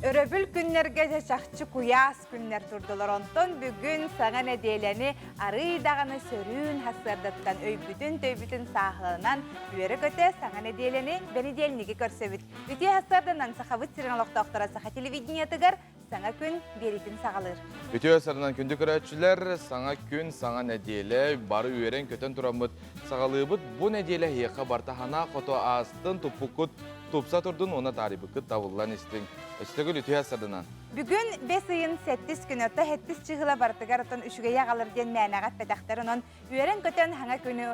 Өрөбүл күннэргэ дьэ чахчы куйаас күннэр турдулар. Онтон бүгүн саҥа нэдиэлэни арыый даҕаны сөрүүн сарсыардаттан өйбүтүн-төйбүтүн сааһыланан үөрэ-көтө саҥа нэдиэлэни бэнидиэльниги көрсөбүт. Үтүө сарсыарданан Сахабыт сирин олохтоохторо саха телевидениетыгар саҥа күн биэриитин саҕалыыр. Үтүө сарынан күндү көрөөччүлэр, саҥа күн, саҥа нэдиэлэ, бары үөрэн-көтөн тураммыт саҕалыыбыт. Бу нэдиэлэ эһиэхэ барта ханаа хото аастын, туппуккут тупса турдун уонна таарыйбыккыт табыллан истиҥ. Өстөгүл үтүө сарынан. Бүгүн бэс ыйын сэттис күнэ, отто сэттис чыһыла барытыгар отон үчүгэйи аҕалар диэн мээнэҕэ эппэтэхтэр. Онон үөрэн-көтөн хаҥа күнү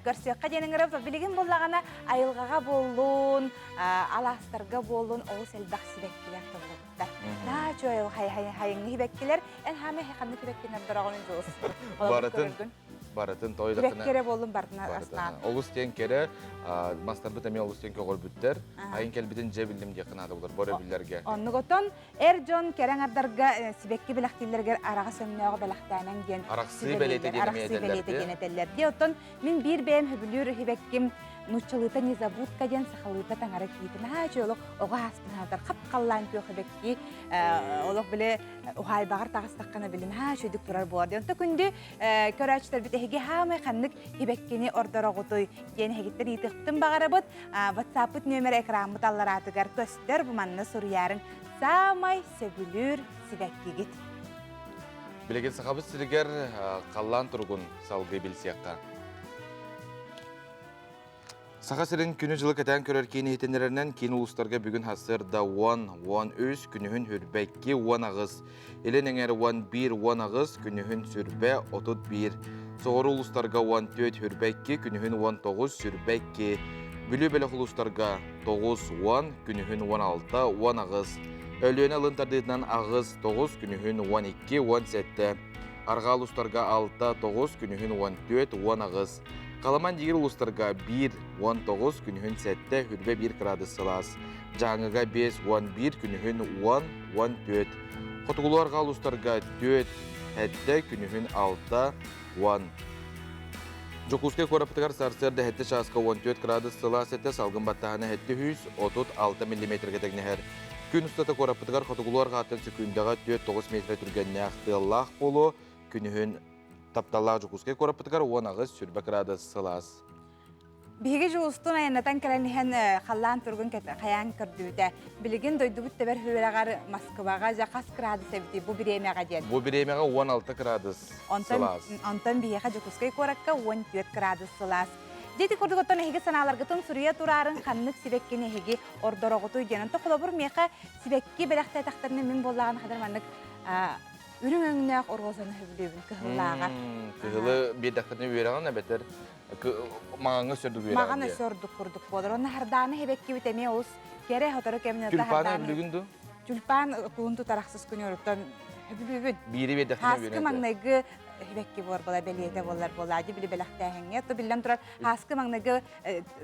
көрсүөххэ диэн ыҥырабыт. Билигин буллаҕына айылҕаҕа буоллун, алаастарга буоллун олус элбэх сибэккилэр тыллыбыттар. Наа чуой хайыҥҥы сибэккилэр. Эн хаамай ханнык сибэккинэр дороҕунун дьулус. Барытын барытын тойдохтуна кэрэ буоллун барытын астаан. Олус диэн кэрэ, мастарбыт эмиэ олус диэн көҕөрбүттэр. Айын кэлбитин дьэ биллим диэххэ наада булар бор өбүллэргэ. Оннук отон Эр дьон кэрэ аҥардарга сибэкки бэлэхтииллэригэр араҕас өҥнөөҕү бэлэхтээмэҥ диэн Арахсыы бэлиэтэ диэн эмиэ арахсыы бэлиэтэ диэн этэллэр. Дии оттон мин биир бэйэм сөбүлүүр сибэкким нууччалыыта незабудка диэн сахалыыта таҥара киитин аа үчүгэй олох оҕо ааспын аатар хап-халлаан күөх сибэкки олох били уһаайбаҕар таҕыстаххына били наһаа үчүгэйдик турар буолар диэн. Онто күндү көрөөччүлэрбит эһиги хаамай ханнык сибэккини ордороҕутуй диэн эһигиттэн ыйытыахпытын баҕарабыт. WhatsApp-пыт нүөмэрэ экраммыт аллараатыгар көстөр бу манна суруйаарыҥ саамай сөбүлүүр сибэккигит. Билигин Сахабыт сиригэр халлаан туругун салгыы билсиэххэ. Саха сирин күнү-дьылы кэтээн көрөр киин иһитиннэрэринэн киин улуустарга бүгүн сарсыарда 10, 13, күнүһүн хүрбэкки 18, илин эҥэр 11, 18, күнүһүн сүрбэ 31, соҕуруу улуустарга 14, хүрбэкки, күнүһүн 19, сүрбэкки, Бүлүү бөлөх улуустарга 9, 10, күнүһүн 16, 18, Өлүөнэ ылын тардыытынан 8, 9, күнүһүн 12, 17, Арҕаа улуустарга 6, 9, күнүһүн 14, 18, Халаман диир улуустарга 1, 19, күнүһүн 7, хүрбэ 1 градус сылаас, Дьааҥыга 5, 11, күнүһүн 10, 14, Хотугулуу арҕаа улуустарга 4, 7, күнүһүн 6, 10. Дьокуускай куораппытыгар сарсыарда 7 чааска 14 градус сылаас этэ, салгын баттааһына 736 миллиметргэ тэҥнэһэр. Күн устата куораппытыгар хотугулуу арҕааттан сөкүүндэҕэ 4-9 метр түргэннээх тыаллаах буолуо, күнүһүн тапталлаах Дьокуускай куораппытыгар 18 сүрбэ градус сылаас. Биһиги Дьулустуун айаннатан кэлэн иһэн халлаан туругун хайаан көрдүбүтэ. Билигин дойдубут тэбэр үөрэҕэр Москваҕа дьэ хас градус эбитий бу бириэмэҕэ диэн. Бу бириэмэҕэ 16 градус сылаас. Онтон биһиэхэ Дьокуускай куоракка 14 градус сылаас. Дьэ ити курдук оттон эһиги санааларгытын суруйа тураарын ханнык сибэккини эһиги ордороҕутуй диэн. Онтон холобур миэхэ сибэкки бэлэхтээтэхтэринэ мин буоллаҕына хадыр маннык үрүҥ өҥнөөх розаны сөбүлүүбүн кыһыллааҕар. Кыһылы биэрдэххитинэ үөрэҕин эбэтэр маҕаҥҥа сөрдүк үөрэҕин Маҕан өссө ордук курдук буолар. Онно хардааны хэбэккибит эмиэ олус кэрэ сотору кэминэ Тюльпаны өбүлүгүн дуу? Тюльпан кулун тутарахсыс күнү оруттан өбүлүүбүн. Биири биэрдэххинэ Хааскы маҥнайгы хэбэкки буолар буола бэлиэтэ буолар буолаадьы били бэлэхтээһиҥҥэ. То биллэн турар хааскы маҥнайгы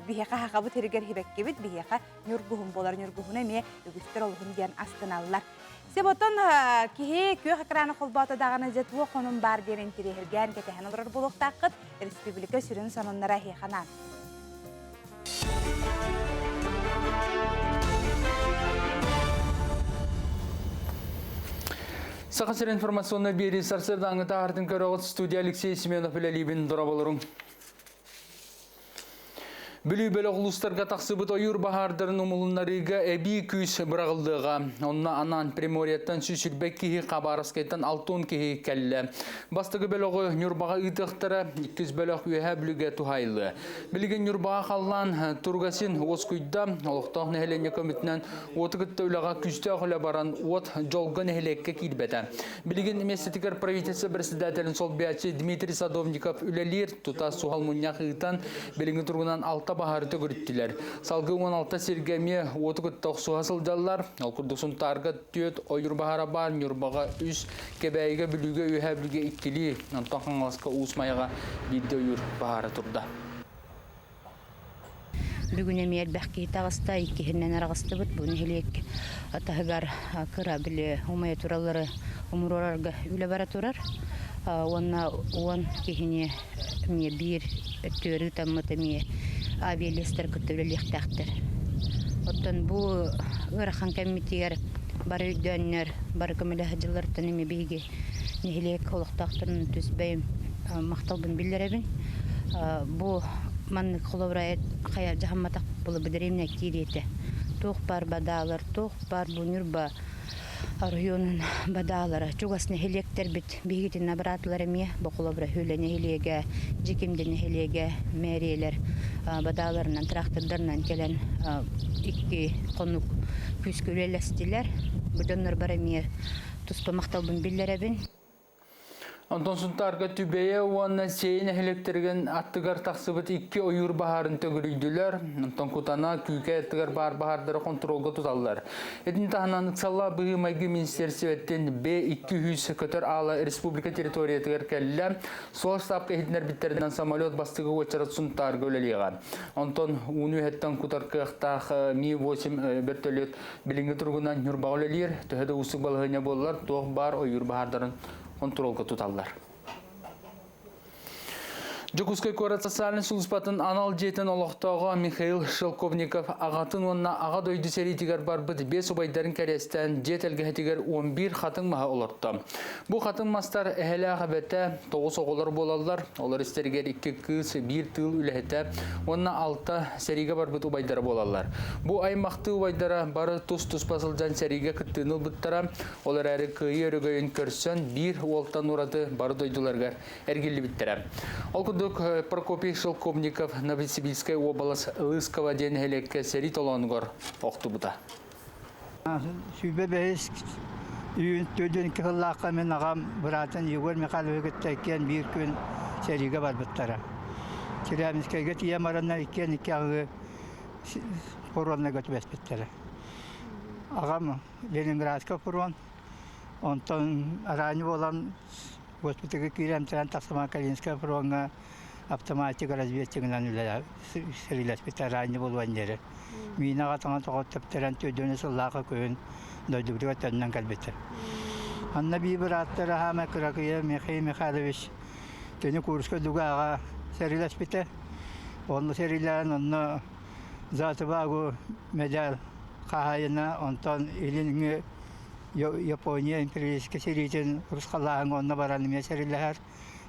биһиэхэ хахабыт сиригэр хибэккибит биһиэхэ ньургуһун буолар. Ньургуһуну эмиэ үгүстэр олуһун диэн астыналлар. Себотон киһи күөх экраны холбоото даҕаны дьэ туох хонун баар диэн интириэһиргээн кэтэһэн олорор буолуохтааххыт. Республика сүрүн сонуннара эһиэхэ анаан. Саха сирин информационнай биэрии сарсыардааҥҥы таһаартын көрөҕүт студия Алексей Семенов үлэлиибин дораболорум. Бүлүү бөлөх улуустарга тахсыбыт ойуур баһаардарын умулуннарыыга эбии күүс быраҕыллыаҕа. Онно анаан Приморьеттан 120 киһи, Хабаровскайтан 60 киһи кэллэ. Бастакы бөлөҕү Ньурбаҕа ыытыахтара, иккис бөлөх Үөһээ Бүлүүгэ туһаайыллыа. Билигин Ньурбаҕа халлаан туругасин уоскуйда. Олохтоох нэһилиэнньэ көмөтүнэн уоту кытта үлэҕэ күүстээх үлэ баран, уот дьолго нэһилиэккэ киирбэтэ. Билигин миэстэтигэр правительство председателин солбуйааччы Дмитрий Садовников үлэлиир, тута суһал мунньах ыытан, билиҥҥи туругунан алта баһаары төгүрүттүлэр. Салгыы 16 сиргэ эмиэ уоту кытта охсуһа сылдьаллар. Ол курдук Сунтаарга түөрт ойуур баһаара баар, Ньурбаҕа үс, Кэбээйигэ, Бүлүүгэ, Үөһээ Бүлүүгэ иккилии, онтон Хаҥаласка Уус Майаҕа биирдэ ойуур баһаара турда. Бүгүн эмиэ элбэх киһи таҕыста, иккиһинэн араҕыстыбыт. Бу нэһилиэк таһыгар кыра били умайа тураллары умуруорарга үлэ бара турар. Уонна 10 киһини эмиэ биир өттүгэр ыытаммыт эмиэ авиалиэстэр кытта үлэлиэхтээхтэр. Оттон бу ыарахан кэммитигэр Бары өйдөөннөр, бары көмөлөһө дьыллартан эми биһиги нэһилиэк олохтоохторун түс бэйэм махталбын биллэрэбин. Бу маннык холобура хайа дьаһамматах була быдыримнэ киириэтэ. Туох бар бадаалар, туох бар бу Ньурба оройуонун бадаалара чугас нэһилиэктэрбит биһигитин быраатылар эмиэ бу холобура Хүлэ нэһилиэгэ, Дьикимди нэһилиэгэ, мээриэлэр бадааларынан, трактордарынан кэлэн икки хонук күүскэ үлэлэстилэр. Бу дьоннор бар эмиэ туспа махталбын биллэрэбин. Онтон Сунтаарга Түбэйэ уонна Сиэйэ нэһилиэктэригин аттыгар тахсыбыт икки ойуур баһаарын төгүрүйдүлэр. Онтон Кутана, Күүкэй аттыгар баар баһаардары хонтуруолга туталлар. Итини таһынан ыксаллаах быһыы-майгы министиэристибэттэн Б-200 көтөр аала республика территориятыгар кэллэ. Суол штабка иһитиннэрбиттэринэн самолет бастакы уочарат Сунтаарга үлэлиэҕэ. Онтон ууну үһэттэн кутар кыахтаах Ми-8 бөртөлүөт Билиҥҥи туругунан Ньурбаҕа үлэлиир, төһө да уустук балаһыанньа буоллар, туох баар ойуур баһаардарын хонтуруолга туталлар. Дьокуускай куорат социальнай сулууспатын анал дьиэтин олохтооҕо Михаил Шелковников аҕатын уонна Аҕа дойду сэриитигэр барбыт биэс убайдарын кэриэстээн дьиэ тэлгэһэтигэр 11 хатыҥ маһы олорто. Бу хатыҥ мастар эһэлээх эбэтэ, тоҕус оҕолор буолаллар. Олор истэригэр икки кыыс, биир тыыл үлэһитэ уонна алта сэриигэ барбыт убайдара буолаллар. Бу аймахтыы убайдара бары тус-туспа сылдьан сэриигэ кыттыыны ылбыттара. Ол эрээри кыайыы өрөгөйүн көрсөн биир уолтан ураты бары дойдуларыгар эргиллибиттэрэ. Ол курдук Прокопий Шелковников Новосибирскай уобалас Лысково диэн нэһилиэккэ сэрии толоонугар охтубута. Сүүрбэ бэһис үүн төрдүн кыһыллаахха мин аҕам быраатын Егор Михайловы кытта иккиэн биир күн сэриигэ барбыттара. Челябинскайга тиийэн бараннар иккиэн икки аҕыы фроннарга түбэспиттэрэ. Аҕам Ленинградка фронт, онтон араанньы буолан госпитальга киирэн эмтэнэн тахсаман Калининскай фроҥҥа автоматик разведчигынан сэриилэспит араанньы буолуон диэри. Миинэҕэ таҥа тоҕо тэптэрэн төрдүөнү сыллаахы күһүн дойдубутугар төннөн кэлбитэ. Анна бии бырааттара хаама кыракыйа Михаил Михайлович кини Курскай дугааҕа сэриилэспитэ. Онно сэриилээн онно За отвагу медаль хаһаайына, онтон илиҥҥи Япония империалистическай сэриитин урусхаллааһыҥҥа онно баран эмиэ сэриилэһэр.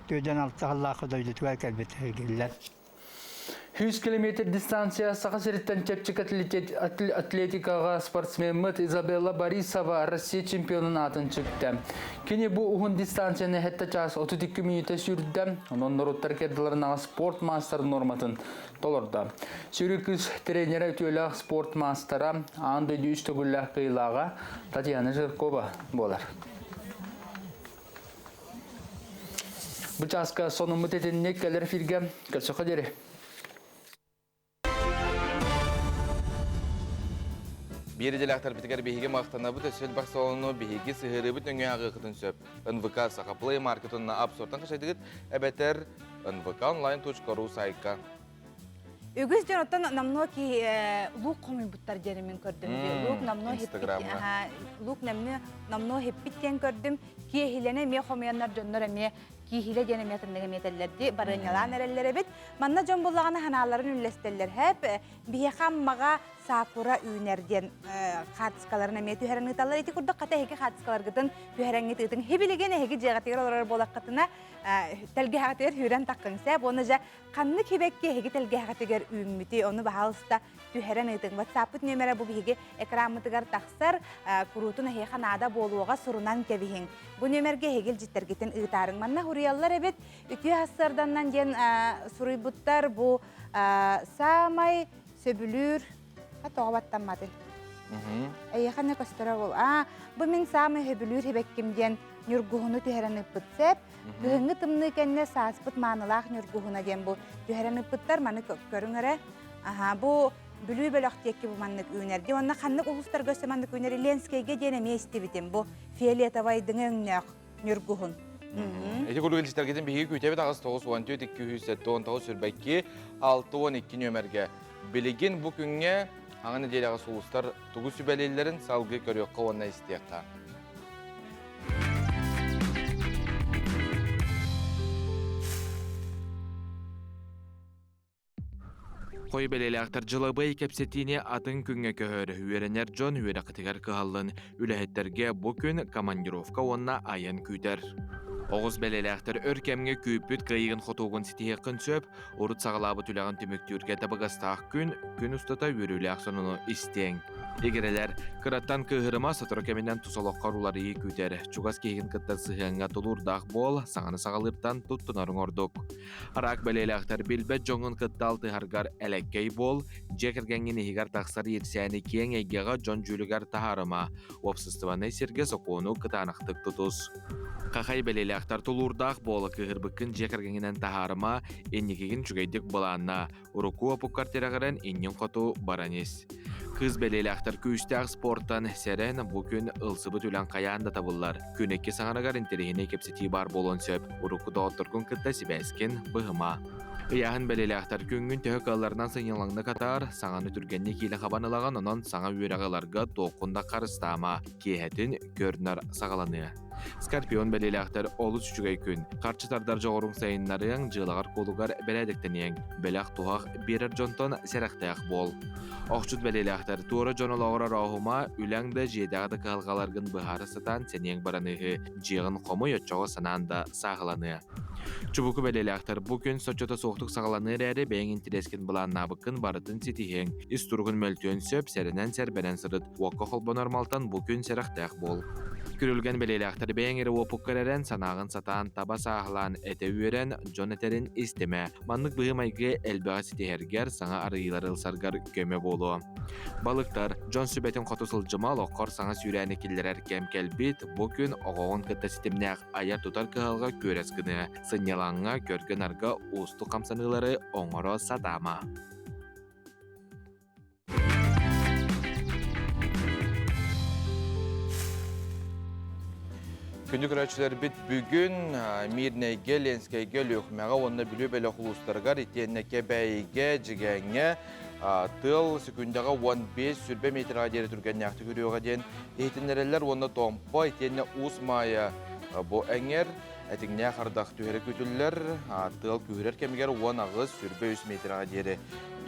Төрдүөн алта сыллаахха дойдутугар кэлбит эргиллэр. 100 километр дистанция Саха сириттэн чэпчэки атлетикаҕа спортсмеммыт Изабелла Борисова Россия чемпионун аатын сүктэ. Кини бу уһун дистанцияны 7 чаас 32 мүнүүтэ сүүрдэ. Онон норуоттар кэрдилэринээҕи спорт маастар норматын толордо. Сүүрүү кыыс тренерэ үтүөлээх спорт маастара, аан дойду үс төгүллээх кыайыылааҕа Татьяна Жиркова буолар. Бу чааска сонуммут итинник кэлэр эфиргэ көрсөхө диэри. Биир идэлээхтэрбитигэр биһиги махтанабыт өссө элбэх солону биһиги сыһыарыыбыт нөҥүө ааҕыахытын сөп. НВК Саха Play Market-ын App Store-тан хачайдыгыт эбэтэр nvkonline.ru сайтка. Үгүс дьон оттон намно ки лук хомуйбуттар диэни мин көрдүм. Лук намно хиппит, лук намно намно хиппит диэн көрдүм. Киэһилэни эмиэ хомуйаннар дьоннор эмиэ кииһилэ диэн эмиэ тыннык эмиэ этэллэр барыанньалаан эрэллэр эбит. Манна дьон буллаҕына ханааларын үллэстэллэр хэп. Биһиэхэ Аммаҕа сакура үүнэр диэн хаартыскаларын эмиэ түһэрэн ыыталлар. Ити курдук хата эһиги хаартыскаларгытын түһэрэҥҥит ыытыҥ. Хибилигин эһиги дьиэҕитигэр олорор буолаххытына тэлгэһэҕитигэр сүүрэн таххыҥ сээп уонна дьэ ханнык хибэкки эһиги тэлгэһэҕитигэр үүммүтүй ону баһаалыста түһэрэн ыытыҥ. WhatsApp-пыт нүөмэрэ бу биһиги экраммытыгар тахсар, куруутун эһиэхэ наада буолуоҕа сурунан кэбиһиҥ. Бу нүөмэргэ эһиги илдьиттэргитин ыытаарыҥ. Манна суруйаллар эбит, үтүө сарсыарданнан диэн суруйбуттар. Бу саамай сөбүлүүр тоҕо баттамматый? Эйиэхэ не көстөрө ол. Аа, бу мин саамай сөбүлүүр хибэкким диэн ньургуһуну түһэрэн ыыппыт сэп. Кыһыҥҥы тымныы кэннэ сааспыт маанылаах ньургуһуна диэн бу түһэрэн ыыппыттар. Маны көрүҥ эрэ. Аха, бу Бүлүү бөлөх диэки бу маннык үүнэр. Дии уонна ханнык улуустарга өссө маннык үүнэр Ленскэйгэ диэн эмиэ истибитим. Бу фиолетовайдыҥы өҥнөөх ньургуһун. Ити курдук илдьиттэргитин биһиги күүтэбит аҕыс 94 279 сүүрбэкки 62 нүөмэргэ. Билигин бу күҥҥэ аҥа нэдиэлэҕэ сулустар тугу сүбэлииллэрин салгыы көрүөххэ уонна истиэххэ. Хой бэлиэлээхтэр дьылабыай кэпсэтиини атын күҥҥэ көһөр, үөрэнэр дьон үөрэххитигэр кыһаллын, үлэһиттэргэ бу күн командировка уонна айан күүтэр. Оҕус бэлиэлээхтэр өр кэмҥэ күүппүт кыайыгын хотуугун ситиһиэххин сөп, урут саҕалаабыт үлэҕин түмүктүүргэ табыгастаах күн, күн устата үөрүүлээх сонуну истиэҥ. Игирэлэр, кыраттан кыыһырыма, сотору кэминэн тус олоххор уларыйыы күүтэр. Чугас киһигин кытта сыһыаҥҥа тулуурдаах буол, саҥаны саҕалыыртан туттунарыҥ ордук. Араак бэлиэлээхтэр билбэт дьоҥҥун кытта алтыһаргар элэккэй буол, дьиэ кэргэҥҥин иһигэр тахсар иирсээни киэҥ эйгэҕэ дьон дьүүлүгэр таһаарыма, уопсастыбаннай сиргэ сокуону кытаанахтык тутус. Хахай бэлиэлээхтэр тулуурдаах буола кыыһырбыккын дьиэ кэргэҥҥинэн таһаарыма, инникигин үчүгэйдик былааннаа, Урукку уопуккар тирэҕирэн иннин хоту баран ис. Кыыс бэлиэлээхтэр күүстээх спортан сэрэн бу күн ылсыбыт үлэҥ хайаан да табыллар. Күн икки саҥарыгар интэриэһинэй кэпсэтии баар буолуон сөп. Урукку доҕотторгун кытта сибээскин быһыма. Ыйааһын бэлиэлээхтэр күҥҥүн төһө кыалларынан сынньалаҥнык атаар, саҥаны түргэнник киилэ хабан ылаҕын, онон саҥа үөрэҕи ыларга туоххун да харыстаама. Киэһэтин көр-нар саҕаланыа. Скорпион бэлиэлээхтэр олус үчүгэй күн. Харчы тардар дьоҕуруҥ сайыннарыаҥ, дьыалаҕар-куолугар бэрээдэктэниэҥ. Бэлэх-туһах биэрэр дьонтон сэрэхтээх буол. Охчут бэлиэлээхтэр туора дьон олоҕор орооһума, үлэҥ да дьиэтээҕи да кыһалҕаларгын быһаара сатаан сэниэҥ бараныыһы, дьиэҕин хомуй оччоҕо санаан да сааһыланыа. Чубуку бэлиэлээхтэр бу күн соччото суохтук саҕаланыа эрээри бэйэҥ интэриэскин былааннаабыккын барытын ситиһиэҥ. Ис туругун мөлтүөн сөп, сэрэнэн-сэрбэнэн сырыт. Уокка холбонор малтан бу күн сэрэхтээх буол. Күрүлгэн бэлиэлээхтэр бэйэҥ эрэ уопуккар эрэн, санааҕын сатаан, таба сааһылаан, этэ үөрэн, дьон этэрин истимэ. Маннык быһыы-майгы элбэҕи ситиһэргэр, саҥа арыйыылары ылсаргар көмө буолуо. Балыктар, дьон сүбэтин хоту сылдьыма, олоххор саҥа сүүрээни киллэрэр кэм кэлбит. Бу күн оҕоҕун кытта ситимнээх айар-тутар кыһалҕа күөрэс гыныа. Сынньалаҥҥа, көргө-нарга уустук хамсаныылары оҥоро сатаама. Күндү көрөөччүлэрбит бүгүн Мирнэйгэ, Ленскэйгэ, Өлүөхүмэҕэ уонна Бүлүү бөлөх улуустарыгар итиэннэ Кэбээйигэ, Дьигээҥҥэ тыал секундаҕа 15 сүрбэ метрға диэри түргэннээхтик үрүөҕэ диэн иһитиннэрэллэр уонна Томпо итиэннэ Уус Маайа бу эҥэр этиҥнээх ардах түһэрэ күүтүллэр. Тыал күүһүрэр кэмигэр 18 сүрбэ 3 метрға диэри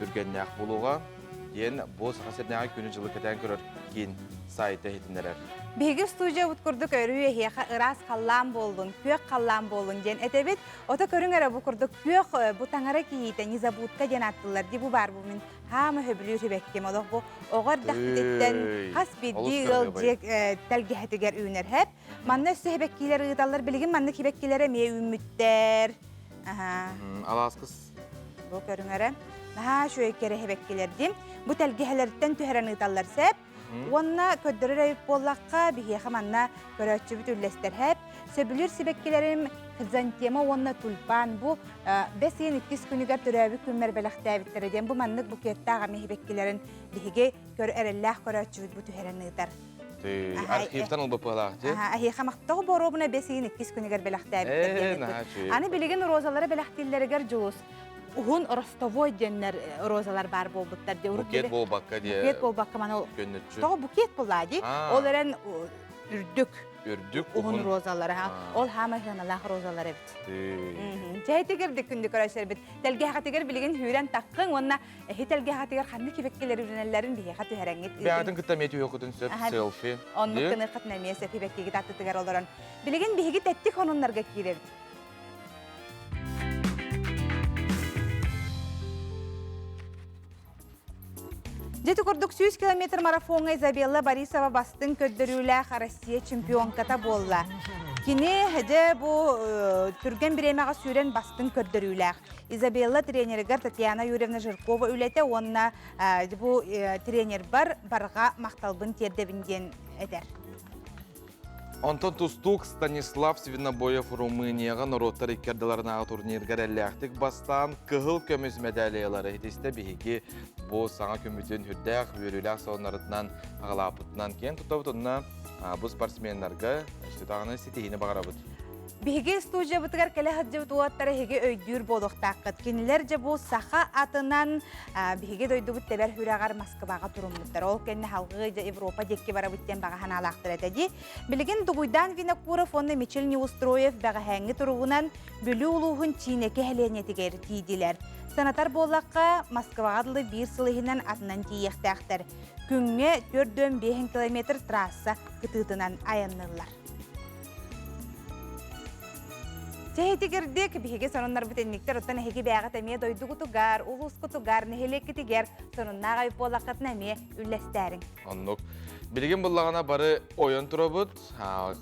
түргэннээх буолуоҕа диэн бу Саха сиринээҕи күнү-дьылы кэтээн көрөр киин сайта иһитиннэрэр. Биһиги студиябыт курдук өрүү эһиэхэ ыраас халлаан буоллун, күөх халлаан буоллун диэн этэбит. Ото көрүҥ эрэ бу курдук күөх бу таҥара кийиитэ незабудка диэн ааттыыллар дии бу баар бу мин хаама сөбүлүүр сибэкким олох бу оҕо эрдэхпититтэн хас биирдии ыал дьиэ тэлгэһэтигэр үүнэр хэп. Манна өссө сибэккилэр ыыталлар. Билигин маннык сибэккилэр эмиэ үүммүттэр. Аха. Алааскыс Бу көрүҥ эрэ. Наһаа үчүгэй кэрэ сибэккилэрдим. Бу тэлгэһэлэриттэн түһэрэн ыыталлар сэп. Уонна көрдөрөр эбит буоллахха, биһиэхэ манна көрөөччүбүт үллэстэр хэп. Сөбүлүүр сибэккилэрим хризантема уонна тюльпан. Бу бэс ыйын иккис күнүгэр төрөөбүт күммэр бэлэхтээбиттэрэ диэн бу маннык букеттаах эмиэ сибэккилэрин биһиги көр эрэллээх көрөөччүбүт бу түһэрэн ыытар. Архивтан ылбыппалаах дии. Аһиэхэ махтал боруобуна бэс ыйын иккис күнүгэр бэлэхтээбиттэр. Аны билигин розалары бэлэхтииллэригэр дьулус уһун ростовой диэннэр розалар баар буолбуттар дии. Букет буолбакка дии. Букет буолбакка маны тоҕо букет буолла дии. Ол эрэн үрдүк. Үрдүк уһун розалар. Ол хаама сыаналаах розалар эбит. Дьээтигэр күндү көрөсөрбүт. Тэлгэһэтигэр билигин хүүрэн таххыҥ уонна Эһи тэлгэһэтигэр ханнык кибэккилэр үлэнэллэрин биһиэхэ түһэрэҥҥит Бэйэтин кытта эмиэ түһүөххүтүн сөп селфи. Оннук гыныаххытын эмиэ сөп кибэккигит аттытыгар олорон. Билигин биһиги тэттик хонуннарга киирэбит. Дьэ курдук 100 километр марафоҥҥа Изабелла Борисова бастыҥ көрдөрүүлээх Россия чемпионката буолла. Кини дьэ бу түргэн бириэмэҕэ сүүрэн бастыҥ көрдөрүүлээх. Изабелла тренеригэр Татьяна Юрьевна Жиркова үлэтэ уонна бу тренербар барҕа махталбын тиэрдэбин диэн этэр. Онтон тустуук Станислав Свинобоев Румынияҕа норуоттар икки ардыларынааҕы турнирга эрэллээхтик бастаан кыһыл көмүс медалиялары итистэ биһиги бу саҥа күммүтүн үрдээх үөрүүлээх сонуннарытынан аҕалааппытынан киэн туттабыт уонна бу спортсменнарга өссө даҕаны ситиһиини баҕарабыт. Биһиги студиябытыгар кэлэ сылдьыбыт уолаттар эһиги өйдүүр буолуохтааххыт. Кинилэр дьэ бу саха атынан биһиги дойдубут тэбэр сүрэҕэр Москваҕа туруммуттар. Ол кэннэ салгыы дьэ Европа диэки барабыт диэн баҕа санаалаахтар этэ дии. Билигин Дугуйдаан Винокуров уонна Мичил Неустроев бэҕэһээҥҥи туругунан Бүлүү улууһун Чиинэки сэлиэнньэтигэр тиийдилэр. Санатар буоллахха, Москваҕа дылы биир сыл иһинэн атынан тиийиэхтээхтэр. Күҥҥэ 4,5 километр трасса кытыытынан айанныыллар. Чэһитигирдик биһиги сонуннарбыт инниктэр оттон эһиги бээҕит эмиэ дойдугутугар, улуускутугар, нэһилиэккитигэр сонуннаах айып буоллаххытына эмиэ үллэстээриҥ. Оннук. Билигин буллаҕына бары ойон турабыт.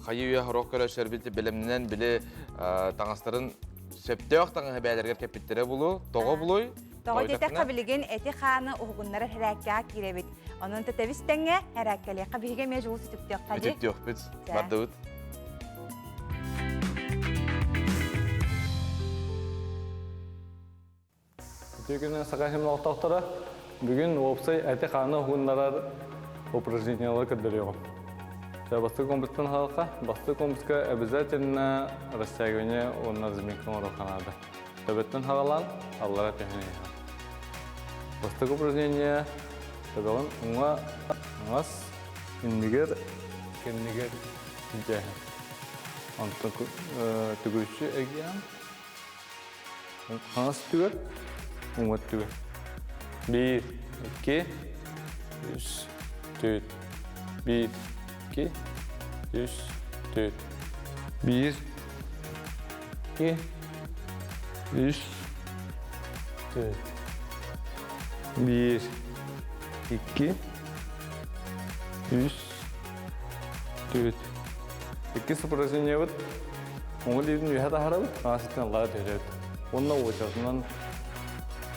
Хайы үйэ хорох көрөччөрбүт бэлэмнэнэн били таҥастарын сөптөөх таҥаһы бээлэригэр кэппиттэрэ булу. Тоҕо булуй? Тоҕо диэтэххэ билигин эти-хааны уһугуннарар хэрээккэҕэ киирэбит. Онон тэтэбис тэҥҥэ хэрээккэлиэххэ биһиги эмиэ дьулус үтүктүөххэ дии. Үтүктүөхпүт. Бардыбыт. Үтүө күнүнэн Саха сирин олохтоохторо. Бүгүн уопсай эти-хааны уһугуннарар упражнениялары көрдөрүөҕүм. Бастакы комплекстан хаалха, бастакы комплекска обязательно растягивание уонна разминка оҥоруохха наада. Төбөттөн хаҕалаан, аллара түһэн иһэҕин. Бастакы упражнение төбөҕүн уҥа аҥас, иннигэр, кэннигэр илдьээһин. Онтон төгүрүччү эргийэҕин. Хаҥас өттүгэр, уҥа өттүгэр. Биир, икки, үс, түөрт. Биир, икки, үс, түөрт. Биир, икки, үс, түөрт. Биир, икки, үс, түөрт. Иккис упражнениебыт уҥа илиитин үөһэ таһаарабыт, хаҥас илиитин аллара түһэрэбит. Уонна уочаратынан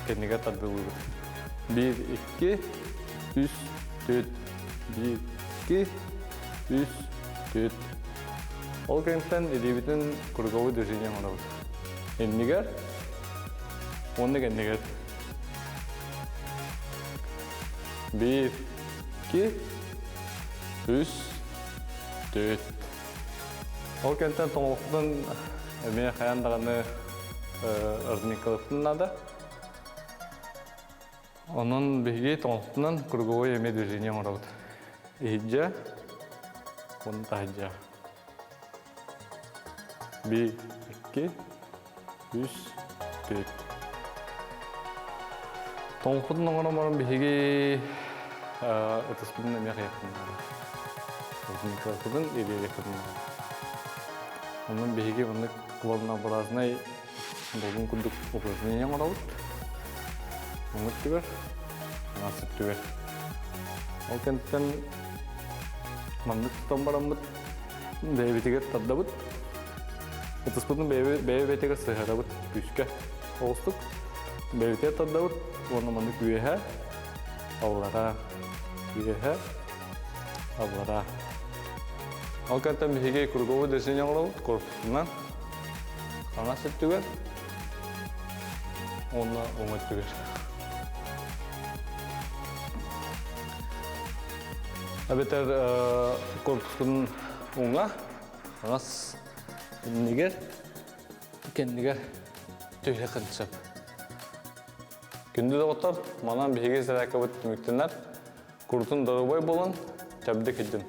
кэннигэр тардылыыбыт. Биир, икки, үс, түөрт. Биир, икки, үс, түөрт. Ол кэнниттэн илиибитин круговой движение оҥоробут. Иннигэр уонна кэннигэр. Биир, икки, үс, түөрт. Ол кэнниттэн тоҥолохпутун эмиэ хайаан даҕаны разминкалыахпытын наада. Онон биһиги тоҥолохпутунан круговой эмиэ движение оҥоробут. Иһирдьэ уонна таһырдьа. Биир, икки, үс, түөрт. Тоҥхутун оҥорон баран биһиги ытыспытын эмиэ хайыахпытын наада. Разминкаларбытын илиэлиэхпитин наада. Онон биһиги маннык волнообразный долгун курдук упражнение оҥоробут. Оҥо өттүгэр, аҥаас өттүгэр. Ол кэнниттэн маннык тутан бараммыт бэйэбитигэр тардабыт. Ытыспытын бэйэ-бэйэтигэр сыһыарабыт күүскэ оҕустук. Бэйэбитигэр тардабыт уонна маннык үөһэ, аллараа, үөһэ, аллараа. Ол кэнниттэн биһиги круговой движение оҥоробут корпусунан хаҥас өттүгэр уонна уҥа өттүгэр. Эбэтэр корпускун уҥа, хаҥас иннигэр, кэннигэр түһүөххүн сөп. Күндү доҕоттор, манан биһиги зарядкабыт түмүктэнэр. Курутун доруобай буолан, чэбдик илдьин.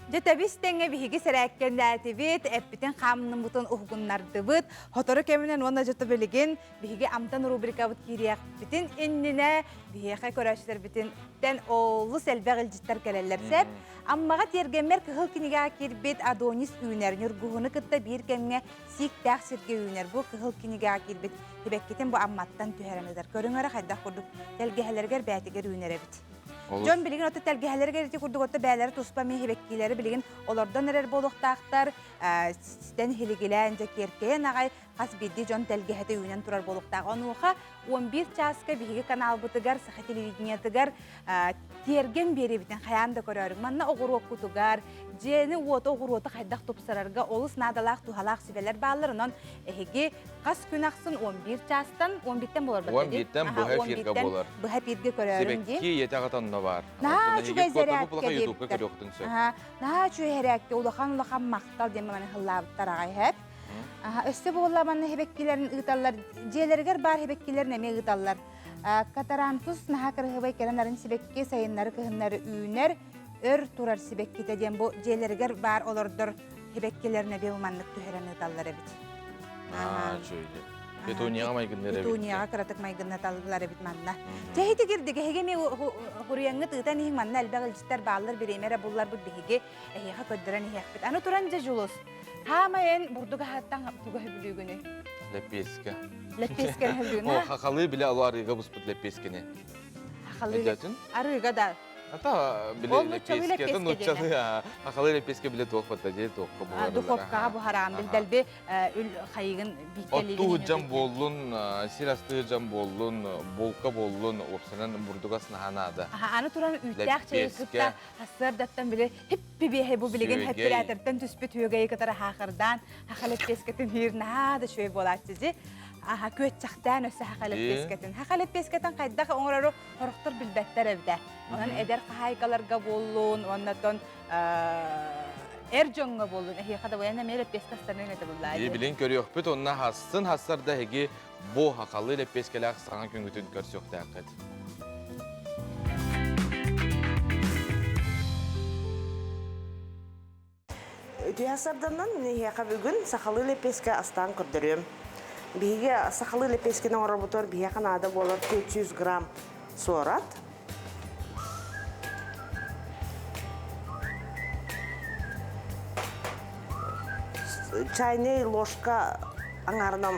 Дьэ тэбис тэҥҥэ биһиги сэрээккэннээтибит, эппитин хаамныммытын уһугуннардыбыт. Сотору кэминэн уонна дьото билигин биһиги Амтан рубрикабыт киириэхпитин иннинэ биһиэхэ көрөөччүлэрбитин тэн олус элбэх илдьиттэр кэлэллэр сөп. Аммаҕа тиэргэммэр кыһыл кинигэҕэ киирбит Адонис үүнэр ньургуһуну кытта биир кэмҥэ сииктээх сиргэ үүнэр бу кыһыл кинигэҕэ киирбит тибэккитин бу Амматтан түһэрэн ыытар. Көрүҥ эрэ хайдах курдук тэлгэһэлэригэр бээтигэр үүнэр эбит. Дьон билигин ото тэлгэһэлэригэр ити курдук ото бээлэри туспа эмиэ хибэккиилэри билигин олордон эрэр буолуохтаахтар. Ситэн хилигилээн дьэ киэркэйэн аҕай хас биирдии дьон тэлгэһэтэ үүнэн турар буолуохтаах. Онуоха 11 чааска биһиги каналбытыгар, Саха телевидениетыгар Тиэргэн биэриэбитин хайаан да көрөөрүҥ. Манна оҕуруоккутугар, дьиэни уоту оҕуруоту хайдах тупсарарга олус наадалаах туһалаах сүбэлэр бааллар. Онон эһиги хас күн ахсын 11 чаастан 11-тэн буолар 11-тэн быһа эфиргэ буолар. Быһа эфиргэ көрөөрүҥ дии. Сибэкки ийэтэ аҕата онно баар. Наһаа үчүгэй зарядка диэбиттэр. Наһаа үчүгэй хэрээккэ улахан-улахан махтал диэн маны хыллаабыттар аҕай хэп. Өссө буолла манна хибэккилэрин ыыталлар, дьиэлэригэр баар хибэккилэрин эмиэ ыыталлар. Катарантус наһаа кырыһыбай кэлэн арын сибэкки сайыннары кыһыннары үүнэр, өр турар сибэккитэ диэн бу дьиэлэригэр баар олордор хибэккилэрин эмиэ маннык түһэрэн ыыталлар эбит. Аа, үчүгэй. Петунияҕа майгыннар эбит. Петунияҕа кыратык майгыннаталлар эбит манна. Чэ ити кирдик эһиги эми хуруйаҥҥыт ыытан иһиҥ манна элбэх илдьиттэр бааллар бириэмэ эрэ булларбыт биһиги эһиэхэ көрдөрөн иһиэхпит. Аны туран дьэ Дьулус, хаамай эн бурдук аһаттан тугу сөбүлүүгүнүй? Лэппиэскэ. Лэппиэскэ сөбүлүүгүн, О, хахалыы билэ алу арыыга буспут лэппиэскэни. Хахалыы арыыга да. Ата биле лэппиэскэ, нууччалыы хахалыы лэппиэскэ биле туох батта дии туохка буһарыллар. Духовкаҕа буһараан билдэлби үл хайыгын бииккэлиигин. Оттуу дьон буоллун, сир астыы дьон буоллун, булка буоллун, уопсанан бурдугас наһаа наада. Аны туран үүттээх чэйи кытта Сарсыардаттан били хиппи-биэһэ бу билигин хэппирээтэртэн түспүт үөгэйи кытары хаахырдаан хахалэппиэскэтин иир наһаа да үчүгэй буолааччы дьи. Аха күөччэхтээн өссө хахалэппиэскэтин. Хахалэппиэскэтин хайдах оҥорору сорохтор билбэттэр эбитэ. Онон эдэр хаһаайкаларга буоллун, уоннатон эр дьоҥҥо буоллун, эһиэхэ да военна эмиэ лэппиэскэ астаныаҥ этэ буллаа. Билин көрүөхпүт, онно хассын хассарда эһиги Бу хахалы лэппиэскэлээх саҥа күҥҥүтүн көрсүөхтээххит. Үтүө сарданан эһиэхэ бүгүн сахалыы лэппиэскэ астаан көрдөрүөм. Биһиги сахалыы лэппиэскэни оҥорорбутугар биһиэхэ наада буолар 400 грамм суорат, чайный ложка аҥаарынан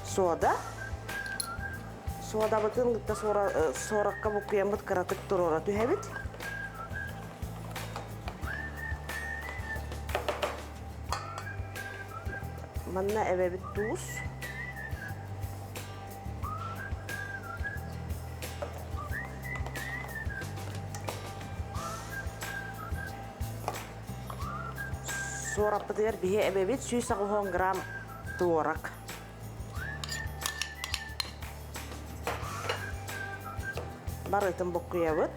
сода. Содабытын кытта суоракка буккуйаммыт кыратык туруора түһэбит. Манна эбэбит туус. Суораппытыгар биһи эбэбит 180 грамм туорак. Барытын буккуйабыт.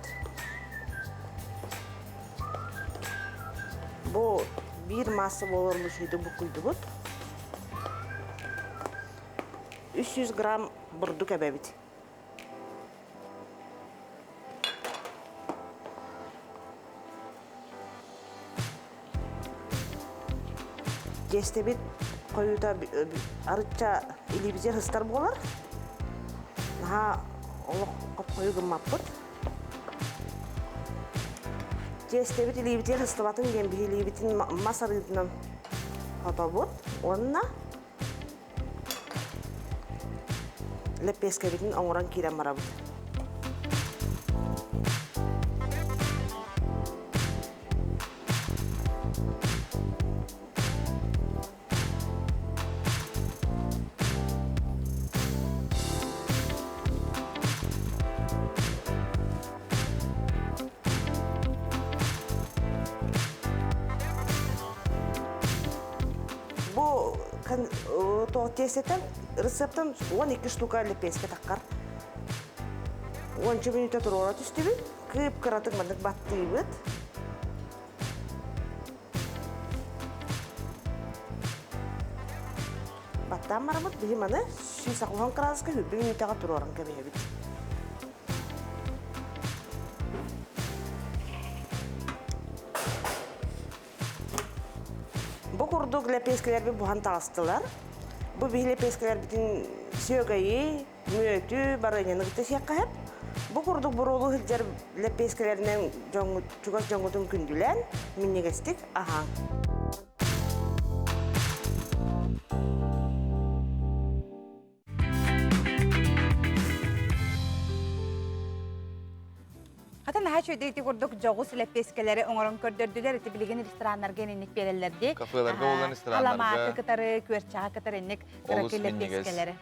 Бу биир масса буолар мусуйду буккуйдубут. 300 грамм бурдук эбэбит. Тиэстэбит хойуута арычча илиибитигэр сыстар буолар. Наһаа олох хойуу гыммаппыт. Тиэстэбит илиибитигэр сыстыбатын диэн биһи илиибитин мас арыытынан хотобут уонна Лэппиэскэбитин оҥорон киирэн барабыт. Бу тиэстэтэн рецептэн 12 штука лэппиэскэ таххар. Уонча мүнүүтэ туруора түстүбүт. Кып-кыратык маннык баттыыбыт. Баттаан бараммыт биһи маны 180 кыраадыска 100 мүнүүтэҕэ туруоран кэбиһэбит. Бу курдук лэпиэскэлэрбит буһан таҕыстылар. Бу биһи лэпиэскэлэрбитин сүөгэйи, мүөтү, барыанньаны кытта сиэххэ сөп. Бу курдук буруолуу сылдьар лэпиэскэлэринэн дьоҥҥут, чугас дьоҥҥутун күндүлээн, минньигэстик аһааҥ. Хата наһаа үчүгэй ити курдук дьоҕус лэппиэскэлэри оҥорон көрдөрдүлэр. Ити билигин рестораннарга инник биэрэллэр дии. Кафеларга буолан рестораннарга. Аламааты кытары, күөрчэҕи кытары инник Олус кыракый минньигэс. лэппиэскэлэри.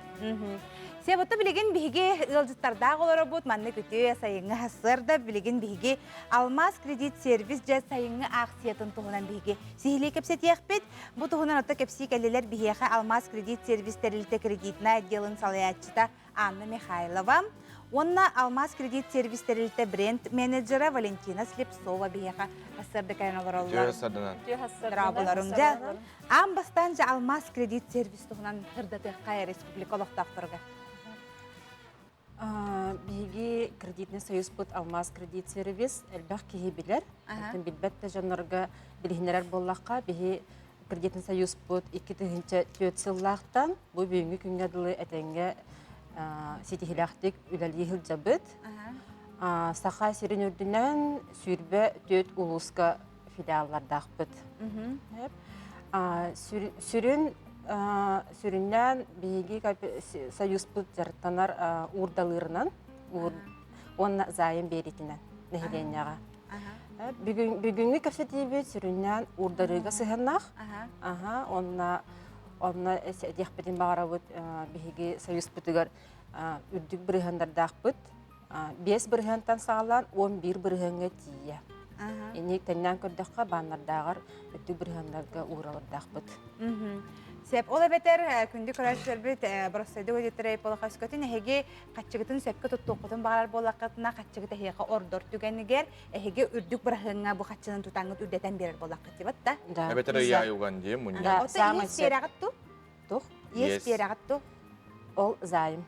Себутта билигин биһиги ыалдьыттардаах олоробут. Маннык үтүө сайыҥҥы сарсыарда билигин биһиги Алмаз кредит сервис дьэ сайыҥҥы аахсыйатын туһунан биһиги сиһилии кэпсэтиэхпит. Бу туһунан отто кэпсии кэллилэр биһиэхэ Алмаз кредит сервис тэрилтэ кредитнай отделын салайааччыта Анна Михайлова уонна Алмаз кредит сервис тэрилтэ бренд-менеджера Валентина Слепцова биһиэхэ сарсыарда кэлэн олороллор. Үтүө сарданан. Дорооболоруҥ дьэ. Аан бастаан дьэ Алмаз кредит сервис туһунан сырдатыахха республика олохтоохторугар. Биһиги кредитный союзпут Алмаз кредит сервис элбэх киһи билэр. Оттон билбэт да дьоннорго билиһиннэрэр буоллахха, биһи кредитный союзпут 2004 сыллаахтан бу бүгүҥҥү күҥҥэ дылы этэҥҥэ ситиһилээхтик үлэлии сылдьабыт. Саха сирин үрдүнэн 24 улууска филиаллардаахпыт. Сүрүн сүрүннээн биһиги союзпут дьарыктанар уурдалыырынан уонна займ биэриитинэн нэһилиэнньэҕэ. Бүгүҥҥү кэпсэтиибит сүрүннээн уурдарыыга сыһыаннаах. Аха, онно онно этиэхпитин баҕарабыт биһиги союзпутугар үрдүк бырыһыаннардаахпыт. 5 бырыһыантан саҕалаан 11 бырыһыаҥҥа тиийэ. Ини тэҥнээн көрдөххө, бааннардааҕар үрдүк бырыһыаннарга ууралардаахпыт. Сөп. Ол эбэтэр күндү көрөөччүлэрбит боростойдук өйдөттөрө полохоскотун эһиги хаччыгытын сөпкө туттуоххутун баҕарар буоллаххытына хаччыгыт эһиэхэ ордор түгэнигэр эһиги үрдүк быраһыаҥҥа бу хаччынан тутаҥҥыт үрдэтэн биэрэр буоллаххыт дибат да? Да. Эбэтэр ыйаа уган дии мунньа. Да, Оттон иэс биэрэҕит ту? Тух? Иэс биэрэҕит ту? Ол займ.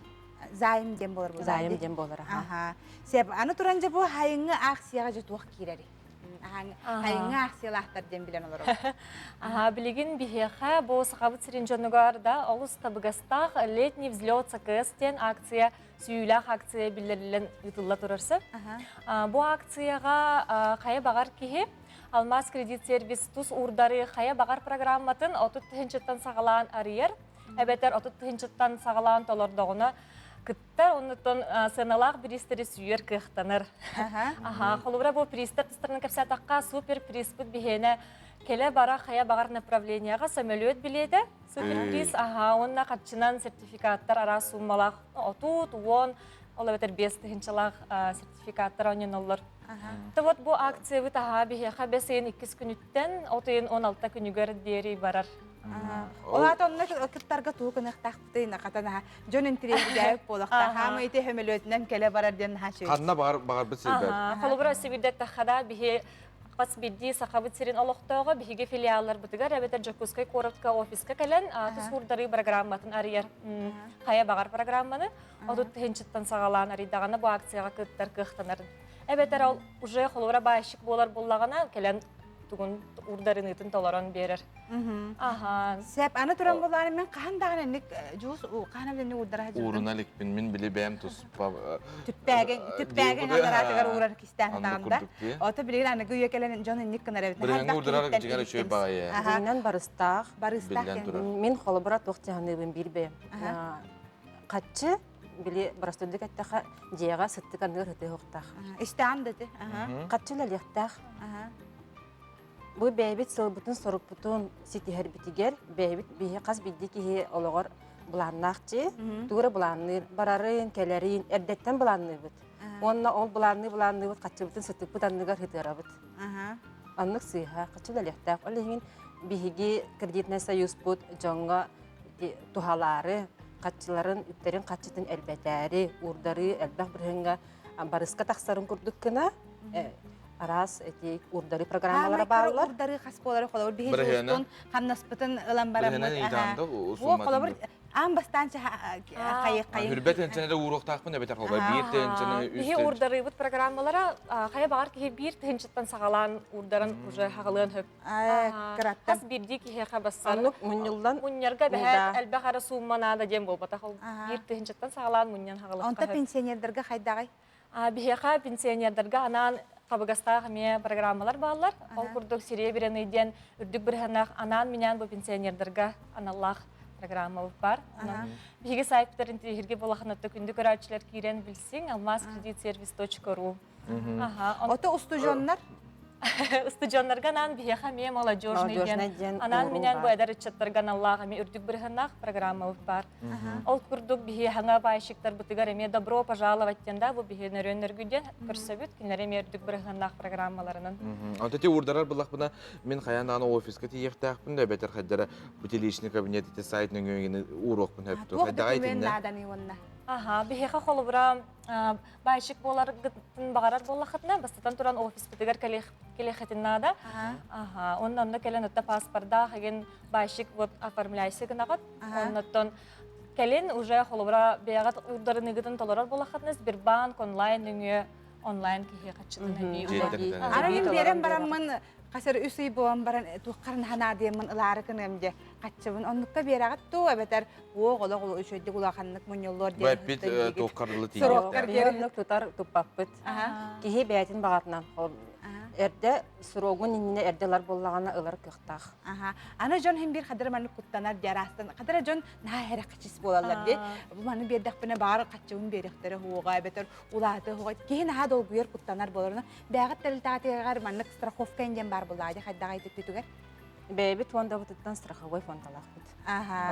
Займ диэн буолар Займ диэн буолар. Аха. Сөп. Аны туран дьэ бу хайыҥҥы аахсыйаҕа дьэ туох киирэри? Хайыҥҥы аахсыйалаахтар диэн билэн олоробут. Аха, билигин биһиэхэ бу Сахабыт сирин дьонугар да олус табыгастаах «Летний взлет СКС» диэн акция, сүүйүүлээх акция биллэриллэн ыытылла турар сөп. Бу акцияҕа хайа баҕар киһи Алмаз кредит сервис тус уурдары хайа баҕар программатын 30 тыһыынчаттан саҕалаан арыйар, эбэтэр 30 тыһыынчаттан саҕалаан толордоҕуна кыттар, оннуттан сыаналаах бириистэри сүүйэр кыахтанар. Аха, холобура бу приистэр тустарынан кэпсээтэххэ, супер приспыт биһиэнэ кэлэ-бара хайа баҕар направленияҕа сөмөлүөт билиэтэ, супер приз, аха, уонна харчынан сертификаттар араас сууммалаах 30, 10, ол эбэтэр 5 тыһыынчалаах сертификаттар оонньоноллор. То вот бу акциябыт аһаа биһиэхэ бэс ыйын иккис күнүттэн от ыйын 16 күнүгэр диэри барар. Ол аата онно кыттарга тугу гыныахтаахпытый хата наһаа дьон интириэһиргээбит буолуохтаах. Хаама ити сөмөлүөтүнэн кэлэ барар диэн наһаа үчүгэй. Ханна баҕар баҕарбыт сирбэр. Холобура сибирдэттэххэ биһи хас биирдии Сахабыт сирин олохтооҕо биһиги филиалларбытыгар эбэтэр Дьокуускай куоратка офиска кэлэн тус уурдарыы программатын арыйар хайа баҕар программаны 30 тыһыынчаттан саҕалаан арыйдаҕына бу акцияҕа кыттар кыахтанар. Эбэтэр ол уже холобура баайщик буолар буллаҕына кэлэн тугун уурдарыныытын толорон биэрэр. Аха. Сөп, аны туран булааны мен хаһан даҕаны инник жуус хаһан эбитинник уурдара сылдьыбытым. Ууруна иликпин мин били бэйэм туспа Түппээгин түппээгин анараатыгар уурар кистээн Оннук сатаҕым да. курдук дии. Ото билигин аныгы үйэ кэлэн дьон инник гынар эбит. Бырыһыҥҥа уурдарар дьиҥэр үчүгэй баҕайы. Дьиҥинэн барыстаах. Барыстаах Биллэн турар. Мин холобура туох дьаһаныыбын биир бэйэм. Хаччы били боростуойдук эттэхэ дьиэҕэ сыттык анныгар ытыһыахтаах. Истэҕин да ити. Хаччы үлэлиэхтээх. Бу бэйэбит сылбытын-сорукпутун ситиһэрбитигэр бэйэбит биһи хас биирдии киһи олоҕор былааннаах дьиэ, тугу былаанныыр, барарын, кэлэрин эрдэттэн былаанныыбыт. Уонна ол былаанныы былаанныыбыт хаччыбытын сытыппыт анныгар ытыарабыт. Аннык сыыһа, хаччы үлэлиэхтээх. Ол иһин биһиги кредитнай союзпут дьоҥҥо туһалаары, хаччыларын, үптэрин хаччытын элбэтээри, уурдарыы элбэх бырыһыҥҥа барыска тахсарын курдук гына араас эти уурдарыы программалара бааллар. Уурдарыы хас буолары холобур биһи жуустун хамнаспытын ылан бараммыт. Бу холобур аан бастаан хайы хайы. Хүрбэт энчене ууруохтаахпын эбэтэр холобур биир тыһынчаны үс Биһи уурдарыыбыт программалара хайа баҕар киһи биир тыһынчыттан саҕалаан уурдаран уже хаҕылыан хөп. Кыраттан. Хас биирдии киһиэхэ бассар. Оннук мунньуллан. Мунньарга бэһээт элбэх эрэ суумма наада диэн буолбатах. Ол биир тыһынчаттан саҕалаан мунньан хаҕылыахха Онто пенсионердарга хайдаҕай? Биһиэхэ пенсионердарга анаан табыгастаах эмиэ программалар бааллар. Ол курдук Серебряный диэн үрдүк бырыһаннаах анаан-минээн бу пенсионердарга аналлаах. программабыт бар. Биһиги сайтпытар интириэһиргэ буолаханатта күндү көрөөччүлэр киирэн билсиҥ алмазкредитсервис.ру. Ото устудьуоннар? Устудьуоннарга анаан биһиэхэ эмиэ молодежный диэн анаан минээн бу эдэр ыччаттарга аналлаах эмиэ үрдүк бырыһыннаах программабыт бар. Ол курдук биһи хаҥа пайщиктарбытыгар эмиэ добро пожаловать диэн да бу биһи нөрүөн диэн көрсөбүт кинилэр эмиэ үрдүк бырыһыаннаах программаларынан. Ото ти уурдарар буллахпына мин хайаан даҕаны офиска тиийиэхтээхпин да эбэтэр хайдара бу личный кабинет ити сайт нөҥүө ууруохпун сөп Туох документ нааданы уонна? Аха, биһиэхэ холобура пайщик буоларгытын баҕарар буоллаххытына, бастатан туран офиспытыгар кэлиэххитин наада. Аха, онно онно кэлэн отта паспордаах эгин пайщик вот оформляйся гынаҕыт. Оннуттан кэлин уже холобура бэйэҕит уурдарыныгытын толорор буоллаххытына Сбербанк онлайн нөҥүө онлайн киһи хаччытын эбии Ара мин биэрэн бараммын хасар үс ый буолан баран туоххарын ханаадыйаммын ылаары гыныам дьэ хаччыбын оннукка биэрэҕит дуу эбэтэр уох олох үчүгэйдик улаханнык мунньуллуор диэн Бэппит туоххарылы тиийиэхтээх. Оннук тутар туппаппыт. Киһи бэйэтин баҕатынан эрдэ срогун иннинэ эрдэ ылар буоллаҕына ылар кыахтаах. Аны дьон хин бир хадыр маннык куттанар диэ араастан хадыра дьон наһаа эрэххичис буолаллар дии. Бу маны биэрдэхпинэ баар хаччыбын биэриэхтэрэ хуоҕа эбэтэр улааты хуоҕа киһи наһаа долгуйар куттанар буолар. Бэҕит тэрилтэҕитигэр маннык страховка диэн баар буллаа дии хайдаҕай түттүтүгэр? Бэйэбит фондабытыттан страховой фондалаахпыт.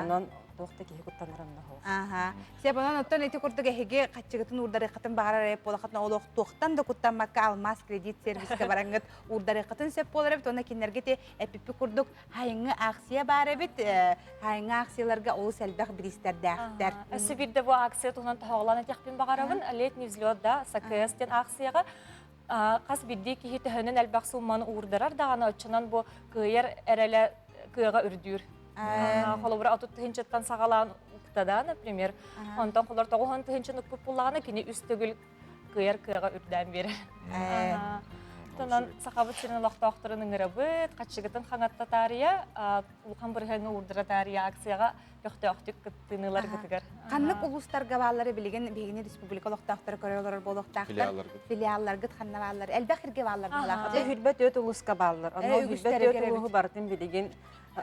Онон туох да киһи куттанар онно суох. Аха. Сеп онон оттон ити курдук эһиги хаччыгытын уурдарыаххытын баҕарар эбит буолаххытына олох туохтан да куттаммакка алмаас кредит сервискэ бараҥҥыт уурдарыаххытын сөп буолар эбит уонна кинилэргэ ити эппиппит курдук хайыҥҥы акция баар эбит. Хайыҥҥы акцияларга олус элбэх бириистэрдээхтэр. Өссө биирдэ бу акция туһунан тоһоҕолоон этиэхпин баҕарабын. Летний взлет да СКС диэн акцияҕа хас биирдии киһи төһөнөн элбэх суумманы уурдарар даҕаны оччонон бу кыайар эрэлэ кыаҕа үрдүүр. Холобура 30 тыһыынчаттан саҕалаан уктада, например, онтон холор 90 тыһыынчаны укпут буллаҕына кини үс төгүл кыайар кыаҕа үрдээн биэрэр. Онон Сахабыт сирин олохтоохторун ыҥырабыт, хаччыгытын хаҥатта таарыйа, улахан бырыһыаҥҥа уурдара таарыйа акцияҕа көхтөөхтүк кыттыыны ыларгытыгар. Ханнык улуустарга бааллары билигин биһигини республика олохтоохторо көрө олорор буолуохтаахтар. Филиалларгыт. Филиалларгыт ханна бааллар? Элбэх иргэ бааллар быһалаах. Хүрбэ төрт улууска бааллар. Онно хүрбэ төрт улууһу барытын билигин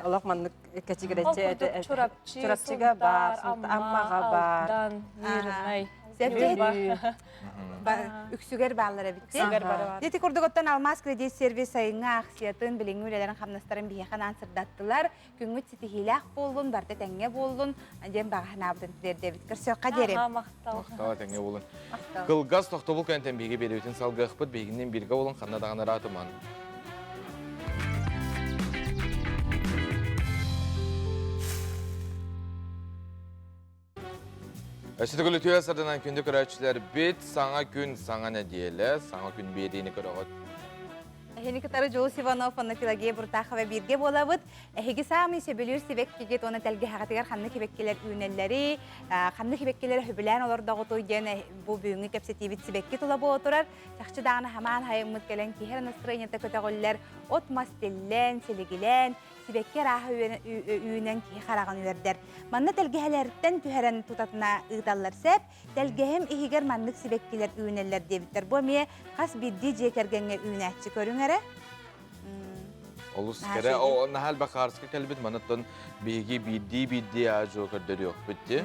олох маннык кэчигирэччи этэ. Чурапчы, Чурапчыга баар, Аммаҕа баар. Алдан, Мирнай. Үксүгэр бааллар эбит. Үксүгэр бары Ити курдук оттон Алмаз кредит сервис сайыҥҥы аахсыйатын билиҥҥи үлэлэрин хамнастарын биһиэхэ анаан сырдаттылар. Күҥҥүт ситиһиилээх буоллун, барыта тэҥҥэ буоллун диэн баҕа санаабытын тириэрдэбит. Көрсүөххэ диэри. Махтал. Махтал тэҥҥэ буолун. Кылгас тохтобул кэнтэн биһиги биэрэбитин салгыахпыт, биһигиннин бииргэ буолун ханна даҕаны ыраатыман. Өссө төгүл үтүө сарданан күндү көрөөччүлэрбит, саҥа күн, саҥа нэдиэлэ, саҥа күн биэриини көрөҕүт. Эһини кытары Дьулус Иванов уонна Пелагея Буртахова бииргэ буолабыт. Эһиги саамай сөбүлүүр сибэккигит уонна тэлгэһэҕитигэр ханнык сибэккилэр үүнэллэрий, ханнык сибэккилэри сөбүлээн олордоҕутуй диэн бу бүгүҥҥү кэпсэтиибит сибэкки тула буола турар. Чахчы даҕаны хамаан хайыммыт кэлэн киһи эрэ настроениета көтөҕүллэр, от-мас тиллэн, силигилээн, сибэкки арааһа үүнэн киһи хараҕын үөрдэр. Манна тэлгэһэлэриттэн түһэрэн тутатына ыыталлар сөп. Тэлгэһэм иһигэр маннык сибэккилэр үүнэллэр диэбиттэр. Бу эмиэ хас биирдии дьиэ кэргэҥҥэ үүнээччи көрүҥ эрэ. Олус кэрэ, о, наһаа элбэх хаарыска кэлбит, манаттан биһиги биирдии-биирдии аа-дьуо көрдөрүөхпүт дии.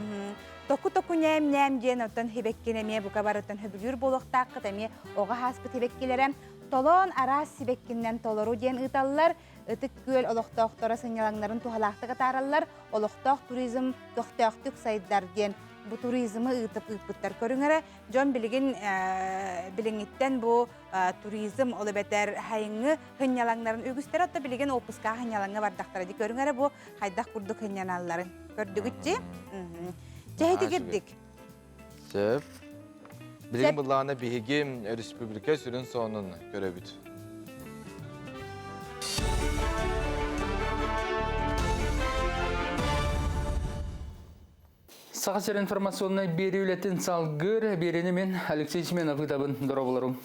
Току-току нээм-нээм диэн оттон сибэккини эмиэ бука барыттан сөбүлүүр буолуохтааххыт эмиэ оҕо ааспыт сибэккилэрэ. Толоон араас сибэккиннэн толору диэн ыыталлар. Ытык Күөл олохтоохторо сынньалаҥнарын туһалаахтык атаараллар, олохтоох туризм көхтөөхтүк сайдар диэн бу туризмы ыытып ыыппыттар. Көрүҥ эрэ, дьон билигин билиҥҥиттэн бу туризм ол эбэтэр хайыҥҥы сынньалаҥнарын үгүстэрэ отто билигин отпускаҕа сынньалаҥҥа бардахтара дии. Көрүҥ эрэ бу хайдах курдук сынньаналларын. Көрдүгүт дии? Чэһитигирдик. Сөп. Билигин былаана биһиги республика сүрүн сонун көрөбүт. Саха сир информационнай биэрии үлэтин салгыыр биэриини мин Алексей Семенов ыытабын. Дорооболорум.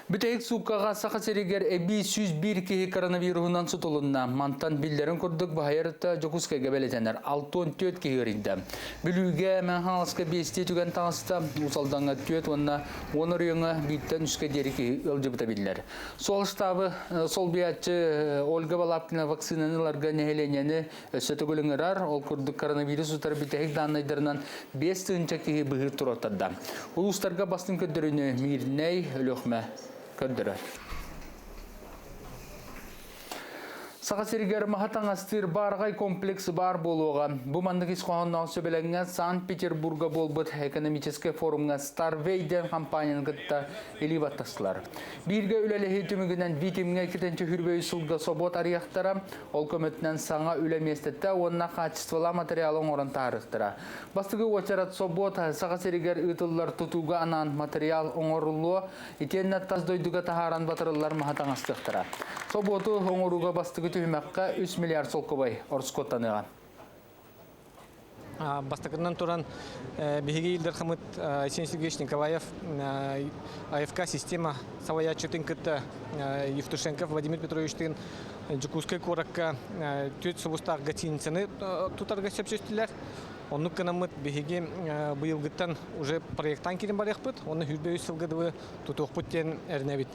Бүтэһик сууккаҕа Саха сиригэр эбии 101 киһи коронавируһунан сутулунна. Мантан биллэрин курдук баһыйар ытта Дьокуускайга бэлэтэнэр 64 киһи ыарыйда. Бүлүүгэ, Мэҥэ Хаҥаласка биэстии түгэн таҕыста, Уус Алдаҥҥа түөрт уонна уон оройуоҥҥа бииртэн үскэ диэри киһи ыалдьыбыта биллэр. Суол штабы солбуйааччы Ольга Балабкина вакцинаны ыларга нэһилиэнньэни өссө төгүл ыҥырар. Ол курдук коронавирус утары бүтэһик дааннайдарынан 5000 киһи быһыы туруоттарда. Улуустарга бастыҥ көрдөрүүнү Миирнэй, Өлүөхүмэ көрдөрөр. Саха сиригэр маһа таҥастыыр баарҕай комплекс баар буолуоҕа. Бу маннык ис хоһоонноох сөбүлэҥҥэ Санкт-Петербурга буолбут экономическай форумҥа Starway диэн компанияны кытта илии баттастылар. Бииргэ үлэлэһии түмүгүнэн Витимҥэ 2 сылга собуот арыйахтара, Ол көмөтүнэн саҥа үлэ миэстэтэ уонна хаачыстыбалаах материалы оҥорон таһаарыахтара. Бастакы уочарат собуот Саха сиригэр ыытыллар тутууга анаан материал оҥоруллуо, итиэннэ тас дойдуга таһааран батарыллар маһы таҥастыахтара. Собуоту оҥорууга бастакы түһүмэххэ 3 миллиард солкуобай ороскуоттаныаҕа. Бастакынан туран биһиги Ил Дархаммыт Айсен Сергеевич Николаев АФК система салайааччытын кытта Евтушенков Владимир Петровичтыын Дьокуускай куоракка түөрт сулустаах гостиницаны тутарга сөпсөстүлэр. Оннук гынаммыт биһиги быйылгыттан уже проектаан киирэн барыахпыт. Онно 23 сылга дылы тутуохпут диэн эрэнэбит.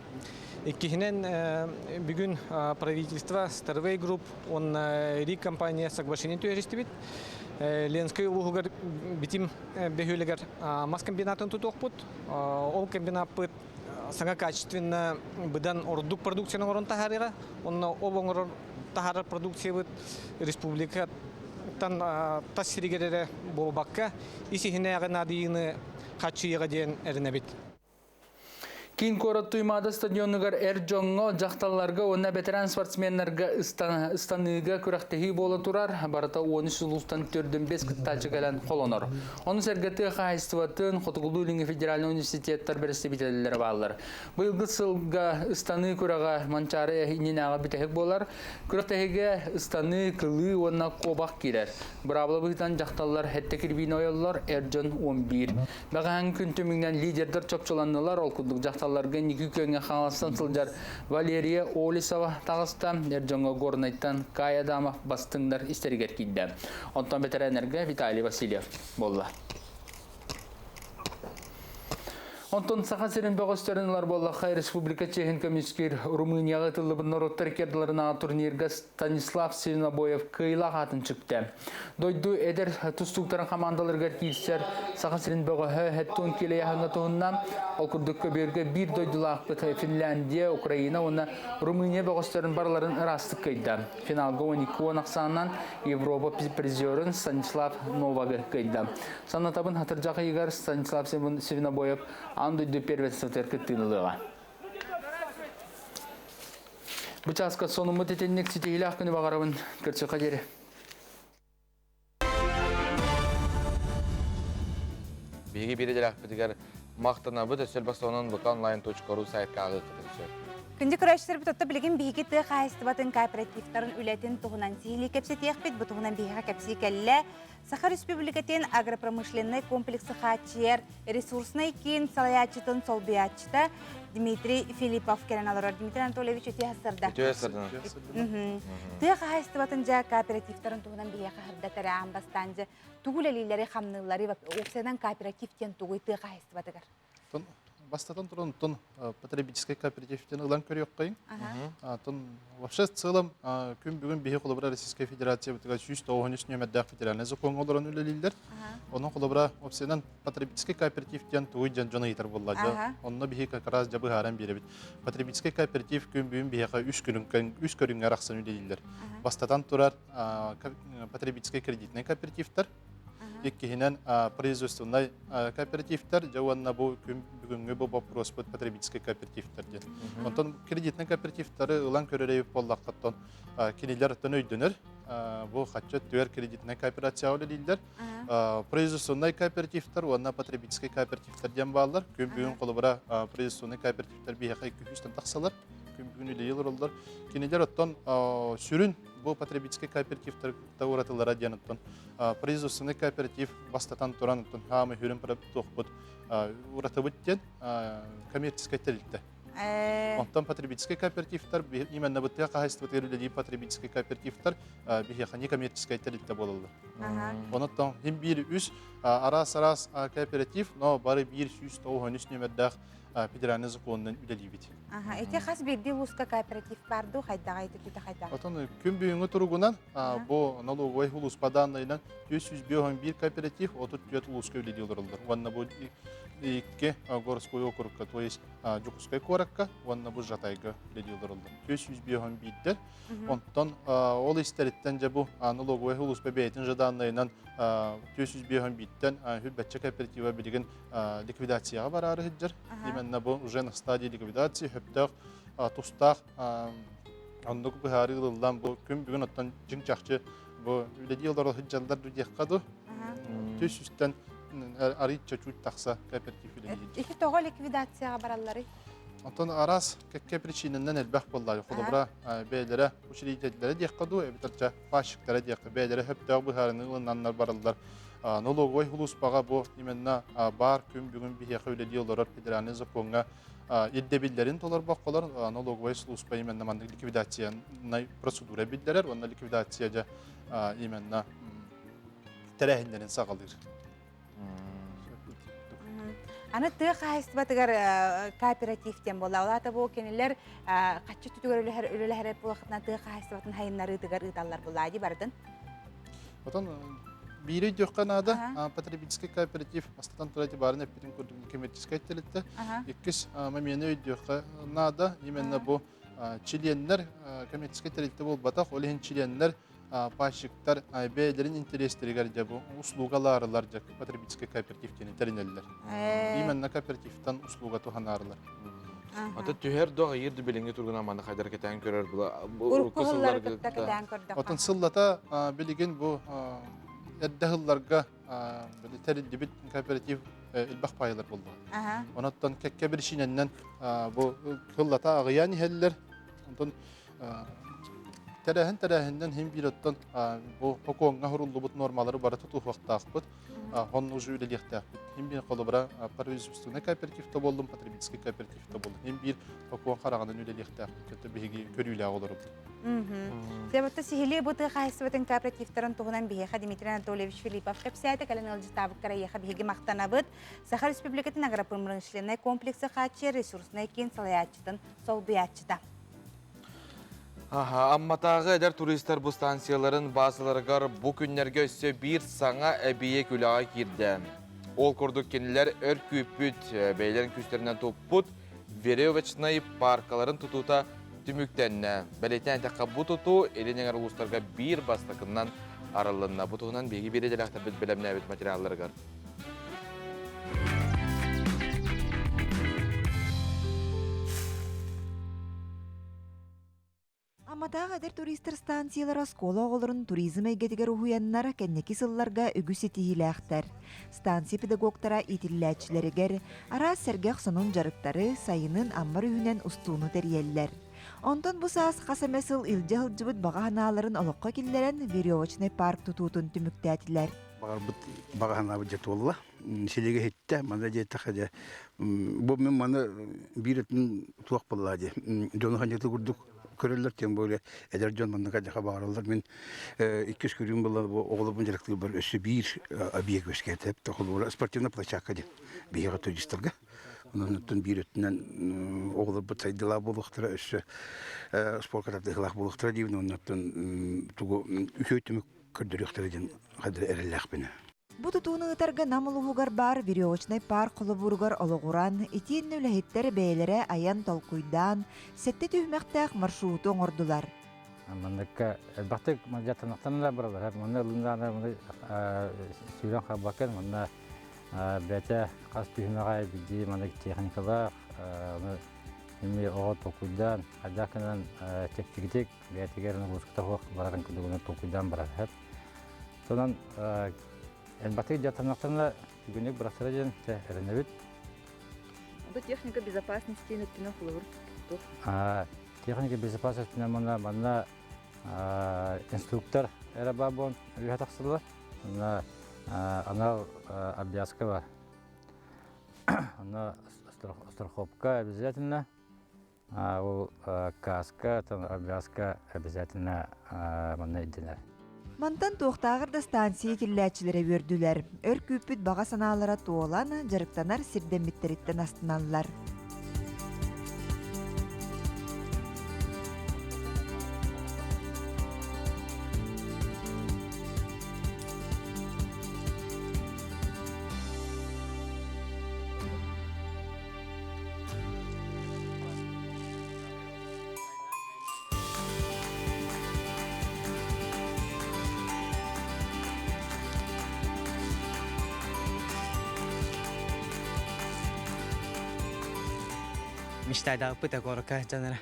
Иккиһинэн, бүгүн правительство Starway Group уонна РИК компания соглашение түһэристибит. Ленскэй улууһугар Битим бөһүөлэгэр мас комбинатын тутуохпут. Ол комбинаппыт саҥа качественно быдан ордук продукцияны оҥорон таһаарыаҕа. Онно ол оҥорор таһаарар продукциябыт республикаттан тас сиригэр эрэ буолбакка, ис иһинээҕи наадыйыыны хааччыйыаҕа диэн эрэнэбит. Киин куорат Туймаада стадионугар эр дьоҥҥо, дьахталларга уонна бэтэрээн спортсменнарга ыстаныыга күрэхтэһии буола турар. Барыта 13 улуустан 45 кыттааччы кэлэн холонор. Ону сэргэ тыа хаһаайыстыбатын, Хотугулуу-Илиҥҥи федеральнай университеттар бэрэстэбиитэллэрэ бааллар. Быйылгы сылга ыстаныы күрэҕэ Манчаары иннинээҕи бүтэһик буолар. Күрэхтэһиигэ ыстаныы, кылыы уонна куобах киирэр. Быраабыла быһыытынан дьахталлар сэттэ кирбиини ойоллор, эр дьон 11. Бэҕэһээҥҥи күн түмүгүнэн лидердэр чопчуланнылар. Ол курдук дьахталларга инники күөҥҥэ Хаҥаластан сылдьар Валерия Олесова таҕыста. Эр дьоҥҥо Горнайтан Кай Адамов бастыҥнар истэригэр киирдэ. Онтон бэтэрээннэргэ Виталий Васильев буолла. Онтон Саха сирин бөҕөстөрүн ылар буоллахха, республика чиэһин көмүскүүр Румынияҕа ытыллыбыт норуоттар иккардыларынааҕы турнирга Станислав Свинобоев кыайыылаах аатын сүктэ. Дойду эдэр тустууктарын хамаандаларыгар киирсэр Саха сирин бөҕөһө Хеттон Килеяһыҥҥа туһунна. Ол курдук көбүөргэ биир дойдулаахпыт Финляндия, Украина уонна Румыния бөҕөстөрүн барыларын ыраастык кыайда. Финалга 12 ахсаанынан Европа призерын Станислав Новагы кыайда. Санатабын хатырдьах ыйыгар Станислав Свинобоев аан дойду первенствотыгар кыттыыны ылыаҕа. Бу чааска сонуммут итинник ситиһиилээх күнү баҕарабын. Көрсүөххэ диэри. Биһиги биир идэлээхпитигэр махтанабыт өссө элбэх сонун vkonline.ru сайтка ааҕыаххытын сөп. Күндү көрөөччүлэрбит отто билигин биһиги тыа хаһаайыстыбатын кооперативтарын үлэтин туһунан сиһилии кэпсэтиэхпит. Бу туһунан биһиэхэ кэпсии кэллэ. Саха Республикатын агропромышленнай комплексы хааччыйар ресурснай киин салайааччытын солбуйааччыта Дмитрий Филиппов кэлэн олорор. Дмитрий Анатольевич үтүө сырда. Үтүө сырда. Тыа хаһаайыстыбатын дьэ кооперативтарын туһунан биһиэхэ сырдатар аан бастаан дьэ тугу үлэлииллэри хамныыллары уопсайынан кооператив диэн тугуй тыа хаһаайыстыбатыгар? Бастатан туран, оттон потребительскай кооперативтен ылан көрүөххэйин. Оттон вообще в целом күн бүгүн биһи холобура Российская Федерация бытыга 193 нүөмэрдээх федеральный закон олорон үлэлииллэр. Онон холобура опциянан потребительский кооператив диэн тугуй диэн дьон ыйытар буолла. Онно биһи как раз дьа быһааран биэрэбит. Потребительский кооператив күн бүгүн биһиэхэ үс көрүҥ үс көрүҥҥэ арахсан үлэлииллэр. Бастатан турар потребительский кредитный кооперативтар, Иккиһинэн, производственнай кооперативтар, дьэ уонна бу күн бүгүҥҥү бу боппуруоспут потребительскай кооперативтар диэн. Онтон кредитнай кооперативтары ылан көрөр эбит буоллаххыттан кинилэр оттон өйдөнөр. Бу хачча түөр кредитнай кооперацияҕа үлэлииллэр. Производственнай кооперативтар уонна потребительскай кооперативтар диэн бааллар. Күн бүгүн холобура производственнай кооперативтар биһиэхэ күһүстэн тахсалар. Күн бүгүн үлэлии олороллор. Кинилэр оттон сүрүн бу потребительскай кооперативтар уратылара диэн оттон производственный кооператив бастатан туран оттон хаамы хүрүн туохпут уратыбыт диэн коммерческай тэрилтэ. Онтон потребительскай кооперативтар именно бу тыа хаһайыстыбатыгар үлэлиир потребительскай кооперативтар биһиэхэ некоммерческай тэрилтэ буолаллар. Онон хим биир үс араас-араас кооператив, но бары биир 193 нүөмэрдээх федеральный законунан үлэлиибит. Ити хас биирдии улууска кооператив бар дуу, хайдаҕа ити түтэ хайдаҕа? Отон күн бүгүҥҥү туругунан бу налоговай улууспа данныйынан 451 кооператив 34 улууска үлэлии олороллор. Уонна бу икки городской округка, то есть Дьокуускай куоракка уонна бу Жатайга үлэлии олороллор. 451-дэр. Онтон ол истэриттэн дьэ бу налоговай улууспа бэйэтин же данныйынан 451-тэн хүрбэччэ кооператива билигин ликвидацияҕа бараары сылдьар. Именно бу уже на стадии ликвидации сөптөөх тустаах оннук быһаарыы ылыллан бу күн бүгүн оттон дьиҥ чахчы бу үлэлии олоро сылдьаллар ду диэххэ ду түс үстэн арыйча чуть тахса кооператив үлэлиир. Ити тоҕо ликвидацияҕа баралларый? Онтон араас кэккэ причинанан элбэх буоллар. Холобура, бэйэлэрэ учредителлэрэ диэххэ дуу, эбэтэр дьэ пайщиктара диэххэ, бэйэлэрэ сөптөөх быһаарыныы ылынаннар бараллар. Налоговай сулууспаҕа бу именно баар күн бүгүн биһиэхэ үлэлии олорор федеральный закоҥҥа ирдэбиллэрин толорбокколор налоговай сулууспа именно маннык ликвидациянай процедура биллэрэр уонна ликвидация дьэ именно тэрээһиннэрин саҕалыыр. Аны тыа хаһайыстыбатыгар кооператив диэн буолла. Ол аата бу кинилэр хаччы түтүгэр үлэлэһэр буолахытына тыа хаһайыстыбатын хайыннарыытыгар ыыталлар булаа дии барытын. Отон биири өйдүөххэ наада. Потребительский кооператив бастатан турар баарын эппитин курдук коммерческай тэрилтэ. Иккис момены өйдүөххэ наада. Именно бу чилиэннэр коммерческай тэрилтэ буолбатах, ол иһин чилиэннэр пайщиктар бэйэлэрин интэриэстэригэр дьэ бу услугалаарылар дьэ потребительский кооператив диэни тэринэллэр. Именно кооперативтан услуга туһанаарылар. Ата түһэр доо ыйыр билиҥҥи тургунан манна хайдар кэтээн көрөр була урукку сыллары кытта кэтээн көрдөххө. Отон сыллата билигин бу эрдэ сылларга тэриллибит кооператив элбэх паайалар буолла. Онон кэккэ биричиинэннэн бу сыллата аҕыйаан иһэллэр. Онтон Тэрээһин тэрээһиннэн иһин биир оттон бу хокуоҥҥа суруллубут нуормалары бары тутуһуохтаахпыт, онно уже үлэлиэхтээхпит. Иһин биир холобура производственный кооператив да буоллун, потребительский кооператив да буоллун. Иһин биир хокуон хараҕынан үлэлиэхтээхпит. Это биһиги көрүүлээх олоробут. Себетте сиһилии бу тыа хаһайыстыбатын кооперативтарын туһунан биһиэхэ Дмитрий Анатольевич Филиппов кэпсээтэ. Кэлэн ыалдьыттаабыккара эйиэхэ биһиги махтанабыт. Саха Республикатын агропромышленнай комплексы хааччыйар ресурснай киин салайааччытын солбуйааччыта. Амматааҕы эдэр туристар бу станцияларын баазаларыгар бу күннэргэ өссө биир саҥа эбийиэк үлэҕэ киирдэ. Ол курдук кинилэр өр күүппүт, бэйэлэрин күүстэринэн туппут веревочнай паркаларын тутуута түмүктэннэ. Бэлиэтээн эттэххэ, бу тутуу Илин эҥэр улуустарга биир бастакынан арыллынна. Бу туһунан биһиги биир идэлээхтэрбит бэлэмнээбит материалларыгар. Амматааҕы эдэр туристар станциялара оскуола оҕолорун туризм эйгэтигэр уһуйаннар кэнники сылларга үгүс ситиһиилээхтэр. Станция педагогтара иитиллээччилэригэр араас сэргэх сонун дьарыктары сайынын Аммар үһүнэн устууну тэрийэллэр. Онтон бу саас хас эмэ сыл илдьэ сылдьыбыт баҕа санааларын олоххо киллэрэн веревочный парк тутуутун түмүктээтилэр. Баҕарбыт баҕа санаабыт дьэ туолла. Силигэ иһиттэ, маны диэтэххэ дьэ бу мин маны биир өттүн туох буолла дии дьону ханньыты курдук көрөллөр тем более эдэр дьон маннык дьаха баҕараллар мин иккис көрүүм буолла бу оҕолорбун дьарыктыырбар өссө биир объект үөскээтэ холобура спортивная площадка диэн биһиэхэ туристарга онон биир өттүнэн оҕолорбут сайдыылаах буолуохтара өссө спорка тардыһыылаах буолуохтара диибин оннуттан тугу үчүгэй түмүк көрдөрүөхтэрэ диэн хадыр эрэллээхпин. Бу тутууну ыытарга Нам улууһугар баар веревочнай парк холобуругар олоҕуран, итиэннэ үлэһиттэр бэйэлэрэ айан толкуйдаан, сэттэ түһүмэхтээх маршруту оҥордулар. Манныкка элбэхтик дьаттанахтан да баралар. Манна ылыннаана сүүрэн хаалбаккын, манна бэйэтэ хас түһүмэҕэ биирдии маннык техникалаах, эмиэ оҕо толкуйдаан, хайдах гынан чэпчэкитик бэйэтигэр нагрузката суох барарын курдугунан толкуйдаан барар. Сонон элбэхтик дьаттанахтарына бүгүнүк бырахтара диэн эрэнэбит. Бу техника безопасности өттүнэн холобур туох? Техника безопасности манна манна инструктор эрэ баар буолан үһэ тахсыллар. Манна анал обвязка бар. Онно страховка обязательно. Ол каска, обвязка обязательно манна ирдэнэр. Мантан туохтааҕар да станция киллээччилэрэ үөрдүлэр. Өр күүппүт баҕа санаалара туолан, дьарыктанар сирдэммиттэриттэн астыналлар. Мечтайдаабыппыт Егорка дьоннора.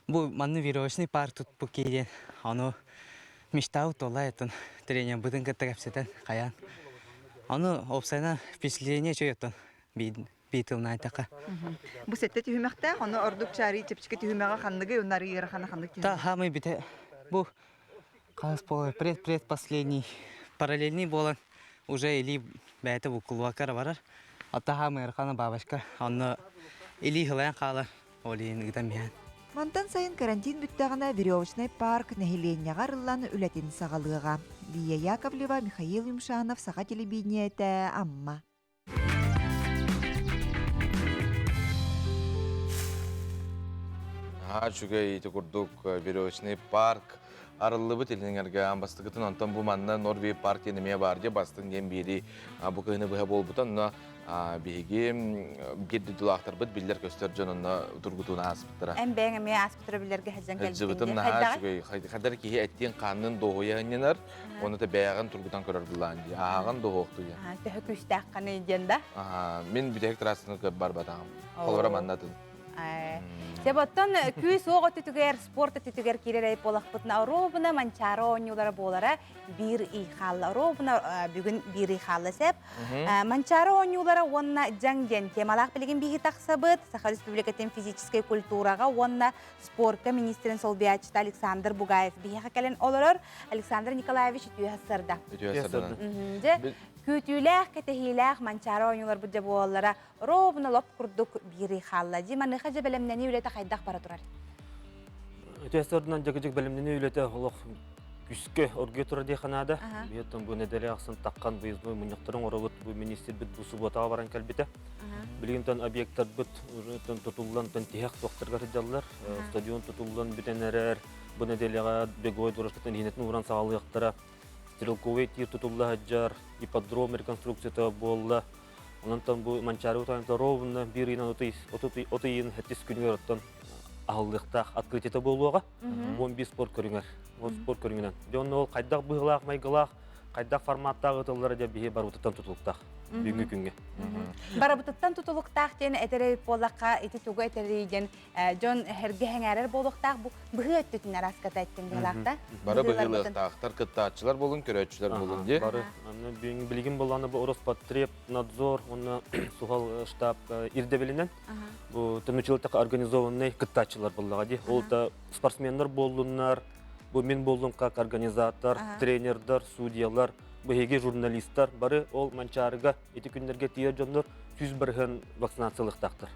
Бу манны веревочный парк тутпут киирэн, ону мечтаабыт туолла оттон тренербытын кытта кэпсэтэн хайаан. Ону уопсайынан впечатление үчүгэй оттон биир тылынан эттэххэ. Бу сэттэ түһүмэхтээх, ону ордук чаарыы чэпчэки түһүмэҕэ ханныгый, уонна арыый ыарахана ханнык түһүмэх? Та хаамый бүтэ бу хас буолар пред пред последний параллельный буолан уже илии бэйэтэ буккуллубакка эрэ барар. Оттон хаамый ыарахана бабочка онно илии сылайан хаалар ол иһин ыытан биһэн. Мантан сайын карантин бүттэҕинэ веревочный парк нэһилиэнньэҕэ арыллан үлэтин саҕалыаҕа. Лия Яковлева, Михаил Юмшанов, Саха телевидениетэ, Амма. Наһаа үчүгэй ити курдук веревочный парк арыллыбыт илиҥэргэ аан бастакытын онтон бу манна Норвей парк диэн эмиэ баар дии бастыҥ диэн биэрии бу кыһыны быһа буолбута онно биһиги биир дойдулаахтарбыт биллэр-көстөр дьон онно тургутууну ааспыттара. Эн бэйэҥ эмиэ ааспыттара билэргэ сылдьан кэлбитиҥ Сылдьыбытым наһаа үчүгэй. Хайдар киһи эттиин-хаанныын дуоһуйа сынньанар, уонна да бэйэҕин тургутан көрөр былаан дии. Ааҕан дуоһуохту диэн. Төһө күүстээххиний диэн да? Мин бүтэһик трассаны көр барбатаҕым. Холобура маннатын. Себоттон күүс уох өттүтүгэр, спорт өттүтүгэр киирэр буолахпытына, оруобуна Манчаары оонньуулара буолара биир ый хаалла. Оруобуна бүгүн биир ый хаалла сеп. Манчаары оонньуулара уонна дьаҥ диэн темалаах билигин биһи тахсабыт. Саха Республикатын физическэй культураҕа уонна спорка министрин солбуйааччыта Александр Бугаев биһиэхэ кэлэн олорор. Александр Николаевич үтүө сарда. Үтүө сарда. Дьэ, күүтүүлээх, кэтэһиилээх Манчаары оонньууларбыт дьэ буолаллара ровно лоп курдук биир ый хаалла. Дьи маныаха дьэ бэлэмнэнии үлэтэ хайдах бара турар? Үтүө сарданан дьэ бэлэмнэнии үлэтэ олох күскэ оргуйа турар диэххэ наада. Биһиэттэн бу нэдиэлэ ахсын таххан выездной мунньахтарын оҥоробут. Бу министрбит бу субуотаҕа баран кэлбитэ. Билигин объекттарбыт тутуллан тиһэх туохтарга сылдьаллар. Стадион тутуллан бүтэн эрэр. Бу нэдиэлэҕэ беговой дорожкатын иһинэтин ууран саҕалыахтара. Стрелковый тир тутулла сылдьар, ипподром реконструкцията буолла. Онон бу Манчаары утаанта ровно биир ыйынан от ыйын хэттис күнүгэр оттон аһыллыахтаах открытиета буолуоҕа. 15 спорт көрүҥэр. Ол спорт көрүҥүнэн. Дьэ онно ол хайдах быһыылаах майгылаах, хайдах форматтаах ытыллара дьэ биһи барыбытыттан тутулуктаах бүгүҥҥү күҥҥэ. Барыбытыттан тутулуктаах диэн этэр эбит буоллахха, ити тугу этэрий диэн дьон эргэ сэҥээрэр буолуохтаах бу быһыы өттүтүн араската эттин быһыылаах да. Бары быһыылыахтаахтар, кыттааччылар буолун, көрөөччүлэр буолун дии. Бары. Билигин буоллаҕына бу Роспотребнадзор уонна суһал штаб ирдэбилинэн бу тымнычылыктах организованный кыттааччылар буоллаҕа дии. Ол да спортсменнар буоллуннар, бу мин буоллум как организатор, тренердар, судьялар, биһиги журналистар бары ол Манчаарыга ити күннэргэ тиийэр дьоннор 100% вакцинациялыахтаахтар.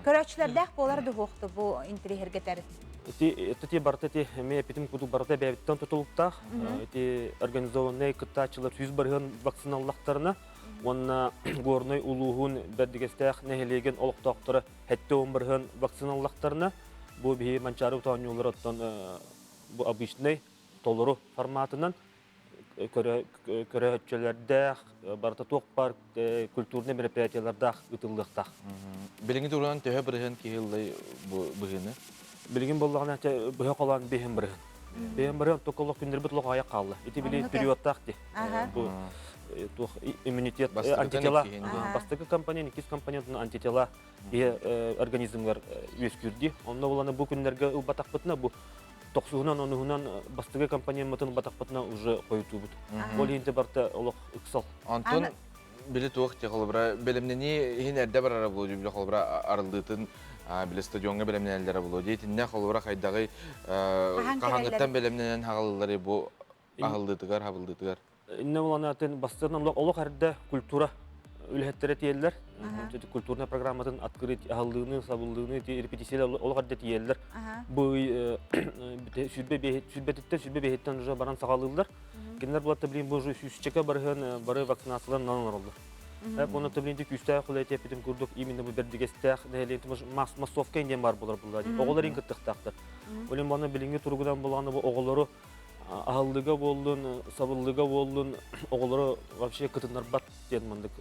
Көрөөччүлэрдээх буолар дуһуохту бу интириэһиргэтэр. Ити ити барыта ити эмиэ эпитим курдук барыта бэйэбиттэн тутулуктаах. Ити организованнай кыттааччылар 100% вакциналлахтарына уонна Горнай улууһун Бэрдигэстээх нэһилиэгин олохтоохторо 70% вакциналлахтарына бу биһи Манчаары оонньуулар оттон бу обычный толору форматынан көрөөччүлэрдээх, барыта туох баар культурнай мероприятиелардаах ыытыллыахтаах. Билиҥҥи туругунан төһө бырыһыан киһи ыллай бу быһыыны? Билигин буоллаҕына быһа холоон биэһин бырыһын. Биэһин бырыһын только олох күннэрбит олох аҕыйах хаалла. Ити били периодтаах ди. Бу туох иммунитет антитела. Бастакы компонент, иккис компонент антитела киһи организмгар үөскүүр Онно буланы бу күннэргэ ылбатахпытына бу тохсуһунан онуһунан бастакы компонеммытын ылбатахпытына уже хойутуубут. Ол иһин барыта олох ыксал. Онтон били туох те холобура бэлэмнэнии иһин эрдэ барара буолуо дии били холобура арыллыытын били стадиоҥҥа бэлэмнэнэллэрэ буолуо дии итиннэ холобура хайдаҕый хаһаҥыттан бэлэмнэнэн хаҕыллары бу аһыллыытыгар хабыллыытыгар Инне булана атын бастыынан олох эрдэ культура. үлэһиттэрэ тиэллэр. Культурная программатын открыть аһыллыыны, сабыллыыны репетициялар олох эрдэ тиийэллэр. Бу сүүрбэтиттэн 25-иттэн уже баран саҕалыыллар. Кинилэр булатта билин бу уже сүүсчэкэ барыһын бары вакцинацияларын оҥороллор. Оны блин күүстээх үлэ эппитим курдук именно бу бэрдигэстээх нэһилиэнньэ массовка диэн бар булар булла. Оҕолор ин кыттыктаахтар. Олен баны билиҥҥи туругунан булааны бу оҕолору аһыллыга буоллун, сабыллыга буоллун, оҕолору вообще кытыннарбат диэн маннык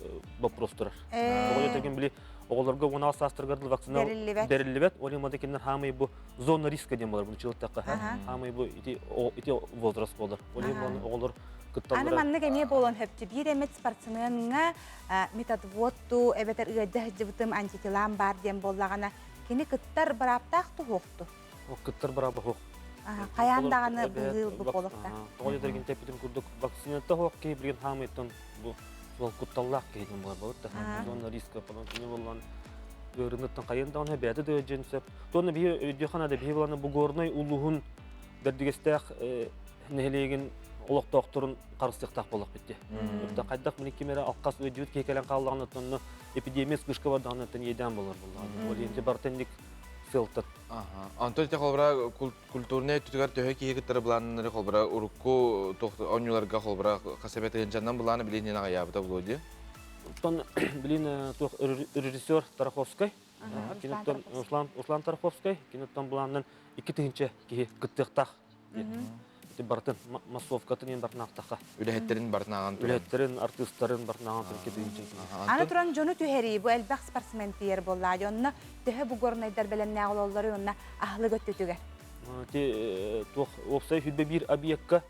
вопрос турар. Оҕо деген били оҕолорго 16 саастарыгар вакцина бериллибэт. Ол манда кинилэр хаамай бу зона риска диэн болар буну чылыттакка хаамай бу ити ити возраст болар. Ол оҕолор кытталлара. Аны маннык эмиэ буолуон сөптү. Биир эмит спортсменҥа методводту эбэтэр ыадьа сылдьыбытым антителам баар диэн буоллаҕына кини кыттар бырааптаах туһуохту. Кыттар бырааба суох. Хайаан даҕаны быһыы ылбыт буолуохтаах. Тоҕо дьэтэргин тэппитим курдук вакцината суох киһи билигин хаамыйтан бу суол кутталлаах киһитин буолар болот да. Зона риска потом кини боллон ыарыныттан хайын даҕаны бэйэтэ да ыалдьыан сөп. Туонна биһи өйдүөххэ наада биһи буланы бу Горнай улууһун бэрдигэстээх нэһилиэгин олохтоохторун харыстыахтаах буоллахпыт дии. Хайдах мин ким эрэ алқас өйдүүт киһи кэлэн хааллаҕына онно эпидемия вспышка бардаҕына иэдээн болар буоллаҕына. Ол иһин барытын сылтат. Онтон ити холобура культурнай өттүгэр төһө киһи кыттары былааннары холобура урукку оонньууларга холобура хас эмэ тыһыынчаннан былааны билиинин аҕыйаабыта буолуо дии. Оттон билин туох режиссер Тараховскай, киниттэн Руслан Руслан Тараховскай, киниттэн былаанынан 2000 киһи кыттыахтаах Ити барытын массовкатын иэн бартын аахтахха. Үлэһиттэрин бартын ааҕан туран. Үлэһиттэрин, артыыстарын бартын ааҕан туран кэтиинчэ. Аны туран дьону түһэрии бу элбэх спортсмен тиийэр буоллаа. Онно төһө бу горнайдар бэлэмнээх ололлору онно аһылык өттүтүгэр. Ити туох уопсай сүрбэ биир объекка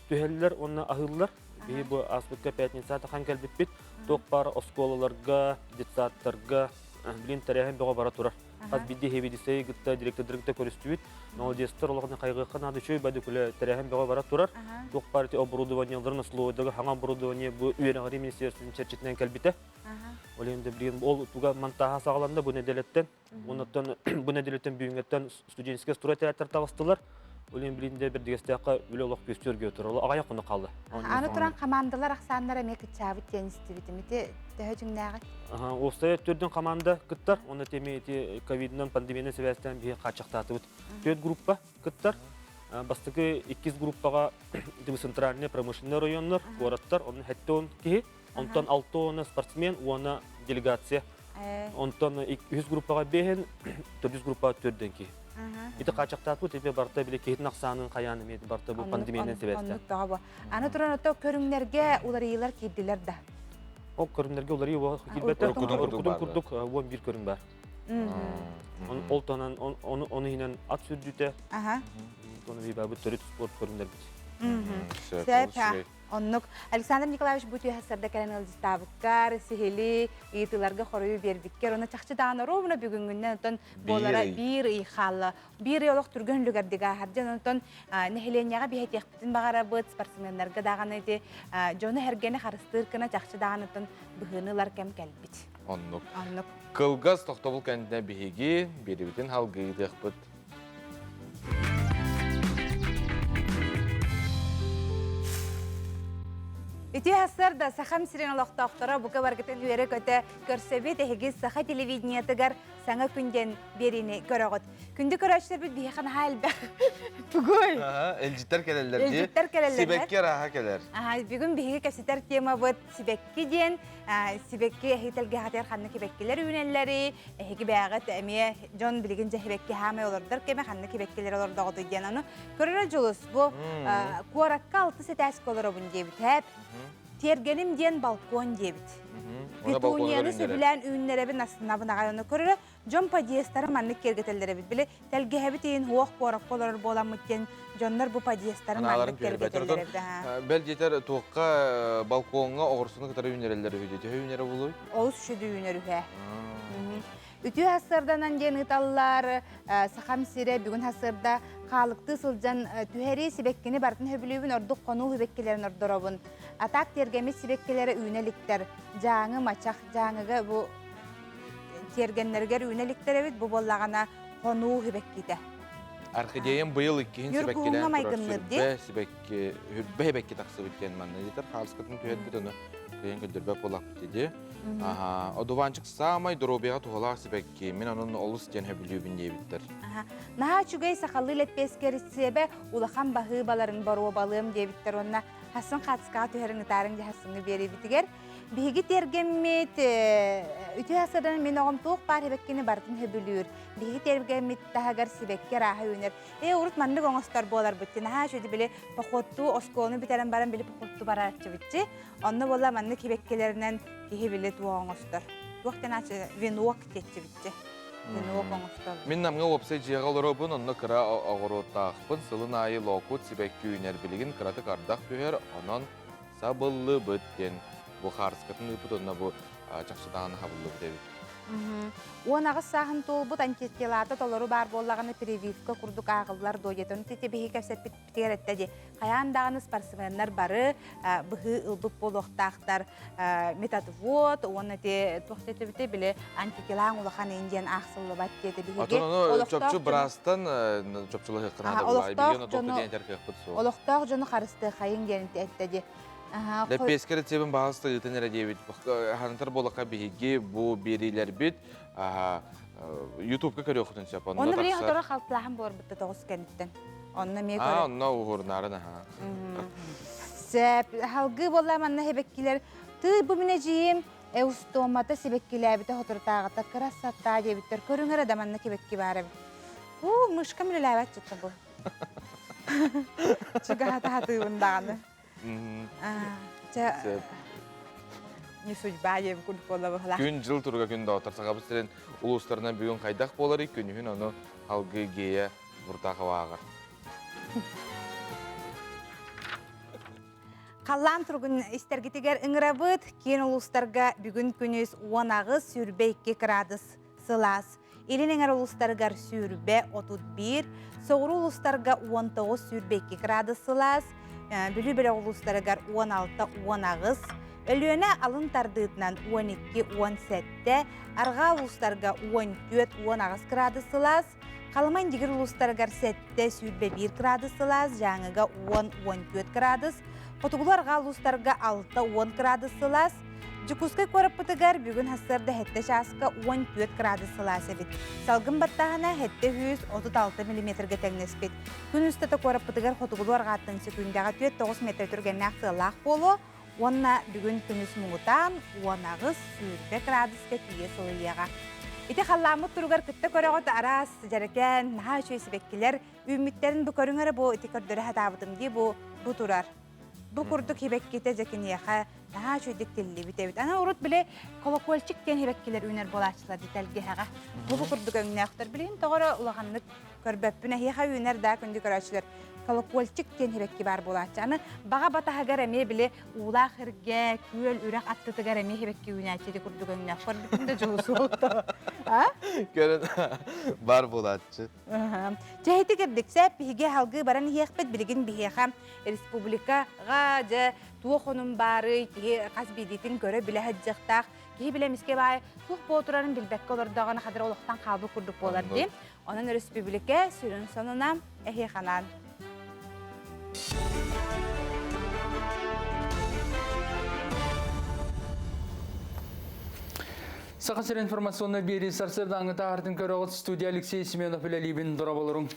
түһэллэр уонна аһыыллар. Биһи бу ааспыкка пятница тахан кэлбиппит. Туох баар оскуолаларга, детсадтарга билин тэрээһин бөҕө бара турар. Хас биирдии хэбидисэйи кытта директордары кытта көрүстүбүт. Молодецтар олохно хайгыахха наада үчүгэй бадыкүлэ тэрээһин бөҕө бара турар. Туох баар ити оборудованиеларын условиядагы хаҥа оборудование бу үөрэҕирии министерствотын чэрчитинэн кэлбитэ. Ол иһин да билигин ол туга монтааһа саҕаланна бу нэдиэлэттэн. Оннуттан бу нэдиэлэттэн бүгүҥҥэттэн студенческай строй таҕыстылар. Ол иһин билигин да бэрдигэстээххэ үлэ олох күөстүү турар. Ол аҕыйах хонук хаалла. Аны туран хамаандалар ахсааннара эмиэ кыччаабыт диэн истибитим. Ити төһө дьиҥнээҕий? Уопсайа төрдүн команда кыттар. Онно теми ити ковидынан пандемиянан сибээстээн биһи хааччахтаатыбыт. Төрт группа кыттар. Бастакы иккис группаҕа ити центральный промышленный районнар, куораттар, онно 70 киһи, онтон 6 спортсмен уонна делегация. Онтон үһүс группаҕа бэһин, төрдүс группаҕа төрдөн киһи. Ити хааччахтаатбыт эбе барта били киһитин ахсаанын хайаан эмиэ барта бу пандемиянан сибээстээн. Оннук тоҕо бу. Аны туран ото көрүҥнэргэ уларыйыылар киирдилэр да. Ол көрүҥнэргэ уларыйыы киирбэтэ. Уруккутун курдук 11 көрүҥ бар. Ол туһунан ону иһинэн ат сүрдүүтэ. Ону бибабыт төрүт спорт көрүҥнэрбит. Сөп. Оннук. Александр Николаевич бу түһэ сарда кэлэн ыалдьыттаабыккар, сиһили ыйытыыларга хоруйу биэрбиккэр, уонна чахчы даҕаны ровно бүгүҥҥүнэн оттон буолара биир ый хаалла. Биир ый олох түргэн үлүгэрдик ааһар дьон онтон нэһилиэнньэҕэ биһэтиэхпитин баҕарабыт, спортсменнарга даҕаны ити дьону-сэргэни харыстыыр гына чахчы даҕаны оттон быһыыны ылар кэм кэлбит. Оннук. Оннук. Кылгас тохтобул кэннэ биһиги биэрибитин халгыытыахпыт. Үтүө сарсыарда Сахам сирин олохтоохторо бука баргытын үөрэ-көтө көрсөбүт эһиги саха телевидениетыгар саҥа күн диэн биэриини көрөҕүт. Күндү көрөөччүлэрбит биһиэхэ наһаа элбэх тугуй? Элдьиттэр кэлэллэр дии. Элдьиттэр кэлэллэр. Сибэкки арааһа кэлэр. Аха, бүгүн биһиги кэпсэтэр темабыт сибэкки диэн. Сибэкки эһиги тэлгэһэтигэр ханнык сибэккилэр үүнэллэрий? Эһиги бэйэҕит эмиэ дьон билигин дьэ сибэкки хаамай олордор кэмэ ханнык сибэккилэр олордоҕутуй диэн ону көрөрө дьулус бу куоракка алтыс этээскэ олоробун диэбит һээп тиэргэним диэн балкон диэбит петунияны сөбүлээн үүннэрэбин астынабын аҕай ону көрөрө дьон подъездтары маннык киэргэтэллэр эбит били тэлгэһэбит иһин уох куоракка олорор буоламмыт диэн дьоннор бу подъездтары маннык киэргэтэллэр эбит бэл диэтэр туохха балкоҥҥа оҕурсуну кытары үүнэрэллэр үһү дии төһө үүнэрэ буолуой олус үчүгэй үүнэр үһэ Үтүө сарсыарданан диэн ыыталлар. Сахам сирэ бүгүн сарсыарда хаалыктыы сылдьан түһэрии сибэккини барытын сөбүлүүбүн, ордук хонуу сибэккилэрин ордоробун. Атаак тиэргэммит сибэккилэрэ үүнэ иликтэр. Дьааҥы, мачах, дьааҥыга бу тиэргэннэригэр үүнэ иликтэр эбит, бу буоллаҕына хонуу сибэккитэ. Орхидеям быйыл иккиһин сибэккилээн турар сүрбэ сибэкки, хүрбэ сибэкки тахсыбыт диэн манна диэтэр хаалыскатын түһэрбит ону. Кыйын көрдөрбөт буоллахпыт дии. Аха, одуванчик саамай доруобуйаҕа туһалаах сибэкки, мин онон олус диэн сөбүлүүбүн диэбиттэр. Наһаа үчүгэй сахалыы лэппиэскэ рецебэ улахан баһыыбаларын боруобалыам диэбиттэр уонна хассын хаацкаҕа түһэрин ытаарыҥ дьэ хассыҥҥы биэриибитигэр. Биһиги тиэргэммит үтүө асырдан мин оҕом туох баар сибэккини барытын сөбүлүүр. Биһиги тиэргэммит таһыгар сибэкки арааһа үүнэр. Ээ урут маннык оҥостор буоларбыт. Наһаа үчүгэй били походтуу оскуоланы бүтэрэн баран били походтуу барааччыбытчы. Онно буолла маннык сибэккилэринэн киһи били туох оҥостор. Туох диэн венок диэччибитчи. Венок оҥостор. Мин Намҥа уопсай дьиэҕэ олоробун, онно кыра оҕуруоттаахпын, сылын аайы лоокут сибэкки үүнэр, билигин кыратык ардах түһэр, онон сабыллыбыт диэн бу хаарыскатын ыыппыт уонна бу чахчы даҕаны хабыллыбыт эбит. 18 сааһын туолбут антителата толору баар буоллаҕына прививка курдук ааҕыллар дуо диэтэ. Ону ити биһиги кэпсэппитигэр этте дии. Хайаан даҕаны спортсменнар бары быһыы ылбыт буолуохтаахтар. Методвод уонна ити туох диэтибити били антителаң улахан ин диэн аахсыллыбат диэтэ биһиги. Отон ону чопчу быраастан чопчулаһыахха наада Олохтоох дьону олохтоох дьону харыстыахайыҥ диэн этте дии. Лэппиэскэ рецебин баһаалыста ыытан эрэ диэбит. Ханытар буоллахха биһиги бу биэриилэрбит Ютубка көрүөххүтүн сөп. Онно билигин сотору халтылааһын буоларбыт да тоҕус кэнниттэн. Онно эмиэ көрө. Онно уһурнаарын аха. Сөп. Халгыы буолла манна хэбэккилэр тыы бу мин эдьиийим эустомата сибэккилээбитэ соторутааҕыта красота диэбиттэр. Көрүҥ эрэ да манна кибэкки баар эбит. Уу, мышкам үлэлээбэт чутта бу. Чугаһата хатыыбын даҕаны. Чэ, не судьба диэбит курдук буолла быһылаах. Күн-дьыл туруга күн доҕоттор Сахабыт сирин улуустарынан бүгүн хайдах буоларый күнүһүн ону алгыы Гея Буртахова ааҕар. Халлаан туругун истэргитигэр ыҥырабыт. Киин улуустарга бүгүн күнүс 18 22 градус сылаас. Илин эҥэр улуустарыгар 20 31, соҕуруу улуустарга 19 22 градус сылаас, Бүлүү бөлөх улуустарыгар 16 18, Өлүөнэ алын тардыытынан 12 17, арҕаа улуустарга 14 18 градус сылаас, Халыма Индигир улуустарыгар 7 21 градус сылаас, Дьааҥыга 10 14 градус, Хотугулуу арҕаа улуустарга 6 10 градус сылаас, Дьокуускай куораппытыгар бүгүн сарсыарда 7 чааска 14 градус сылаас эбит. Салгын баттааһына 736 миллиметргэ тэҥнэспит. Күн устата куораппытыгар хотугулуу арҕааттан секундаҕа 4-9 метр түргэннээх тыаллаах буолуо уонна бүгүн күнүс муҥутаан 18 сүүрбэ градуска тиийэ сылыйыаҕа. Ити халлааммыт туругар кытта көрөҕүт араас дьэрэкээн, наһаа үчүгэй сибэккилэр үүммүттэрин бу көрүҥ эрэ бу ити көрдөрө сатаабытым дии бу бу турар. Бу курдук сибэккитэ дьэ киниэхэ наһаа үчүгэйдик тиллибит эбит. Аны урут били колокольчик диэн сибэккилэр үүнэр буолааччылар дии тэлгэһэҕэ. Бу курдук өҥнөөхтөр. Билигин тоҕо эрэ улаханнык көрбөппүн. Эһиэхэ үүнэр да күндү көрөөччүлэр. Колокольчик диэн сибэкки баар буолааччы. Аны баҕа батаһыгар эмиэ били уулаах иргэ, күөл, үрэх аттытыгар эмиэ сибэкки үүнээччи ити курдук өҥнөөх. Көрбүтүм да дьолу суолта. А? Көрөн бар буолааччы. Чэһити кирдик сэп биһиги халгыы баран иһиэхпит билигин биһиэхэ республикаҕа дьэ туох онун баарый киһи хас биирдиитин көрө билэ сылдьыахтаах киһи билэ эмискэ баай туох буола турарын билбэккэ олордоҕуна хадыр олохтон хаалбыт курдук буолар дии онон өрөспүүбүлүкэ сүрүн сонуна эһиэхэ Саха сирин информационнай биэрии сарсыардааҥҥы таһаартын көрөҕүт студия Алексей Семенов үлэлиибин дорооболоруҥ.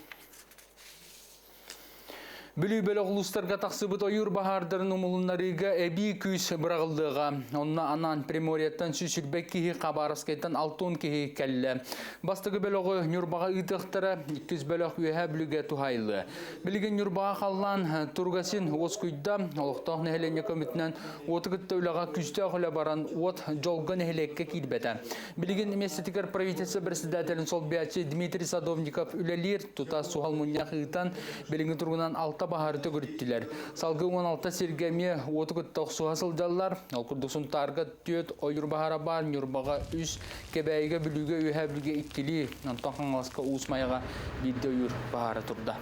Бүлүү бөлөх улуустарга тахсыбыт ойуур баһаардарын умулуннарыыга эбии күүс быраҕыллыаҕа. Онно анаан Приморьеттан 120 киһи, Хабаровскайтан 60 киһи кэллэ. Бастакы бөлөҕү Ньурбаҕа ыытыахтара, иккис бөлөх Үөһээ Бүлүүгэ туһаайыллыа. Билигин Ньурбаҕа халлаан туруга син уоскуйда. Олохтоох нэһилиэнньэ көмөтүнэн уоту кытта үлэҕэ күүстээх үлэ баран, уот дьолго нэһилиэккэ киирбэтэ. Билигин миэстэтигэр правительство председателин солбуйааччы Дмитрий Садовников үлэлиир, тута суһал мунньах ыытан, билиҥҥи туругунан алта баһаары төгүрүттүлэр. Салгыы 16 сиргэ эмиэ уоту кытта охсуһа сылдьаллар. Ол курдук Сунтаарга түөрт ойуур баһаара баар, Ньурбаҕа үс, Кэбээйигэ, Бүлүүгэ, Үөһээ Бүлүүгэ иккилии, онтон Хаҥаласка, Уус Майаҕа биирдэ ойуур баһаара турда.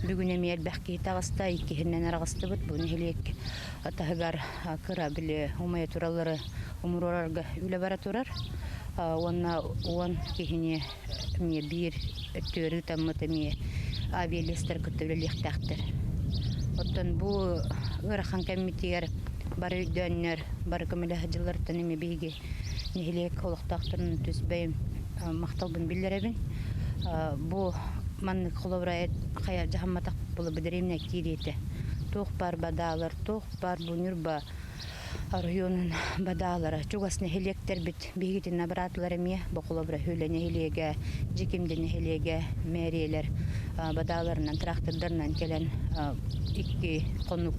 Бүгүн эмиэ элбэх киһи таҕыста, иккиһинэн араҕыстыбыт. Бу нэһилиэк таһыгар кыра били умайа тураллары умуруорарга үлэ бара турар. Уонна 10 киһини эмиэ биир өттүгэр ыытаммыт эмиэ авиалиэстэр кытта үлэлиэхтээхтэр. Оттон бу ыарахан кэммитигэр бары өйдөөннөр, бары көмөлөһө дьыллартан эми биһиги нэһилиэк олохтоохторун түс бэйэм махталбын биллэрэбин. Бу маннык холобура хайа дьаһамматах була быдыримнэ киириэтэ. Туох бар бадаалар, туох бар бу Ньурба оройуонун бадаалара чугас нэһилиэктэрбит биһигитин абыраатылар эмиэ бу холобура Хүлэ нэһилиэгэ, Дьикимди нэһилиэгэ, мээриэлэр бадааларынан, трактордарынан кэлэн икки хонук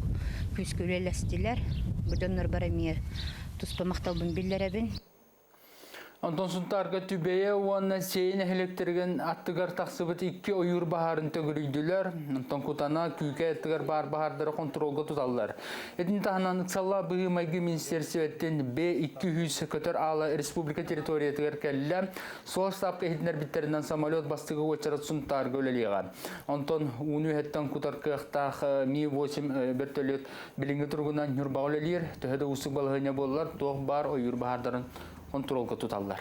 күүскэ үлэлэстилэр. Бу дьоннорбор эмиэ туспа махталбын биллэрэбин. Онтон Сунтаарга Түбэйэ уонна Сиэй нэһилиэктэригин аттыгар тахсыбыт икки ойуур баһаарын төгүрүйдүлэр. Онтон Кутана, Күүкэ аттыгар баар баһаардары хонтуруолга туталлар. Итини таһынан ыксаллаах быһыы-майгы министиэристибэттэн Б-200 көтөр аала республика территориятыгар кэллэ. Суол штабка иһитиннэрбиттэринэн самолет бастакы уочарат Сунтаарга үлэлиэҕэ. Онтон ууну үһэттэн кутар кыахтаах Ми-8 вертолет Билиҥҥи туругунан Ньурбаҕа үлэлиир, төһө да уустук балаһыанньа буоллар, туох баар ойуур баһаардарын хонтуруолга туталлар.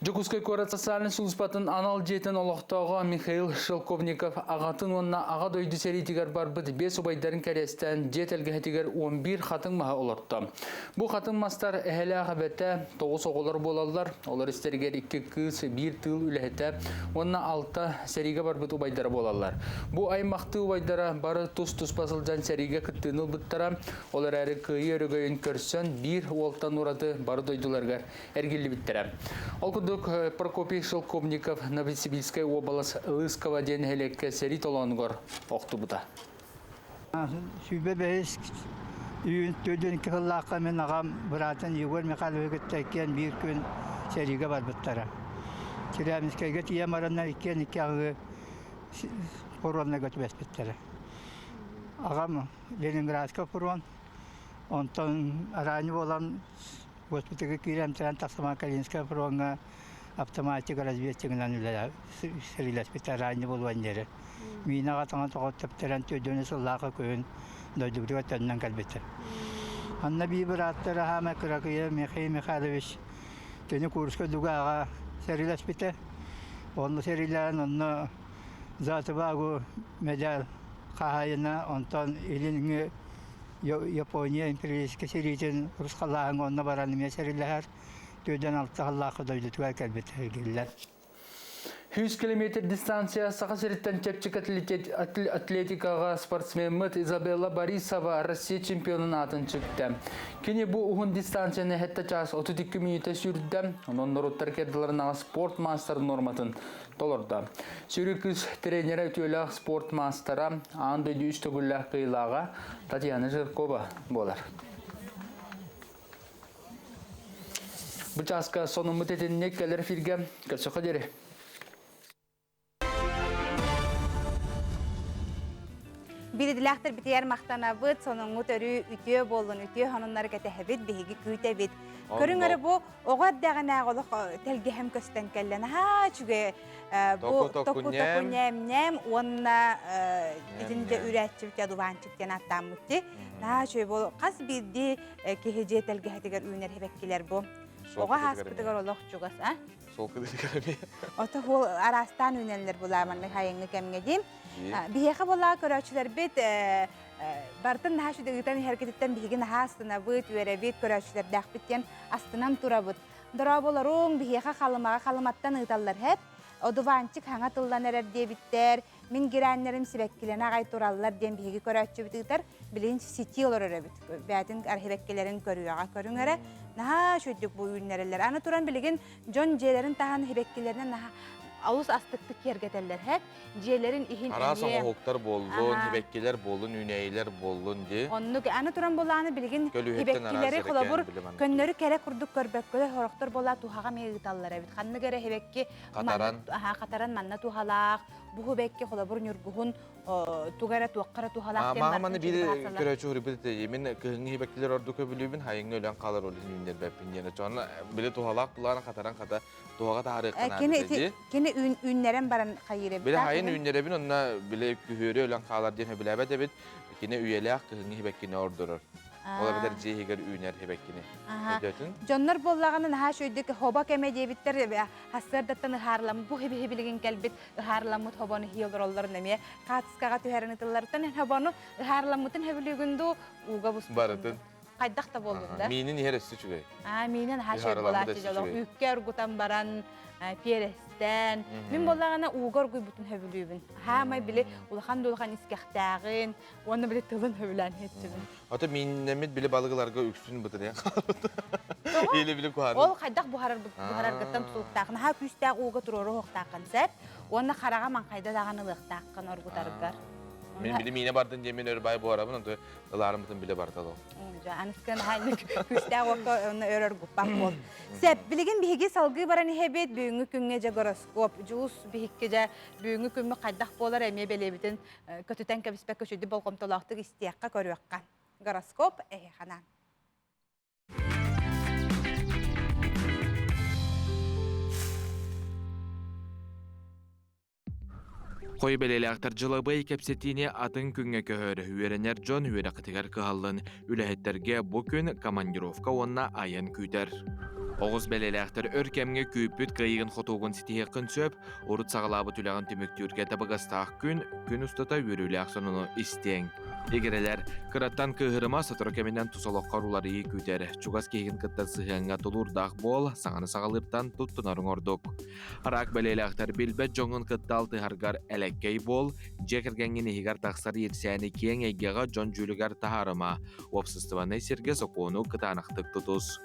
Дьокуускай куорат социальнай сулууспатын анал дьиэтин олохтооҕо Михаил Шелковников аҕатын уонна Аҕа дойду сэриитигэр барбыт биэс убайдарын кэриэстээн дьиэ тэлгэһэтигэр 11 хатыҥ маһы олорто. Бу хатыҥ мастар эһэлээх эбэтэ, тоҕус оҕолор буолаллар. Олор истэригэр икки кыыс, биир тыыл үлэһитэ уонна алта сэриигэ барбыт убайдара буолаллар. Бу аймахтыы убайдара бары тус-туспа сылдьан сэриигэ кыттыыны ылбыттара. Ол эрээри кыайыы өрөгөйүн көрсөн биир уолтан ураты бары дойдуларыгар эргиллибиттэрэ. Ол курдук Прокопий Шелковников Новосибирскай уобалас Лысково диэн нэһилиэккэ сэрии толоонугар охтубута. Сүүрбэ бэһис үүн төрдүн кыһыллаахха мин аҕам быраатын Егор Михайловы кытта иккиэн биир күн сэриигэ барбыттара. Челябинскайга тиийэн бараннар иккиэн икки аҕыы фроннарга түбэспиттэрэ. Аҕам Ленинградка фронт, онтон араанньы буолан госпитальга киирэн эмтэнэн тахсаман Калининскай фроҥҥа автоматик разведчигынан сэриилэспит араанньы буолуон диэри. Миинэҕэ таҥан тоҕо тэптэрэн төрдүнү сыллаахы күһүн дойдубутугар төннөн кэлбитэ. Анна бии бырааттара хаама кыракыйа Михаил Михайлович кини Курскай дугааҕа сэриилэспитэ. Онно сэриилээн онно За отвагу медаль хаһаайына, онтон илиҥҥи Япония империалистическай сэриитин урусхаллааһыҥҥа онно баран эмиэ сэриилэһэр. Түөдэн алта сыллаахха дойдутугар кэлбит эргиллэр. 100 километр дистанция Саха сириттэн чэпчэки атлетикаҕа спортсмеммыт Изабелла Борисова Россия чемпионун аатын сүктэ. Кини бу уһун дистанцияны 7 чаас 32 мүнүүтэ сүүрдэ. Онон норуоттар кэрдилэринээҕи спорт маастар норматын толордо. Сүүрүү кыыс тренерэ үтүөлээх спорт маастара, аан дойду үс төгүллээх кыайыылааҕа Татьяна Жиркова буолар. Бу чааска сонуммут итинник кэлэр эфиргэ көрсөххө диэри. Биирдилээхтэр битигэр махтанабыт, сонуҥҥут өрүү үтүө буоллун, үтүө сонуннары кэтэһэбит, биһиги күүтэбит. Көрүҥ эрэ бу оҕо эрдэҕинээҕи олох тэлгэһэм көстөн кэллэ. Наһаа үчүгэй бу току току ньээм-ньээм уонна итинде үрээччибит одуванчик диэн ааттааммыт дии. Наһаа үчүгэй бу хас биирдии киһи дьиэ тэлгэһэтигэр үүнэр хибэккилэр бу. Оҕо ааспытыгар олох чугас, а? Сол кыдырыгар эмиэ. Ото ол араастаан үүнэллэр булааманнык хайыҥҥы кэмҥэ дии. Биһиэхэ буоллаҕа көрөөччүлэрбит бартын наһаа үчүгэй ыытан иһэргититтэн биһиги наһаа астынабыт, үөрэбит, көрөөччүлэрдээхпит диэн астынан турабыт. Дорооболоруҥ, биһиэхэ Халымаҕа Халыматтан ыыталлар һэп. Одуванчик хаҥа тыллан эрэр диэбиттэр, мин гирээннэрим сибэккилэнэ аҕай тураллар диэн биһиги көрөөччүбүт ыытар. Билигин сити олорор эбит. Бээтин архивэккилэрин көрүөҕэ көрүҥ эрэ. Наһаа үчүгдүк бу үүннэрэллэр. Аны туран билигин дьон дьиэлэрин таһан хибэккилэринэн наһаа олус астыктык киэргэтэллэр һэп. Дьиэлэрин иһин Араас оҥоһуктар буоллун, хибэккилэр буоллун, үүнээйилэр буоллун дии. Оннук аны туран буолааны билигин хибэккилэри холобур көннөрү кэрэ курдук көрбөккөлөр сорохтор буолаа туһаҕа эмиэ ыыталлар эбит. Ханнык эрэ хибэкки хатаран хатаран манна туһалаах, бу хибэкки холобур ньургуһун туга эрэ туохха эрэ туһалаах диэн Мага маны биир көрөөччү хуруйбут этэ. Мин кыһыҥҥы хибэккилэр ордук көбүлүүбүн, хайыҥҥы өлөн хаалар ол иһин үүннэрбэппин диэн. Оччоҕуна били туһалаах булааны хатаран хата туһаҕа таһаарыахха наада Кини ити кини үүннэрэн баран хайыыр эбит. Били хайын үүннэрэбин онно били күһүөрү өлөн хаалар диэн сөбүлээбэт эбит. Кини үйэлээх кыһыҥҥы хибэккини ордорор. Ол эбэтэр дьиэ иһигэр үүнэр сибэккини. Өйдөөтүн? Дьоннор буоллаҕына наһаа үчүгэйдик хобо кэмэ диэбиттэр сарсыардаттан ыһаарыламмыт бу хибиһи билигин кэлбит ыһаарыламмыт хобону хии олороллорун эмиэ хаатыскаҕа түһэрэн ытылларыттан хобону ыһаарыламмытын хөбүлүүгүн дуу ууга буспутун Барытын. Хайдах да буоллун да. Миинин иһэр өссө үчүгэй. Аа, миинин наһаа үчүгэй буолааччы дьолох. Үүккэ оргутан баран, перестэн. Мин буоллаҕына ууга оргуйбутун хөбүлүүбүн. Хаамай били улахан да улахан искэхтээҕин, уонна били тылын хөбүлээн иһиччибин. Ото мииннэммит били балыгыларга үксүн бытырыйан хаалбыт. Или били куһаҕан. Ол хайдах буһарар буһараргыттан тутулуктаах. Наһаа күүстээх ууга туруору уһуктааххын сөп. Уонна хараҕа маҥхайда даҕаны ылыахтааххын оргутаргар. Мин били миинэ бардын диэн мин өр бай буһарабын, онто ылаарыммытын биле бартал ол. Аныскын күүстээх уокка онно өр оргуппат буол. Сөп, билигин биһиги салгыы баран иһэбит бүгүҥҥү күҥҥэ дьэ гороскоп. Дьулус биһикки дьэ бүгүҥҥү күммүт хайдах буолар эмиэ бэлиэбитин көтүтэн кэбиспэккэ үчүгэй болҕомтолоохтук истиэххэ, көрүөххэ. Гороскоп эһиэхэ Хой бэлиэлээхтэр дьылабыай кэпсэтиини атын күҥҥэ көһөр, үөрэнэр дьон үөрэххитигэр кыһаллын, үлэһиттэргэ бу күн командировка уонна айан күүтэр. Оҕус бэлиэлээхтэр өр кэмҥэ күүппүт кыайыгын хотуугун ситиһиэххин сөп, урут саҕалаабыт үлэҕин түмүктүүргэ табыгастаах күн, күн устата үөрүүлээх сонуну истиэҥ. Игирэлэр, кыраттан кыыһырыма, сотору кэминэн тус олоххор уларыйыы күүтэр. Чугас киһигин кытта сыһыаҥҥа тулуурдаах буол, саҥаны саҕалыыртан туттунарыҥ ордук. Араак бэлиэлээхтэр билбэт дьоҥҥун кытта алтыһаргар элэккэй буол, дьиэ кэргэҥҥин иһигэр тахсар иирсээни киэҥ эйгэҕэ дьон дьүүлүгэр таһаарыма, уопсастыбаннай сиргэ сокуону кытаанахтык тутус.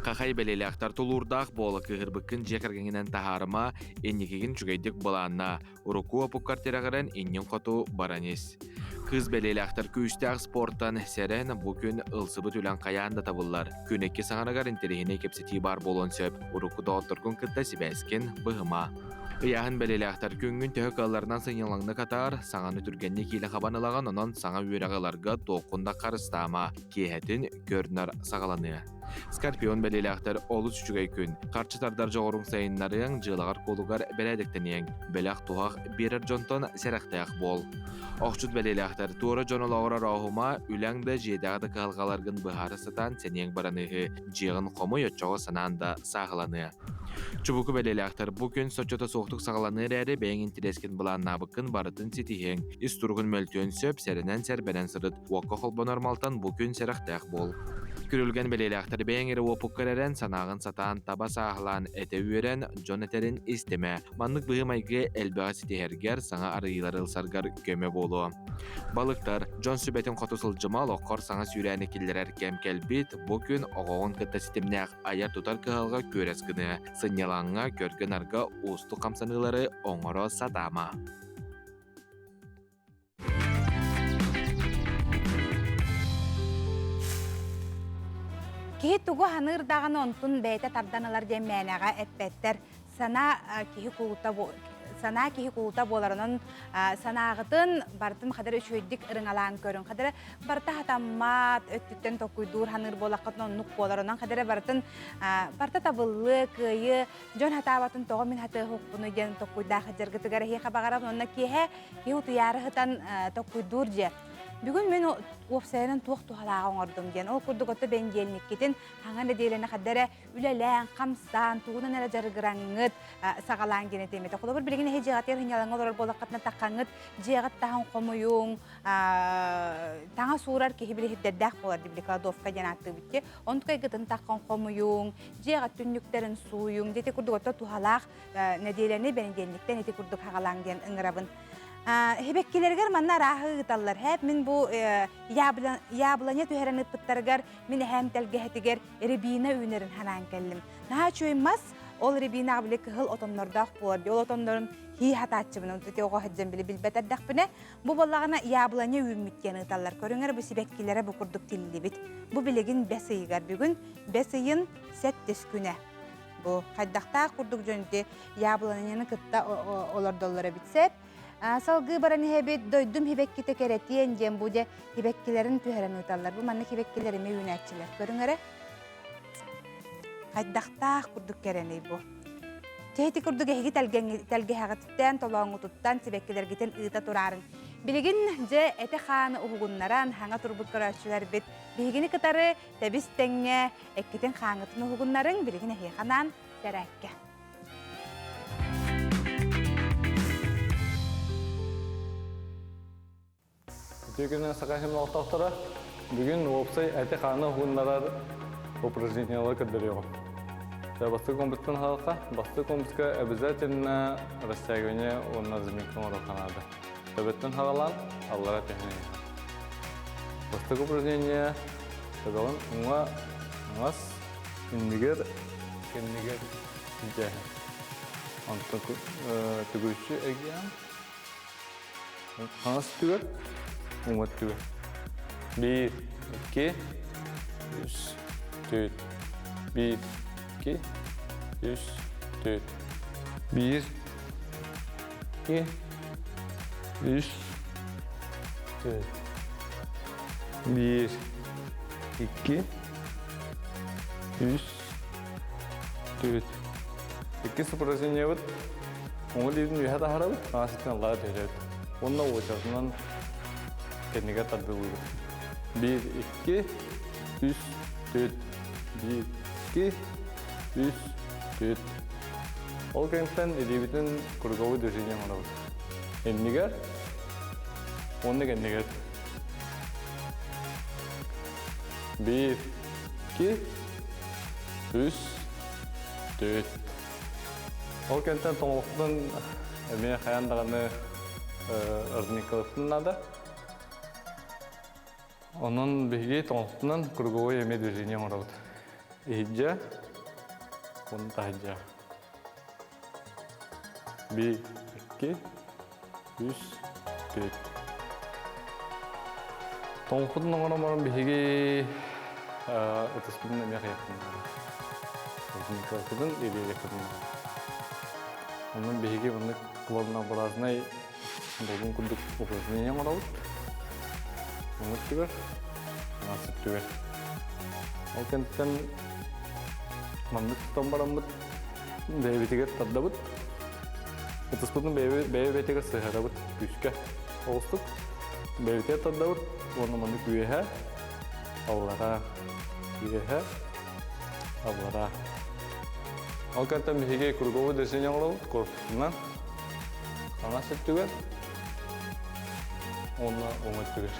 Хахай бэлиэлээхтэр тулуурдаах буола кыыһырбыккын дьиэ кэргэҥҥинэн таһаарыма, инникигин үчүгэйдик былааннаа, Урукку уопуккар тирэҕирэн иннин хоту баран ис. Кыыс бэлиэлээхтэр күүстээх спортан сэрэн бу күн ылсыбыт үлэҥ хайаан да табыллар. Күн икки саҥарыгар интэриэһинэй кэпсэтии баар буолуон сөп. Урукку доҕотторгун кытта сибээскин быһыма. Ыйааһын бэлиэлээхтэр күҥҥүн төһө кыалларынан сынньалаҥнык атаар, саҥаны түргэнник киилэ хабан ылаҕын, онон саҥа үөрэҕи ыларга туоххун да харыстаама. Киэһэтин көр-нар саҕаланыа. Скорпион бэлиэлээхтэр олус үчүгэй күн. Харчы тардар дьоҕуруҥ сайыннарыаҥ, дьыалаҕар-куолугар бэрээдэктэниэҥ. Бэлэх-туһах биэрэр дьонтон сэрэхтээх буол. Охчут бэлиэлээхтэр туора дьон олоҕор орооһума, үлэҥ да дьиэтээҕи да кыһалҕаларгын быһаара сатаан сэниэҥ бараныыһы, дьиэҕин хомуй оччоҕо санаан да сааһыланыа. Чубуку бэлиэлээхтэр бу күн соччото суохтук саҕаланыа эрээри бэйэҥ интэриэскин былааннаабыккын барытын ситиһиэҥ. Ис туругун мөлтүөн сөп, сэрэнэн-сэрбэнэн сырыт. Уокка холбонор малтан бу күн сэрэхтээх буол. Күрүлгэн бэлиэлээхтэр бэйэҥ эрэ уопуккар эрэн, санааҕын сатаан, таба сааһылаан, этэ үөрэн, дьон этэрин истимэ. Маннык быһыы-майгы элбэҕи ситиһэргэр, саҥа арыйыылары ылсаргар көмө буолуо. Балыктар, дьон сүбэтин хоту сылдьыма, олоххор саҥа сүүрээни киллэрэр кэм кэлбит. Бу күн оҕоҕун кытта ситимнээх айар-тутар кыһалҕа күөрэс гыныа. Сынньалаҥҥа, көргө-нарга уустук хамсаныылары оҥоро сатаама. Киһи тугу ханыыр даҕаны онтун бэйэтэ тардан ылар диэн мээнэҕэ эппэттэр. Санаа киһи кулута санаа киһи кулута буоларынан санааҕытын барытын хадара үчүгэйдик ырыҥалаан көрүҥ. Хадара барыта хатаммат, өттүттэн толкуйдуур ханыыр буолаххытын оннук буолар. Онон хадара барытын барыта табыллыы, кыайыы, дьон хатаабатын тоҕо мин хатыаһыкпыный диэн толкуйдаах дьаргытыгар эһиэхэ баҕарабын. Онно киэһэ киһи утуйаары сытан толкуйдуур дьиэ. Бүгүн мин уопсайынан туох туһалааҕы оҥордум диэн. Ол курдук ото бэндиэлниккитин хаҥа нэдиэлэни хадда эрэ үлэлээн, хамсаан, тугунан эрэ дьарыгыраҥҥыт саҕалаан диэн этиэм этэ. Холобур, билигин эһи дьиэҕитигэр сынньалаҥҥа олорор буоллаххытына таххаҥҥыт дьиэҕит таһын хомуйуҥ, таҥас уурар киһи били сирдэрдээх буолар дии, били кладовка диэн ааттыыбыт дии. Онтукайгытын таххан хомуйуҥ, дьиэҕит түннүктэрин сууйуҥ, дьэ ити курдук ото туһалаах нэдиэлэни бэнидиэнньиктэн ити курдук хаҕалааҥ диэн ыҥырабын. Сибэккилэригэр манна арааһы ыыталлар. Һээп мин бу яблоня түһэрэн ыыппыттарыгар мин эһээм тэлгэһэтигэр рябина үүнэрин санаан кэллим. Наһаа үчүгэй мас, ол рябинаҕа били кыһыл отоннордоох буолар. Ол отоннорун хии хатааччыбын, ити оҕо сылдьан били билбэт эрдэхпинэ, бу буоллаҕына яблоня үүммүт диэн ыыталлар. Көрүҥэр бу сибэккилэрэ бу курдук тиллибит. Бу билигин бэс ыйыгар бүгүн бэс ыйын сэттис күнэ. Бу хайдахтаах курдук дьон ити яблоняны кытта олордоллор эбит сөп. Салгыы баран иһэбит дойдум сибэккитэ кэрэтиэн диэн бу дьэ сибэккилэрин түһэрэн ыыталлар. Бу маннык сибэккилэр эмиэ үүнээччилэр. Көрүҥ эрэ. Хайдахтаах курдук кэрэний бу. Чэ ити курдук эһиги тэлгэһэҕититтэн, толооҥҥутуттан сибэккилэргитин ыыта тураарын. Билигин дьэ эти-хааны уһугуннаран, хаҥа турбут көрөөччүлэрбит. Биһигини кытары тэбис тэҥҥэ эккитин хааҥҥытын уһугуннарыҥ билигин эһиэхэ анаан сэрээккэ. Үтүө күнүнэн Саха сирин олохтоохторо. Бүгүн уопсай эти-хааны уһугуннарар упражнениялары көрдөрүөҕүм. Бастакы комплекстан хаалха, бастакы комплекска обязательно растягивание уонна разминка оҥоруохха наада. Төбөттөн хаҕалаан, аллара түһэн иһэр. Бастакы упражнение төбөҕүн уҥа аҥас, иннигэр, кэннигэр илдьээһин. Онтон төгүрүччү эргийэн Хаҥас өттүгэр, уҥа өттүгэр. Биир, икки, үс, түөрт. Биир, икки, үс, түөрт. Биир, икки, үс, түөрт. Биир, икки, үс, түөрт. Иккис упражнениебыт Оҥо илиитин үөһэ таһаарабыт, хаҥас өттүн аллара түһэрэбит. Уонна уочаратынан кэннигэр тардылыыбыт. Биир, икки, үс, түөрт. Биир, икки, үс, түөрт. Ол кэнниттэн илиибитин круговой движение оҥоробут. Иннигэр уонна кэннигэр. Биир, икки, үс, түөрт. Ол кэнниттэн тоҥолохпутун эмиэ хайаан даҕаны разминкалыахпытын наада. Онон биһиги тоҥолохпутунан круговой эмиэ движение оҥоробут. Иһирдьэ уонна таһырдьа. Биир, икки, үс, түөрт. Тоҥолохпутун оҥорон баран биһиги ытыспытын эмиэ хайыахпытын наада. Разминкаларбытын илиилиэхпитин наада. Онон биһиги маннык волнообразный долгун курдук упражнение оҥоробут. Оҥор түгэр, аҥаас түгэр. Ол кэнниттэн маннык тутан бараммыт бэйэбитигэр тардабыт. Ытыспытын бэйэ-бэйэтигэр сыһыарабыт күүскэ оҕустук. Бэйэбитигэр тардабыт уонна маннык үөһэ, аллараа, үөһэ, аллараа. Ол кэнниттэн биһиги круговой движение оҥоробут корпусунан хаҥас өттүгэр уонна уҥа өттүгэр.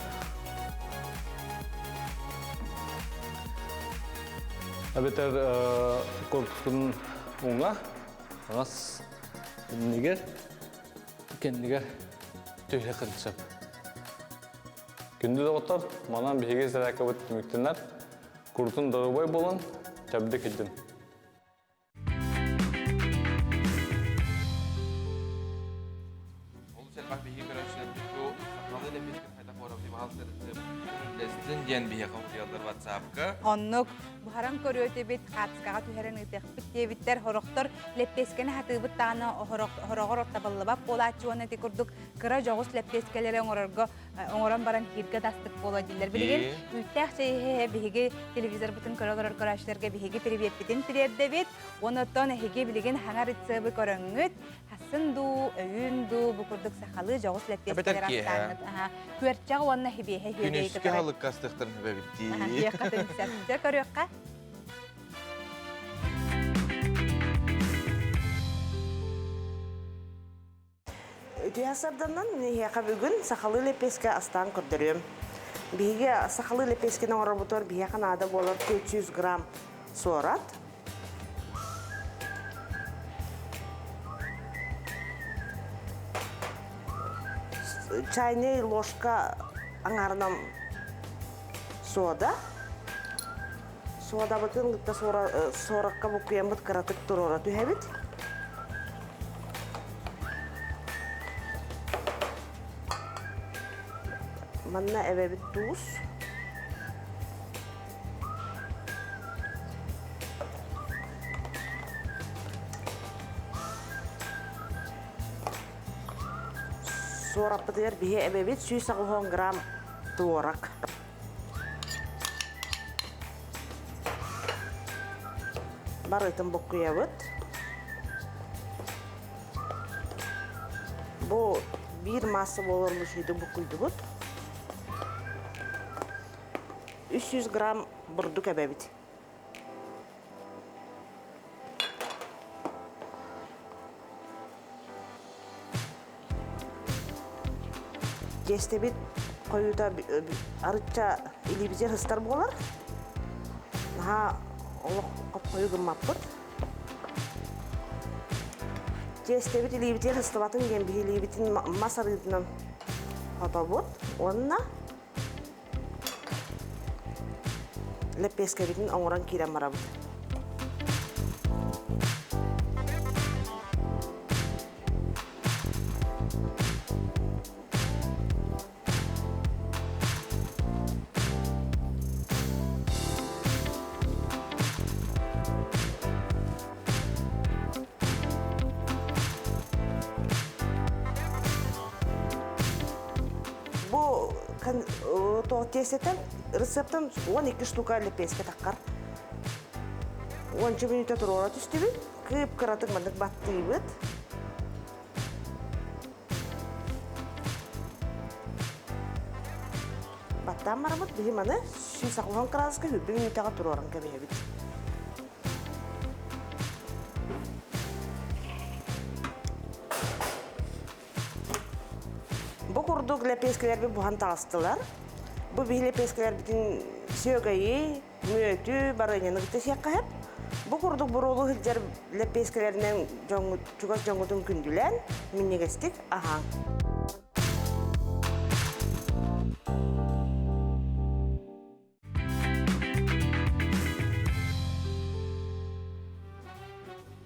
Эбэтэр корпуспутун уҥа, хаҥас иннигэр, кэннигэр түһүөххүн сөп. Күндү доҕоттор, манан биһиги зарядкабыт түмүктэнэр. Курутун доруобай буолан, чэбдик илдьин. Олус элбэх биһиги көрөөччүлэрбит бу сахалыы лэпиэскин хайдах буорабытый баһаалыста үллэстин диэн биһиэхэ утуйаллар ватсапка. Оннук буһаран көрүөтүбүт, хаацкаҕа түһэрэн ыытыахпыт диэбиттэр. Сорохтор лэппиэскэни хатыыбыт даҕаны хороҕор табыллыбат буолааччы уонна ити курдук кыра дьоҕус лэппиэскэлэри оҥорорго оҥорон баран иһииргэ да астык буолуо дииллэр. Билигин үүттээх чэй иһэ биһиги телевизорбытын көрө олорор көрөөччүлэргэ биһиги привеппитин тириэрдэбит. Онон эһиги билигин хаҥа рецебы көрөҥҥүт, Хассын дуу, өйүүн дуу, бу курдук сахалыы дьоҕус лэппиэскэлэр астааҥҥыт. Күөрчэх уонна хибиэһэ хиэбэйи Күнүскү халыкка астыахтарын сөбөбүт дии. Диэххэ сөп. Дьэ көрүөххэ. Үтүө сарданан эһиэхэ бүгүн сахалыы лэппиэскэ астаан көрдөрүөм. Биһиги сахалыы лэппиэскэни оҥоробутугар биһиэхэ наада буолар 400 грамм суорат, Чайный ложка аҥаарынан сода. Содабытын кытта суоракка буккуйаммыт кыратык туруора түһэбит. Манна эбэбит туус. Суораппытыгар биһи эбэбит 180 грамм туорак. Барытын буккуйабыт. Бу биир масса буолар мусуйду буккуйдубут. 300 грамм бурдук эбэбит. Тиэстэбит хойуута арычча илиибитигэр сыстар буолар. Наһаа олох хойуу гыммаппыт. Тиэстэбит илиибитигэр сыстыбатын диэн биһи илиибитин мас арыытынан хотобут уонна лэппиэскэбитин оҥорон киирэн барабыт. Бу тиэстэтэн рецептэн 12 штука лэппиэскэ таххар. Уонча мүнүүтэ туруора түстүбүт. Кып-кыратык маннык баттыыбыт. Баттаан барабыт, биһи маны 180 кыраадыска 120 мүнүүтэҕэ туруоран кэбиһэбит. Бу курдук лэпиэскэлэрбит буһан таҕыстылар. Бу биһи лэпиэскэлэрбитин сүөгэйи, мүөтү, барыанньаны кытта сиэххэ сөп. Бу курдук буруолу сылдьар лэппиэскэлэринэн чугас дьоҥҥутун күндүлээн, минньигэстик аһааҥ.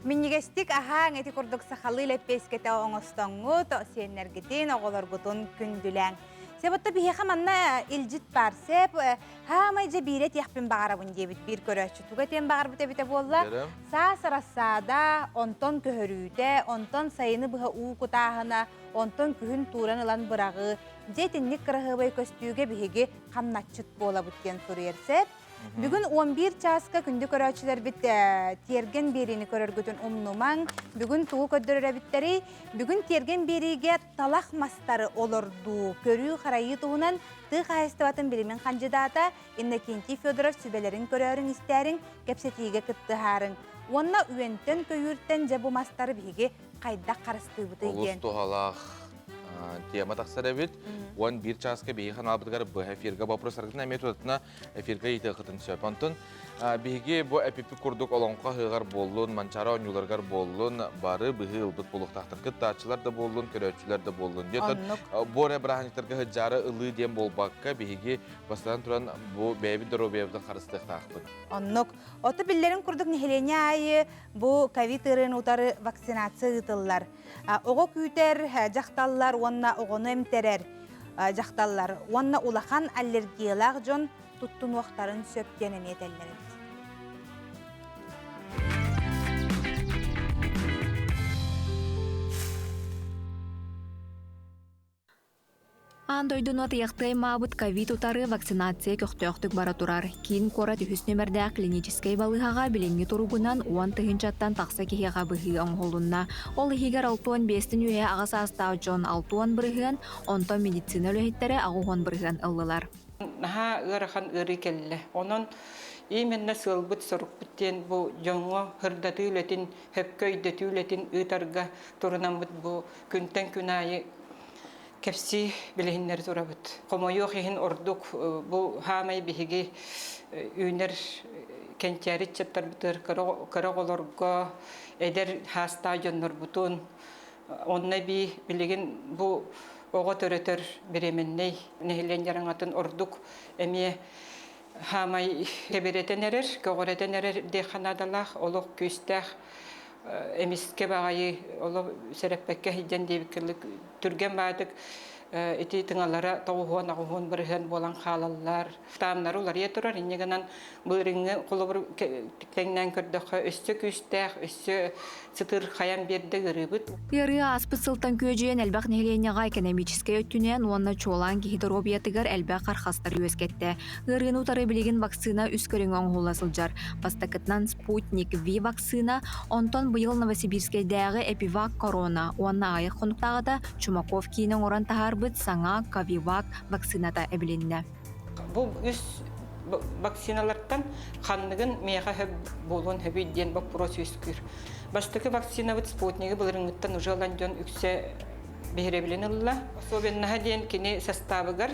Минньигэстик аһааҥ ити курдук сахалыы лэппиэскэтэ оҥостоҥҥут, сиэннэргитин, оҕолоргутун күндүлээҥ. Себутта биһиэхэ манна илдьит баар. Сеп хаамай дьэ биирэ этиэхпин баҕарабын диэбит биир көрөөччү. Туга этиэн баҕарбыт эбитэ буолла. Саас рассада, онтон көһөрүүтэ, онтон сайыны быһа уу кутааһына, онтон күһүн тууран ылан быраҕыы. Дьэ итинник кыраһыабай көстүүгэ биһиги хамначчыт буолабыт диэн суруйар Сеп. Бүгүн 11 чааска күндү көрөөччүлэрбит тиэргэн биэриини көрөргүтүн умнумаҥ. Бүгүн тугу көрдөрөр эбиттэрий? Бүгүн тиэргэн биэриигэ талах мастары олордуу, көрүү-харайыы туһунан тыа хаһаайыстыбатын билимин хандьыдаата Иннокентий Федоров сүбэлэрин көрөөрүҥ истээриҥ, кэпсэтиигэ кыттыһаарыҥ. Уонна үөнтэн-көйүүртэн дьэ бу мастары биһиги хайдах харыстыыбытый Олус диэн. туһалаах тема тахсар эбит. 11 чааска биһиги ханаалбытыгар быһа эфиргэ боппуруостаргытын эмиэ тутатына эфиргэ ыйытыаххытын сөп. Онтон биһиги бу эпиппит курдук олоҥхо ыһыаҕар буоллун, Манчаары оонньууларыгар буоллун, бары быһыы ылбыт буолуохтаахтар. Кыттааччылар да буоллун, көрөөччүлэр да буоллун. Диэтон бу эрэ бырааһынньыктарга сылдьаары ылыы диэн буолбакка, биһиги бастатан туран бу бэйэбит доруобуйабытын харыстыахтаахпыт. Оннук. Ото биллэрин курдук нэһилиэнньэ аайы бу ковид ыарыыны утары вакцинация ыытыллар. Оҕо күүтэр дьахталлар уонна оҕону эмтэрэр дьахталлар уонна улахан аллергиялаах дьон туттунуохтарын сөп диэн эмиэ этэллэр эбит. Аан дойдуну атыйахтыы аймаабыт ковид утары вакцинация көхтөөхтүк бара турар. Киин куорат үһүс нүмердээх клиническэй балыыһаҕа билиҥҥи туругунан 10 тыһыынчаттан тахса киһиэхэ быһыы оҥоһулунна. Ол иһигэр 65-тин үөһэ аҕа саастаах дьон 60 бырыһыан, онтон медицина үлэһиттэрэ 80 бырыһыан ыллылар. Наһаа ыарахан ыарыы кэллэ. Онон именно сыалбыт-сорукпут диэн бу дьоҥҥо сырдатыы үлэтин, сөпкө өйдөтүү үлэтин ыытарга турунаммыт бу күнтэн күн аайы кэпсии билиһиннэри турабыт. Хомойуох иһин ордук бу хаамай биһиги үүнэр кэнчээри ыччаттарбытыгар кыра оҕолорго эдэр хаастаах дьоннорбутун онно эбии билигин бу оҕо төрөтөр беременнэй нэһилиэнньэ араҥатын ордук эмиэ хаамай кэбирэтэн эрэр, көҕүрэтэн эрэр диэххэ наадалаах, олох күүстээх эмискэ баҕайы олох сэрэппэккэ сылдьан диэбиккэ түргэн баатык ити тыҥалара тоҕуһуон аҕыһуон бырыһыан буолан хаалаллар. Таамнары уларыйа турар, инньэ гынан былырыыҥҥы холобур тэҥнээн көрдөххө өссө күүстээх, өссө сытырхайан биэрдэ ыарыыбыт. Ыарыы ааспыт сылтан күөдьүйэн элбэх нэһилиэнньэҕэ экономическай өттүнэн уонна чуолаан киһи доруобуйатыгар элбэх хархастар үөскэттэ. Ыарыыны утары билигин вакцина үс көрүҥэ оҥоһулла сылдьар. Бастакытынан Спутник V вакцина, онтон быйыл Новосибирскэйдээҕи Эпивак Корона уонна аҕыйах хонуктааҕыта Чумаков киинэ оҥорон таһаарбыт саҥа Ковивак вакцината эбилиннэ. Бу үс вакциналартан ханныгын миэхэ хөп буолуон хөбүй диэн боппуруос үөскүүр. Бастакы вакцинабыт спутнигы былырыҥҥыттан уже ылан дьон үксэ биһирэбилин ылла. Особенноһа диэн кини састаабыгар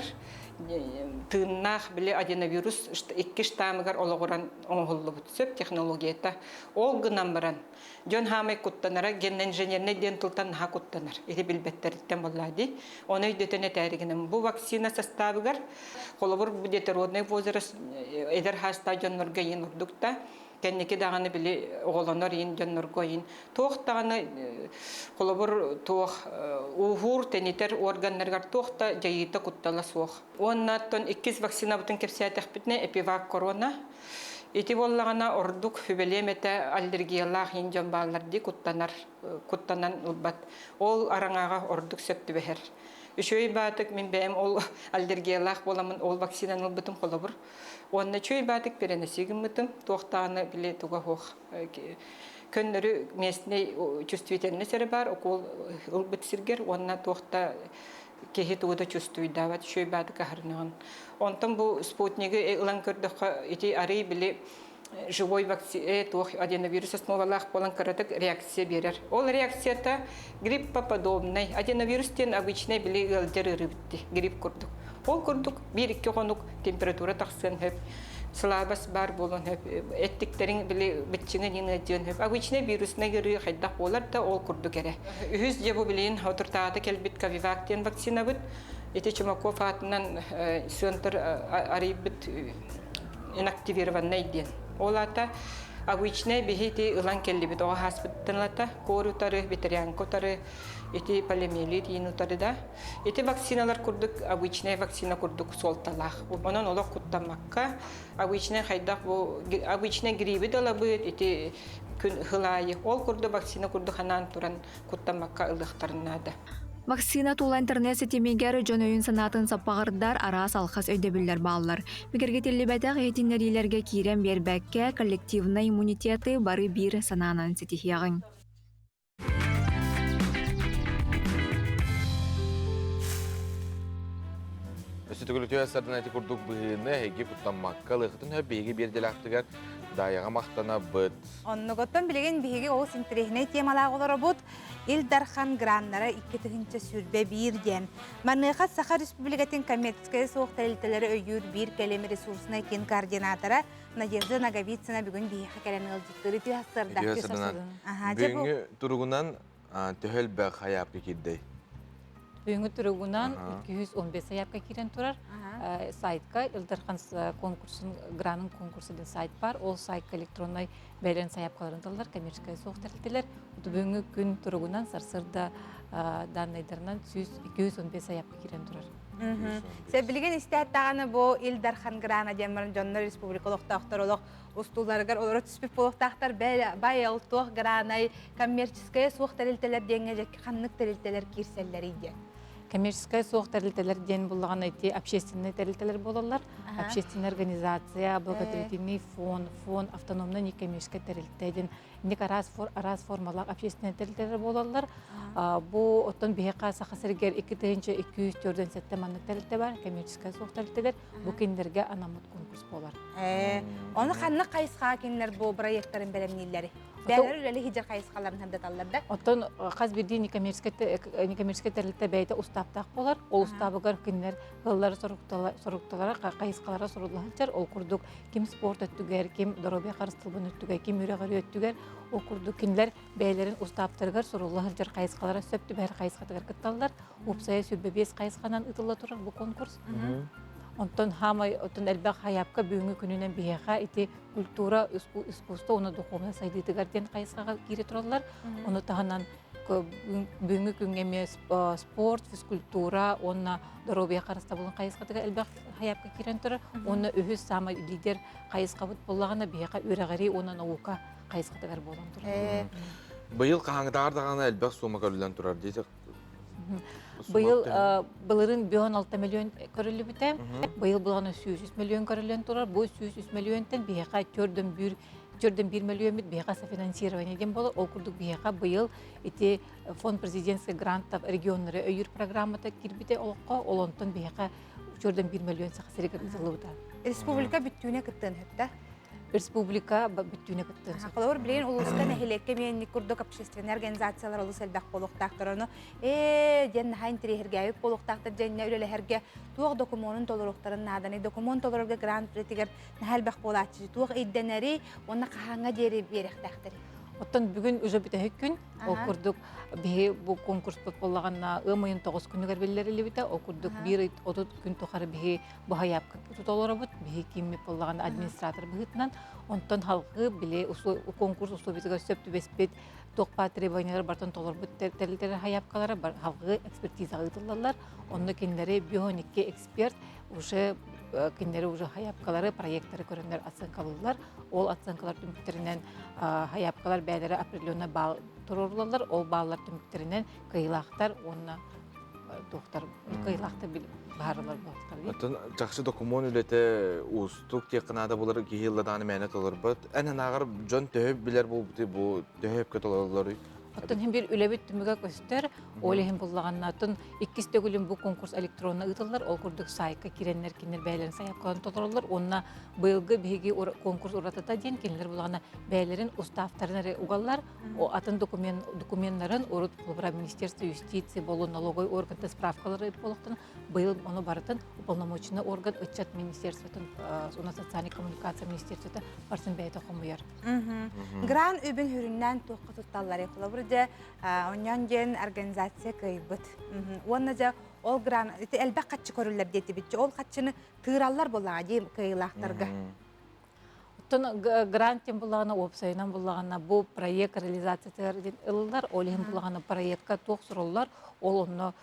тыыннаах били аденовирус икки штаммыгар олоҕуран оҥоһуллубут сөп технологията. Ол гынан баран дьон хаамай куттанара генно-инженернэй диэн тылтан наһаа куттанар. Ити билбэттэриттэн буоллаа дии. Ону өйдөтөн этээри гынан бу вакцина састаабыгар холобур бу детородный возраст эдэр хаастаах дьоннорго иин ордук да кэнники даҕаны били оҕолонор иин дьоннорго иин туох даҕаны холобур туох ууһуур тэнитэр органнарыгар туох да дьайыыта куттала суох. Уонна оттон иккис вакцинабытын кэпсээтэхпитинэ эпивак корона Ити буоллаҕына ордук сүбэлиэм этэ аллергиялаах иин дьон бааллар дии куттанар куттанан ылбат. Ол араҥаҕа ордук сөп түбэһэр. Үчүгэй баатык мин бэйэм ол аллергиялаах буоламмын ол вакцинаны ылбытым холобур. Уонна үчүгэй баатык перенеси гыммытым туохтааны били туга суох көннөрү местный чувствительность эрэ баар укол ылбыт сиргэр уонна туох да киһи тугу да чувствуйдаабат үчүгэй баатык аһарыныгын. Онтон бу спутнигы ылан көрдөххө ити арый били живой вакцина туох аденовирус основалаах буолан кыратык реакция биэрэр. Ол реакцията гриппоподобный. Аденовирус диэн обычный били ыалдьар ыарыы битти, грипп курдук. Ол курдук биир-икки хонук температура тахсыан сөп, сылаабас баар буолуон сөп, эттиктэриҥ били быччыҥа диэн ыалдьыан сөп. Обычный вирусный ыарыы хайдах буолар да ол курдук эрэ. Үһүс дьэ бу билигин отуртаата кэлбит Ковивак диэн вакцинабыт. Ити Чумаков аатынан центр арыйбыт инактивированный диэн. Ол аата обычный биһи ити ылан кэллибит оҕо хааспыттан ылата кор утары, ветерянка утары, ити полиомиелит иин утары да. Ити вакциналар курдук обычный вакцина курдук суолталаах. Онон олох куттаммакка обычный хайдах бу обычный гриппи да ылабыт ити күн ыһыл аайы ол курдук вакцина курдук анаан туран куттаммакка ылыахтарын наада. Вакцина тула интернет ситимигэр дьон өйүн-санаатын саппаҕырдар араас алхас өйдөбүллэр бааллар. Бигэргэтиллибэтэх иһитиннэриилэргэ киирэн биэрбэккэ, коллективнай иммунитеты бары биир санаанан ситиһиэҕиҥ. Өссө төгүл сардан эти курдук быһыыны эһиги куттаммакка ылыахытын сөп биһиги биэрдэлээхтигэр Даайаҕа махтанабыт. Оннугуттан билигин биһиги олус интэриэһинэй темалаах олоробут. Ил Дархан граннара 2021 диэн. Маныаха Саха Республикатын коммерческай суох тэрилтэлэри өйүүр биир кэлим ресурснай киин координатора Надежда Ноговицына бүгүн биһиэхэ кэлэн ыалдьыттыыр үтүө сарсыарда. Бүгүҥҥү туругунан төһө элбэх хайаапка киирдэй? Бүгүҥҥү туругунан 215 сайаапка киирэн турар. Сайтка Ил Дархан конкурсун, гранын конкурсу диэн сайт бар. Ол сайтка электроннай бэлэн сайаапкаларын тыллар, коммерческай суох тэрилтэлэр. Бүгүҥҥү күн туругунан сарсыарда данныйдарынан 215 сайаапка киирэн турар. Билигин истээт даҕаны бу Ил Дархан грана диэн баран дьоннор республика олохтоохтор олох устууларыгар олоро түспүт буолуохтаахтар байыл туох гранай коммерческая суох тэрилтэлэр диэҥҥэ дьэ ханнык тэрилтэлэр киирсэллэрий диэн Коммерческая суох тэрилтэлэр диэн буллаҕына ити общественный тэрилтэлэр буолаллар. Общественная организация, благотворительный фонд, фонд автономный некоммерческай тэрилтэ диэн инник араас, араас формалаах общественный тэрилтэлэр буолаллар. Бу оттон биһиэхэ Саха сиригэр 2247 маннык тэрилтэ бар, коммерческая суох тэрилтэлэр. Бу кинилэргэ анаммыт конкурс буолар. Ону ханнык хайысхаҕа кинилэр бу проекттарын бэлэмнииллэри? Бээлэр үлэли хидьэр хайысхаларын хардаталлар да? Оттон хас биирдии некоммерческай тэрилтэ бэйэтэ устааптаах буолар. Ол устаабыгар кинилэр ыаллар сорукталара, хайысхалара сурулла сылдьар. Ол курдук ким спорт өттүгэр, ким доруобуйа харыстабылын өттүгэр, ким үөрэҕирии өттүгэр, ол курдук кинилэр бэйэлэрин устааптарыгар сурулла сылдьар хайысхалара сөп түбэһэр хайысхатыгар кытталлар. Уопсайа 25 хайысханан ыытылла турар бу конкурс. Онтон хаамай оттон элбэх хайаапка бүгүҥҥү күнүнэн биһиэхэ ити культура, искусство уонна духовнай сайдыытыгар диэн хайысхаҕа киирэ тураллар. Ону таһынан бүгүҥҥү күҥҥэ эмиэ спорт, физкультура уонна доруобуйа харыстабылын хайысхатыгар элбэх хайаапка киирэн турар. Уонна үһүс саамай лидер хайысхабыт буоллаҕына биһиэхэ үөрэҕирии уонна наука хайысхатыгар буолан турар. Быйыл хаһааҥҥытааҕар даҕаны элбэх суума көрүллэн турар дии. Быйыл былырыын 56 миллион көрүллүбүтэ. Быйыл буланы 103 миллион көрүллэн турар. Бу 103 миллионтан биһиэхэ 4,1 миллион биһиэхэ софинансирование диэн буолар. Ол курдук биһиэхэ быйыл ити фонд президентских грантов регионнары өйүүр программата киирбитэ олоххо. Ол онтон биһиэхэ 4,1 миллион саха сиригэр ыытыллыбыта. Республика бүттүүнэ кыттыан сөптө. Республика бүттүүнэ кыттыан сөп. Холобур, билигин улууска нэһилиэккэ миэнник курдук общественный организациялар олус элбэх буолуохтаахтар. Ону ээ диэн наһаа интэриэһиргээбит буолуохтаахтар дьэннэ үлэлэһэргэ туох докумуонун толоруохтарын нааданы докумуон толорорго грант үлэтигэр наһаа элбэх буолааччы туох ирдэнэри уонна хаһааҥҥа диэри биэрэхтээхтэрий? Оттон бүгүн уже бүтэһик күн. Ол курдук биһи бу конкурспут буоллаҕына ыам ыйын 9 күнүгэр биллэриллибитэ. Ол курдук биир ый 30 күн тухары биһи бу хайаапка толоробут. Биһи киммит буоллаҕына администратор быһыытынан. Онтон халҕыы били конкурс условиятыгар сөп түбэспит туох баар требованиялар барытын толорбут тэрилтэлэр хайаапкалара халҕыы экспертизаҕа ыытыллаллар. Онно кинилэри 52 эксперт уже кинилэри уже хайаапкалары, проекттары көрөннөр оценкалыыллар. Ол оценкалар түмүктэринэн хайаапкалар бэйэлэрэ определенный балл туруорулаллар. Ол баллар түмүктэринэн кыайыылаахтар уонна туохтар кыайыылаахтар баарылар буолтар. Оттон чахчы докумуон үлэтэ уустук диэххэ наада буолар киһи ылла мээнэ толорбот. Эн анааҕар дьон төһө билэр буолбутуй бу төһө өпкө толороллоруй? Оттон иһин биир үлэбит түмүгэ көстөр, ол иһин буллаҕанна оттон иккис төгүлүн бу конкурс электронно ыытыллар, ол курдук сайтка киирэннэр кинилэр бэйэлэрин сайаапкаларын толороллор уонна быйылгы биһиги конкурс уратыта диэн кинилэр буллаҕына бэйэлэрин уставтарын эрэ угаллар, атын документ докуменнарын урут холобура Министерство юстиции болу налоговый органта справкалары буолуохтан быйыл ону барытын уполномоченный орган ыччат министерствотын уонна социальной коммуникация министерствота барытын бэйэтэ хомуйар. Гран үбүн хүрүннээн туохха тутталларый? Холобур дьэ, онньон диэн организация кыайбыт. Уонна дьэ ол гран ити элбэх хаччы көрүллэр диэтибит. Ол хаччыны тыыраллар буоллаҕа дии кыайыылаахтарга. Оттон грант диэн буллаҕына, уопсайынан буллаҕына, бу проект реализациятыгар диэн ылыллар. Ол иһин буллаҕына проектка туох суруллар, ол онно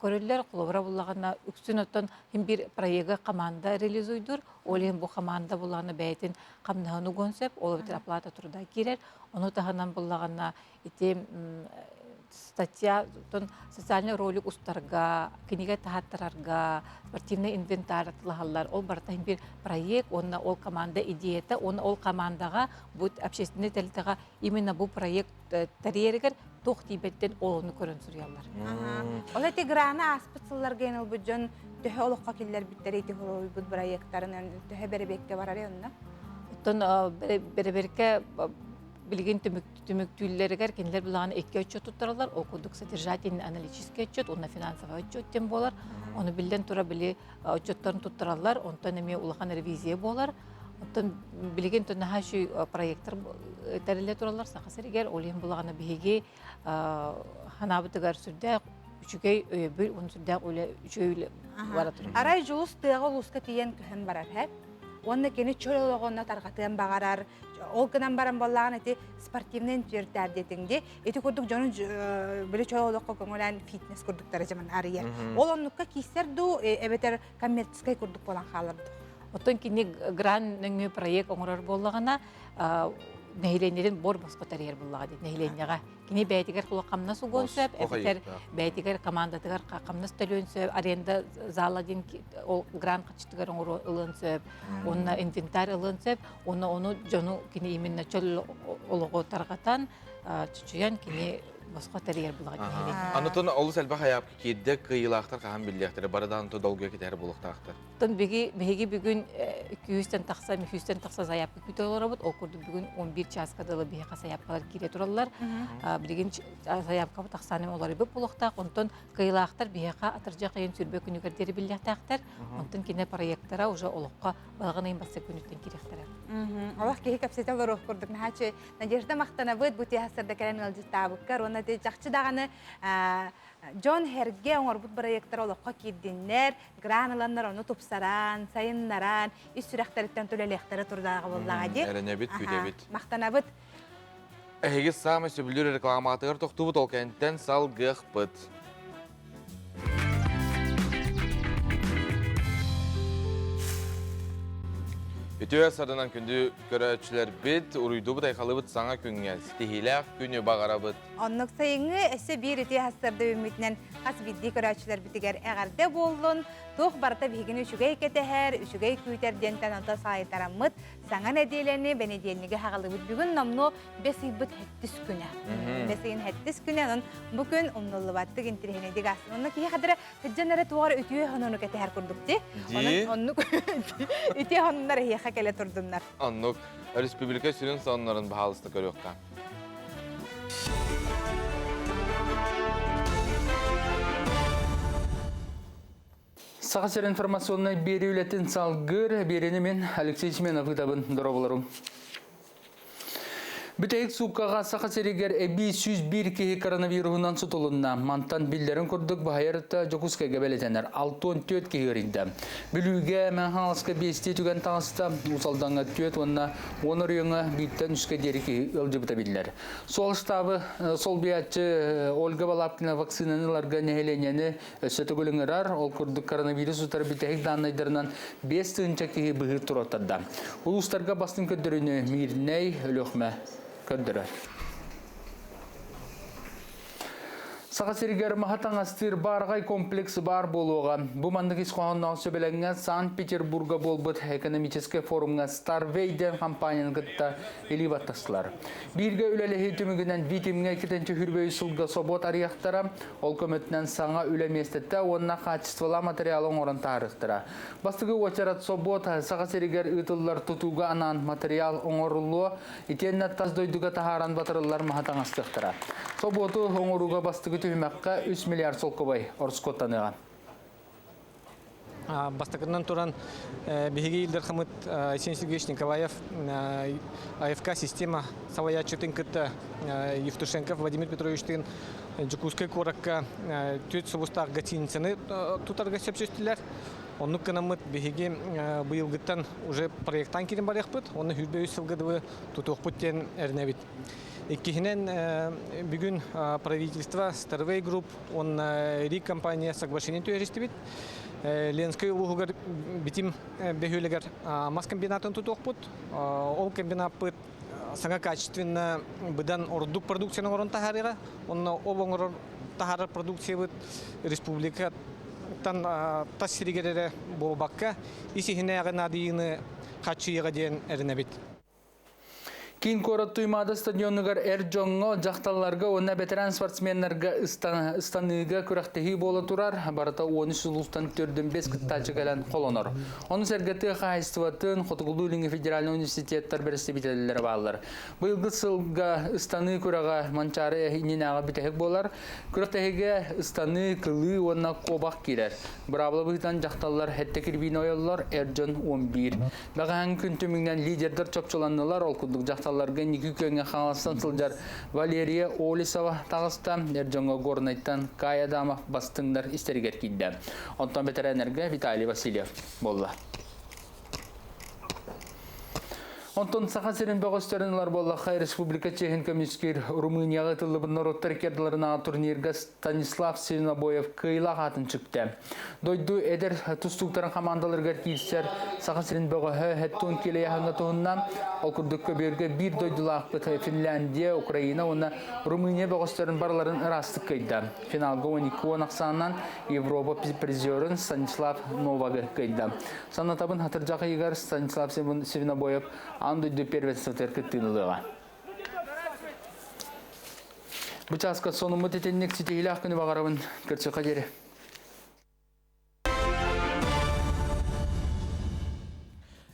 көрүллэр. Холобура буллаҕына, үксүн оттон хин бир проегы команда реализуйдур. Ол иһин бу команда буллаҕына бэйэтин хамнаһын угуон сөп, ол эбэтэр оплата труда киирэр. Ону таһынан буллаҕына ити статья социальный ролик устарга, кинигэ таһааттарарга, спортивный инвентарь атылаһаллар. Ол барыта биир проект, уонна ол команда идеята, уонна ол командаҕа бу общественный тэрилтэҕэ именно бу проект тэрийэригэр туох тиийбэттэн ол ону көрөн суруйаллар. Ол эти граны ааспыт сылларга эн ылбыт дьон төһө олоххо киллэрбиттэр ити хоруйбут проекттарын төһө бэрэбиэркэ барар онно? Оттон бэрэбиэркэ билигин түмүктүүллэригэр кинилэр билаҕан икки отчет туттараллар. Ол курдук содержательный аналитический отчет уонна финансовый отчет диэн буолар. Ону биллэн тура били отчеттарын туттараллар. Онтон эмиэ улахан ревизия буолар. Оттон билигин наһаа үчүгэй проектор тэриллэ тураллар Саха сиригэр. Ол иһин булаҕана биһиги ханаабытыгар сүрдээх үчүгэй өйөбүл уонна сүрдээх үлэ үчүгэй үлэ бара турар. Арай Дьулус тыаҕа улууска тиийэн көһөн барар, һэ? Уонна кини чөл олоҕунна тарҕатыан баҕарар. Ол гынан баран буоллаҕына ити спортивный интвертар диэтиҥ дии. Ити курдук дьону били чөл олоххо көҥүлээн фитнес курдуктары дьаман арыйар. Ол оннукка киирсэр дуу, эбэтэр коммерческий курдук буолан хаалар дуу? Оттон кини гран нөҥүө проект оҥорор буоллаҕына, нэһилиэнньэтин бор босхо тэрийэр буоллаҕа дии нэһилиэнньэҕэ. Кини бэйэтигэр хамнас угуон сөп, эбэтэр бэйэтигэр командатыгар хамнас төлүөн сөп, аренда зала диэн ол грант хаччытыгар оҥоруон ылыан сөп, уонна инвентарь ылыан сөп, уонна ону дьону кини именно чөл олоҕу тарҕатан, чочуйан кини босхо тэрийэр буоллаҕа нэһилиэнньэ. Анытын олус элбэх айаапка киирдэ, кыайыылаахтар хаһан биллиэхтэрэ, бары даҕаны долгуйа кэтэһэр буолуохтаахтар. Оттон биһиги бүгүн 200-тэн тахса, 300-тэн тахса заявка күүтэ олоробут. Ол курдук бүгүн 11 чааска дылы биһиэхэ заявкалар киирэ тураллар. Билигин заявкабыт ахсааным уларыйбыт буолуохтаах. Онтон кыайыылаахтар биһиэхэ атырдьах ыйын сүрбэ күнүгэр диэри биллиэхтээхтэр. Онтон кинэ проектара уже олоххо балаҕан ыйын бастакы күнүттэн киириэхтэрэ. Олох киһи кэпсэтэ олоруох курдук наһааччы Надежда махтанабыт бу тиэхэ кэлэн ыалдьыттаабыккар уонна чахчы даҕаны дьон эргэ оҥорбут проектар олоххо киирдиннэр, гран ыланнар ону тупсаран, сайыннаран, ис сүрэхтэриттэн түлэлиэхтэрэ турдааҕа буоллаҕа дии. Эрэнэбит, күүтэбит. Махтанабыт. Эһиги саамай сөбүлүүр рекламатыгар тохтуубут, ол кэнниттэн салгыахпыт. Үтүө сарынан күндү көрөөччүлэрбит, уруйдуубут айхалыбыт саҥа күҥҥэ ситиһиилээх күнү баҕарабыт. Оннук сайыҥҥы өссө биир үтүө сарсыарда үүммүтүнэн хас биирдии көрөөччүлэрбитигэр эҕэрдэ буоллун. Туох барыта биһигини үчүгэй кэтэһэр, үчүгэй күүтэр диэнтэн онто саайтараммыт саҥа нэдиэлэни бэнидиэнньиги хаҕалыыбыт. Бүгүн номнуо бэс ыйбыт хэттис күнэ. Бэс ыйын хэттис күнэ, онон бу күн умнуллубаттык интириэһинэйдик аасын. Онно киһи хадара сылдьан эрэ туох эрэ үтүө хонону кэтэһэр курдук дии. Онон оннук үтүө хонуннар эһиэхэ кэлэ турдуннар. Оннук. Республика сүрүн сонуннарын баһаалыста көрүөххэ. Саха сир информационнай биэрии үлэтин салгыыр биэриини мин Алексей Семенов ыытабын. Дорооболорум. Бүтэһик сууккаҕа Саха сиригэр эбии 101 киһи коронавируһунан сутулунна. Мантан биллэрин курдук баһайар Дьокуускайга бэлэтэнэр 64 киһи ыарыйда. Бүлүүгэ, Мэҥэ биэстии түгэн таҕыста, Уус Алдаҥҥа түөрт уонна уон оройуоҥҥа бииртэн үскэ диэри киһи ыалдьыбыта биллэр. Суол штабы солбуйааччы Ольга Балабкина вакцинаны ыларга нэһилиэнньэни өссө төгүл ыҥырар. Ол курдук коронавирус утары бүтэһик дааннайдарынан 5 тыһыынча киһи быһыы туруортарда. Улуустарга бастыҥ көрдөрүүнү Миирнэй, Өлүөхүмэ көрдөрөр. Саха сиригэр маһа таҥастыыр баарҕай комплекс баар буолуоҕа. Бу маннык ис хоһоонноох сөбүлэҥҥэ Санкт-Петербурга буолбут экономическай форумҥа Starway диэн компанияны кытта илии баттастылар. Бииргэ үлэлэһии түмүгүнэн Витимҥэ иккитинчи хүрбөйү сылга собуот арыйахтара, ол көмөтүнэн саҥа үлэ миэстэтэ уонна хаачыстыбалаах материалы оҥорон таһаарыахтара. Бастакы уочарат собуот Саха сиригэр ыытыллар тутууга анаан материал оҥоруллуо, итиэннэ тас дойдуга таһааран батарыллар маһы таҥастыахтара. Собуоту оҥорууга бастакы түһүмэххэ 3 миллиард солкуобай ороскуоттаныаҕа. Бастакынан туран биһиги Ил Дархаммыт Айсен Сергеевич Николаев АФК система салайааччытын кытта Евтушенков Владимир Петровичтыын Дьокуускай куоракка түөрт субустаах гостиницаны тутарга сөпсөстүлэр. Оннук гынаммыт биһиги быйылгыттан уже проектаан киирэн барыахпыт. Онно сүүрбэ үс сылга дылы тутуохпут диэн эрэнэбит. Иккиһинэн, бүгүн правительство Starway Group уонна РИК компания соглашение түһэристибит. Ленскэй улууһугар битим бөһүөлэгэр мас комбинатын тутуохпут. Ол комбинаппыт саҥа качественно быдан ордук продукцияны оҥорон таһаарыаҕа. Онно ол оҥорор таһаарар продукциябыт республикаттан тас сиригэр эрэ буолбакка, ис иһинээҕи наадыйыыны хааччыйыаҕа диэн эрэнэбит. Киин куорат Туймаада стадионугар эр дьоҥҥо, дьахталларга уонна бэтэрээн спортсменнарга ыстаныыга күрэхтэһии буола турар. Барыта 13 улуустан төрдүн бэс кыттааччы кэлэн холонор. Ону сэргэ тыа хаһаайыстыбатын Хотугулуу-Илиҥҥи федеральнай университеттар бэрэстэбиитэллэрэ бааллар. Быйылгы сылга ыстаныы күрэҕэ Манчаары иннинээҕи бүтэһик буолар. Күрэхтэһиигэ ыстаныы, кылыы уонна куобах киирэр. Быраабыла быһыытынан дьахталлар сэттэ кирбиини ойоллор, эр дьон 11. Бэҕэһээҥҥи күн түмүгүнэн лидердэр чопчуланнылар. Ол курдук дьахталларга инники күөҥҥэ Хаҥаластан сылдьар Валерия Олесова таҕыста. Эр дьоҥҥо Горнайтан Кай Адамов бастыҥнар истэригэр киирдэ. Онтон бэтэрээннэргэ Виталий Васильев буолла. Онтон Саха сирин бөҕөстөрүн ылар буоллахха, республика чиэһин көмүскүүр Румынияҕа ытыллыбыт норуоттар иккардыларынааҕы турнирга Станислав Свинобоев кыайыылаах аатын сүктэ. Дойду эдэр тустууктарын хамаандаларыгар киирсэр Саха сирин бөҕөһө Хеттун Килеяһаҥҥа туһунна. Ол курдук көбүөргэ биир дойдулаахпыт Финляндия, Украина уонна Румыния бөҕөстөрүн барыларын ыраастык кыайда. Финалга 12 ахсаанынан Европа призерын Станислав Новагы кыайда. Санатабын хатырдьах ыйыгар Станислав Свинобоев аан дойду первенствотыгар кыттыыны ылыаҕа. Бу чааска сонуммут итинник ситиһиилээх күнү баҕарабын. Көрсүөххэ диэри.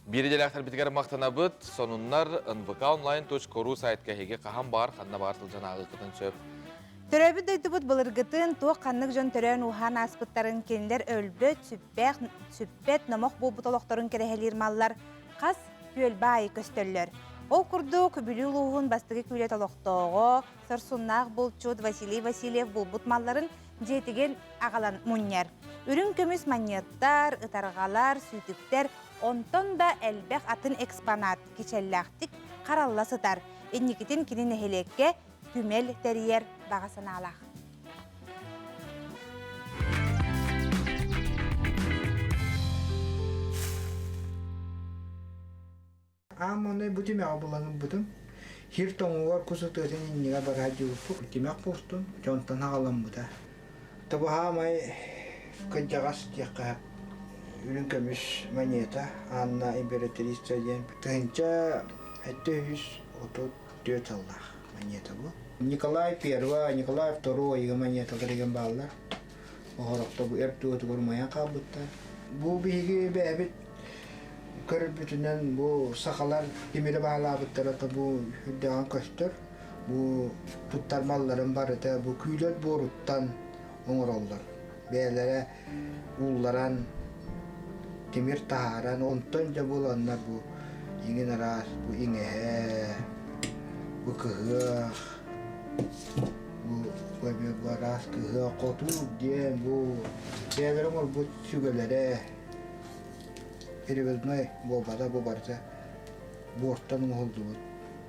Биир идэлээхтэрбитигэр махтанабыт. Сонуннар nvkonline.ru сайтка эһиги хаһан баар, ханна баар сылдьан ааҕыаххытын сөп. Төрөөбүт дойдубут былыргытын, туох ханнык дьон төрөөн-ууһаан ааспыттарын кинилэр өлбөт, сүппэх, сүппэт номох буолбут олохторун кэрэһэлиир маллар хас түөлбэ аайы көстөллөр. Ол курдук, Бүлүү улууһун бастакы күүлэт олохтооҕо, сорсуннаах булчут Василий Васильев булбут малларын дьиэтигэр аҕалан мунньар. Үрүҥ көмүс манньыаттар, ытарҕалар, сүүтүктэр, онтон да элбэх атын экспонат кичэллээхтик харалла сытар. Инникитин кини нэһилиэккэ түмэл тэрийэр баҕа санаалаах. Аан маҥнай бу түмэҕи булан ылбытым. Сир тоҥугар кус ытыатын иннигэр бара сылдьыбыппыт. Тимэх буолтун, дьонтон аҕаламмыта. Табаһаамай кырдьаҕас диэххэ үрүҥ көмүс монета Анна императрица диэн 1734 сыллаах монета бу. Николай I, Николай II монеталар деген бааллар. Оһорохто бу эр туотугар умайан хаалбыттар. Бу биһиги бэйэбит көрөрбүтүнэн бу сахалар тимири баалаабыттара бу үрдэҕин көстөр. Бу туттар малларын барыта бу күүлэр буоруттан оҥороллор. Бэйэлэрэ уулларан, тимир таһааран, онтон дьэ буланнар бу иҥин араас, бу иҥэһэ, бу кыһыах, бу бу араас кыһыах, хотуур диэн бу бэйэлэрэ оҥорбут сүгэлэрэ перевозной буолбата бу барыта буортан оҥоһуллубут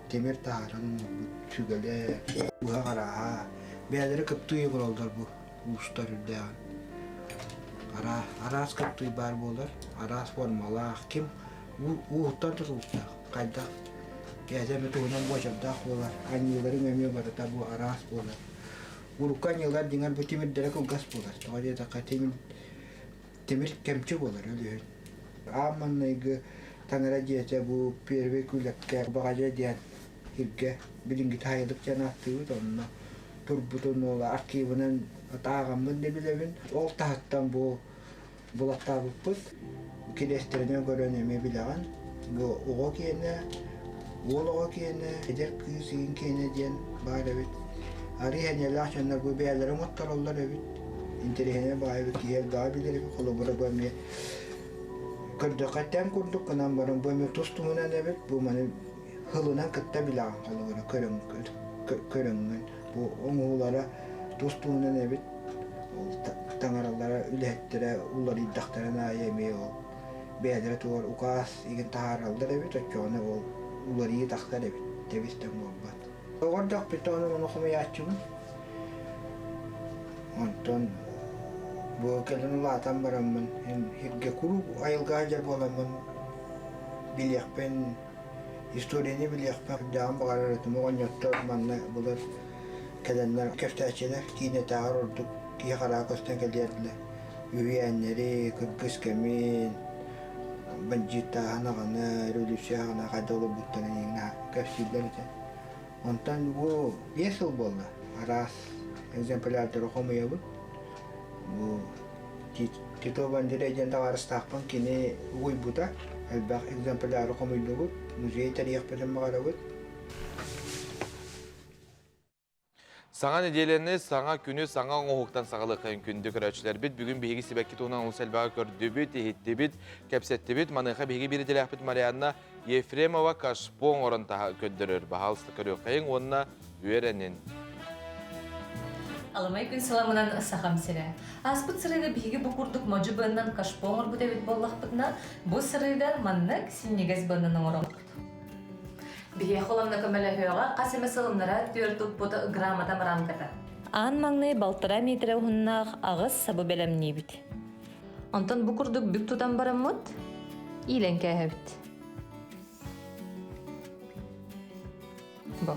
тимир таһааран оҥорбут сүгэлэ, быһах арааһа бэйэлэрэ кыптыый оҥороллор бу уустар үрдээҕин. Араас кыптыый баар буолар, араас формалаах, ким ууһуттан тутулуктаах, хайдах кээсэ эмэ туһунан буочардаах буолар, анньыыларыҥ эмиэ барыта бу араас буолар. Урукку анньыылар дьиҥэр бу тимирдэрэ кылгас буолар, тоҕо диэтэххэ тимир тимир кэмчи буолар өлүһүн. Аан маҥнайгы таҥара дьиэтэ бу первый күлэккэ Баҕадьа диэн сиргэ билиҥҥитэ Хайылык диэн ааттыыбыт онно турбутун ол архивынан ааҕаммын да билэбин. Ол таһыттан бу булаттаабыппыт. Кириэстэринэн көрөн эмиэ билэҕин. Бу оҕо киэнэ, уол оҕо киэнэ, эдэр кыыс игин киэнэ диэн баар эбит. Арыы сэниэлээх дьоннор бу бэйэлэрэ оҥоттороллор эбит. Интэриэһинэй баҕайы киһи элбэҕи билэр эбит. Холобура бу эмиэ көрдөххө тэҥ курдук гынан баран бу эмиэ тус туһунан эбит. Бу маны һылынан кытта билэҕин холобура көрөҥҥүн. Бу оҥоһуулара тус туһунан эбит. Ол таҥаралара үлэһиттэрэ уларыйдахтарын аайы эмиэ ол бэйэлэрэ тугар укаас игин таһаараллар эбит, оччоҕуна ол уларыйыы тахсар эбит, тэбис-тэҥ буолбат. Оҕордохпүт ону ону хомуйааччыбын. Онтон бу кэлин улаатан бараммын сиргэ куруук айылҕа сылдьар буоламмын билиэхпин, историяны билиэхпин сүрдээҕин баҕарар этим. Оҕонньоттор манна былыр кэлэннэр кэпсээччилэр киинэтээҕэр ордук киһи хараҕа көстөн кэлиэр дылы үһүйээннэри, кыргыс кэмин, бандьыыттааһын аҕаны, революция аҕаны хайдах олорбуттарын иҥнэ кэпсииллэр этэ. Онтон бу 5 сыл буолла араас экземплярдары хомуйабын. Бу Тито Бандерей диэн табаарыстаахпын кини угуйбута. Элбэх экземпляры хомуйдубут, музей тэрийиэхпитин баҕарабыт. Саҥа нэдиэлэни, саҥа күнү, саҥа оҥоһуктан саҕалыаххайын күндү көрөөччүлэрбит. Бүгүн биһиги сибэкки туһунан олус элбэҕи көрдүбүт, иһиттибит, кэпсэттибит. Маныаха биһиги биир идэлээхпит Марианна Ефремова кашпо оҥорон көрдөрөр. Баһаалыста көрүөххэйиҥ уонна үөрэнин. Аламай күн сыламынан Сахам сирэ. Ааспыт сырыыга биһиги бу курдук модьу быаннан кашпо оҥорбут эбит буоллахпытына, бу сырыыга маннык синньигэс быаннан оҥоробут. Биһиэхэ уонна көмөлөһүөҕэ хас эмэ сылыннара түөрт уппут грамота рамката. Аан маҥнай балтараа миэтэрэ уһуннаах аҕыс сабы бэлэмниибит. Онтон бу курдук бүк тутан бараммыт, иилэн кээһэбит. Бу.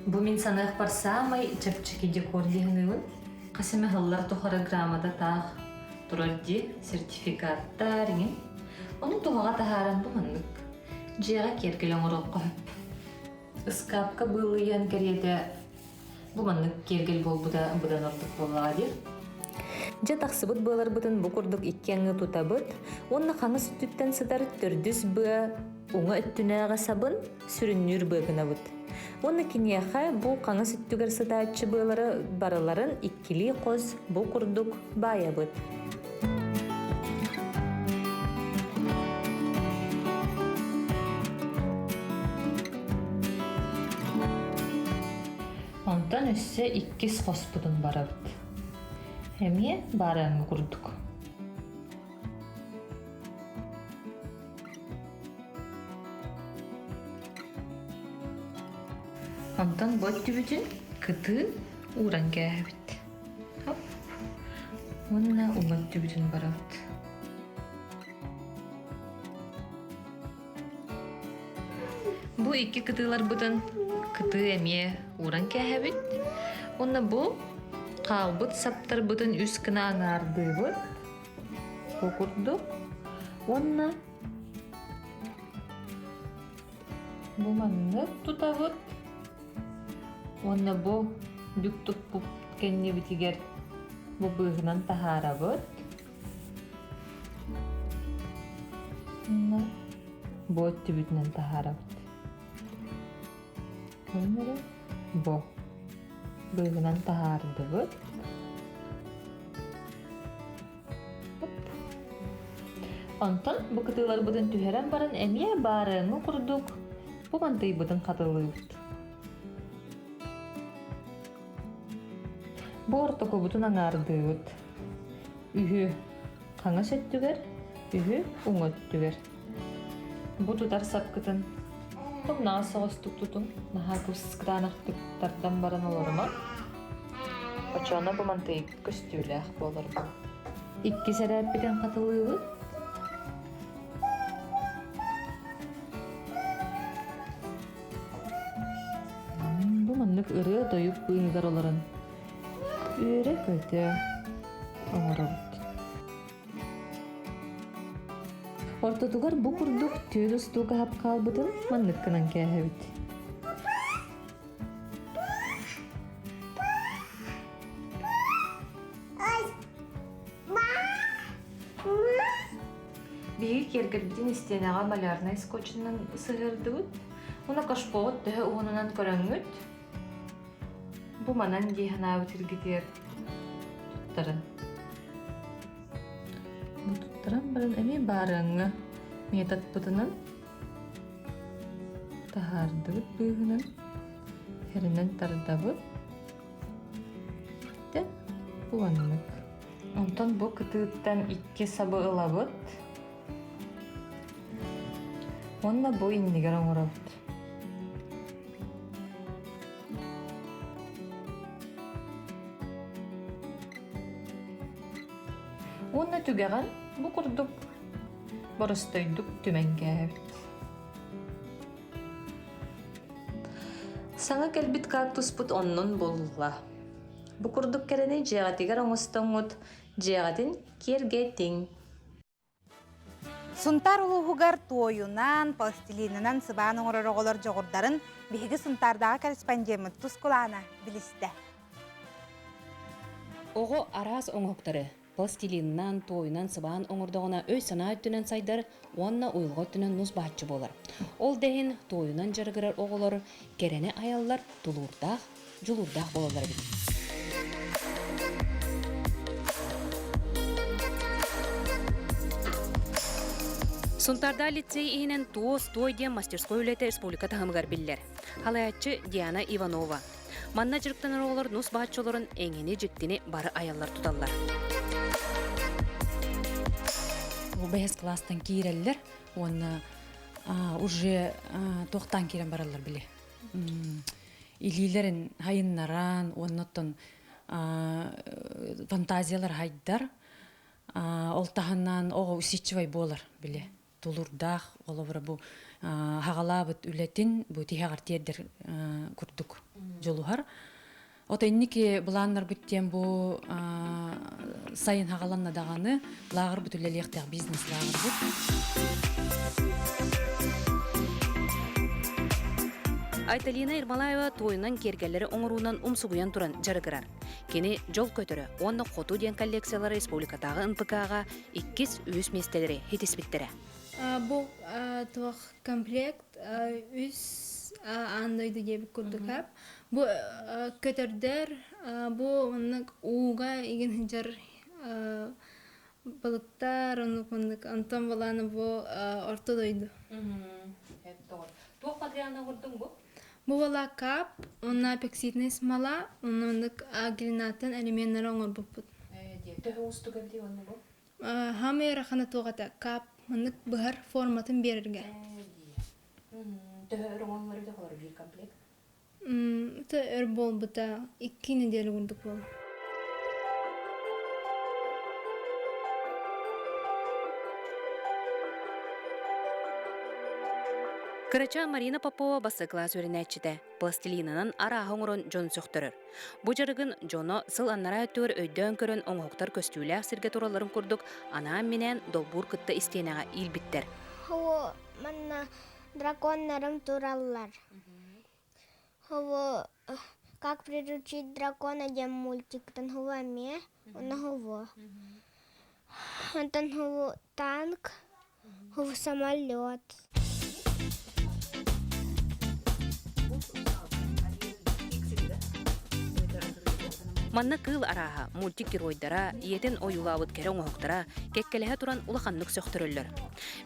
Бу мин саныахпар саамай чэпчэки декор диэһыныыбын. Хас эмэ сыллар тухары грамота таах турар дии, сертификаттар иҥин. Ону туһаҕа таһааран бу маннык. Дьиэҕэ киэргэл оҥоруохха сөп. Ыскаапка быыллыйан кэриэтэ бу маннык киэргэл буолбута быдан ордук буоллаҕа дии. Дьэ тахсыбыт быаларбытын бу курдук икки аҥыы тутабыт уонна хаҥас өттүттэн сытар төрдүс быа уҥа өттүнээҕи сабын сүрүннүүр быа гынабыт. Уонна киниэхэ бу хаҥас өттүгэр сытааччы быалары барыларын иккилии хос бу курдук баайабыт. Онтон өссө иккис хоспутун барабыт. Эмиэ баарыаҥҥа курдук. Онтон бу өттүбүтүн кытыы ууран кээһэбит. Хоп. Уонна уҥа өттүбүтүн барабыт. Бу икки кытыыларбытын кытыы эмиэ ууран кээһэбит. Уонна бу хаалбыт саптарбытын үс гына аҥаардыыбыт. Бу курдук. Уонна бу маннык тутабыт. Уонна бу бүк туппут кэннибитигэр бу быыһынан таһаарабыт. Уонна бу өттүбүтүнэн таһаарабыт. Көрүҥ бу быыһынан таһаардыбыт. Онтон бу кытыыларбытын түһэрэн баран эмиэ баарыаҥҥы курдук бу мантыйбытын хатылыыбыт. Бу ортокубутун аҥаардыыбыт. Үһү хаҥас өттүгэр, үһү уҥа өттүгэр. Бу тутар сапкытын тумнаҕас соҕустук тутуҥ, наһаа кытаанахтык тардан баран олорума. Оччоҕуна бу мантыйбыт көстүүлээх буолар бу. Иккис эрээппитин хатылыыбыт. Бу маннык ырыа-тойук быыһыгар олорон үөрэ-көтө оҥоробут. Ортотугар бу курдук түөл устуук аһап хаалбытын маннык гынан кээһэбит. Биһиги киэргэлбитин истиэнэҕэ малярнай скотчунан сыһыардыбыт. Уна кашпоҕут төһө уһунунан көрөҥҥүт, бу манан дии санаабыт сиргитигэр туттарын. Бу туттаран баран эмиэ баарыаҥҥа методпытынан таһаардыбыт быыһынан хэринэн тардабыт. Дэ буланнык. Онтон бу кытыыттан икки сабы ылабыт. Уонна бу иннигэр оҥоробут. Уонна түгэҕин бу курдук боростойдук түмэн кээһэбит. Саҥа кэлбит кактуспут оннун булла. Бу курдук кэрэни дьиэҕитигэр оҥостоҥҥут, дьиэҕитин киэргэтиҥ. Сунтаар улууһугар туойунан, пластилинынан сыбаан оҥорор оҕолор дьоҕурдарын биһиги Сунтаардааҕы корреспондеммыт Тускулаана билистэ. Оҕо араас оҥоһуктары пластилинынан, туойунан сыбаан оҥордоҕуна өй-санаа өттүнэн сайдар уонна уйулҕа өттүнэн нус-бааччы буолар. Ол да иһин туойунан дьарыгырар оҕолор кэрэни айаллар, тулуурдаах, дьулуурдаах буолаллар эбит. Сунтаардаах лицей иһинэн туос туой диэн мастерской үлэтэ республика таһымыгар биллэр. Халайааччы Диана Иванова. Манна дьарыктанар оҕолор нус бааччыларын эҥини-дьиктини бары айаллар туталлар. Бэһис класстан киирэллэр уонна уже туохтаан киирэн бараллар били илиилэрин хайыннаран уонна оттон фантазиялар хайдар ол таһынан оҕо усидчивай буолар били тулурдаах холобура бу хаҕалаабыт үлэтин бу тиһэҕэр тиэрдэр курдук дьулуһар Ото инники былааннарбыт диэн бу сайын хаҕаланна даҕаны лааҕырбыт үлэлиэхтээх бизнес лааҕырбыт. Айталина Ермолаева туойунан киэргэллэри оҥоруунан умсугуйан туран дьарыгырар. Кини «Дьол көтөрө» уонна «Хоту» диэн коллекциялары республикатааҕы НПК-ҕа иккис, үһүс миэстэлэри ситиспиттэрэ. Бу туох комплект үс аан дойду диэбит курдук Бу көтөрдөр бу маннык ууга игин сылдьар балыктар оннук маннык онтон балааны бу орто дойду. Туох материалынан оҥордуҥ бу? Бу бала кап, уонна эпоксидная смола, уонна маннык глинаттан элеменнары оҥорбуппут. Төһө уустук эбитий уонна бу? Хаамай ыарахана туох этэ? Кап маннык быһар форматын биэрэргэ. Төһө өр оҥоһуллар эбитэ холор биир комплект? Это өр буолбута, икки неделя курдук буолла. Кырачаан Марина Попова бастакы кылаас үөрэнээччитэ. Пластилинынан арааһы оҥорон дьон сөхтөрөр. Бу дьарыгын дьоно сыл анараа өттүгэр өйдөөн көрөн оҥоһуктар көстүүлээх сиргэ туралларын курдук анаан-минээн долбуур кытта истиэнэҕэ иилбиттэр. Манна драконнарым тураллар. Как приручить дракона диэн мультиктан хула эмиэ, онно хуво. Онтон хулу танк, хулу самолет. Манна кыыл арааһа, мультик геройдара, ийэтин ойуулаабыт кэрэ оҥоһуктара кэккэлэһэ туран улаханнык сөхтөрөллөр.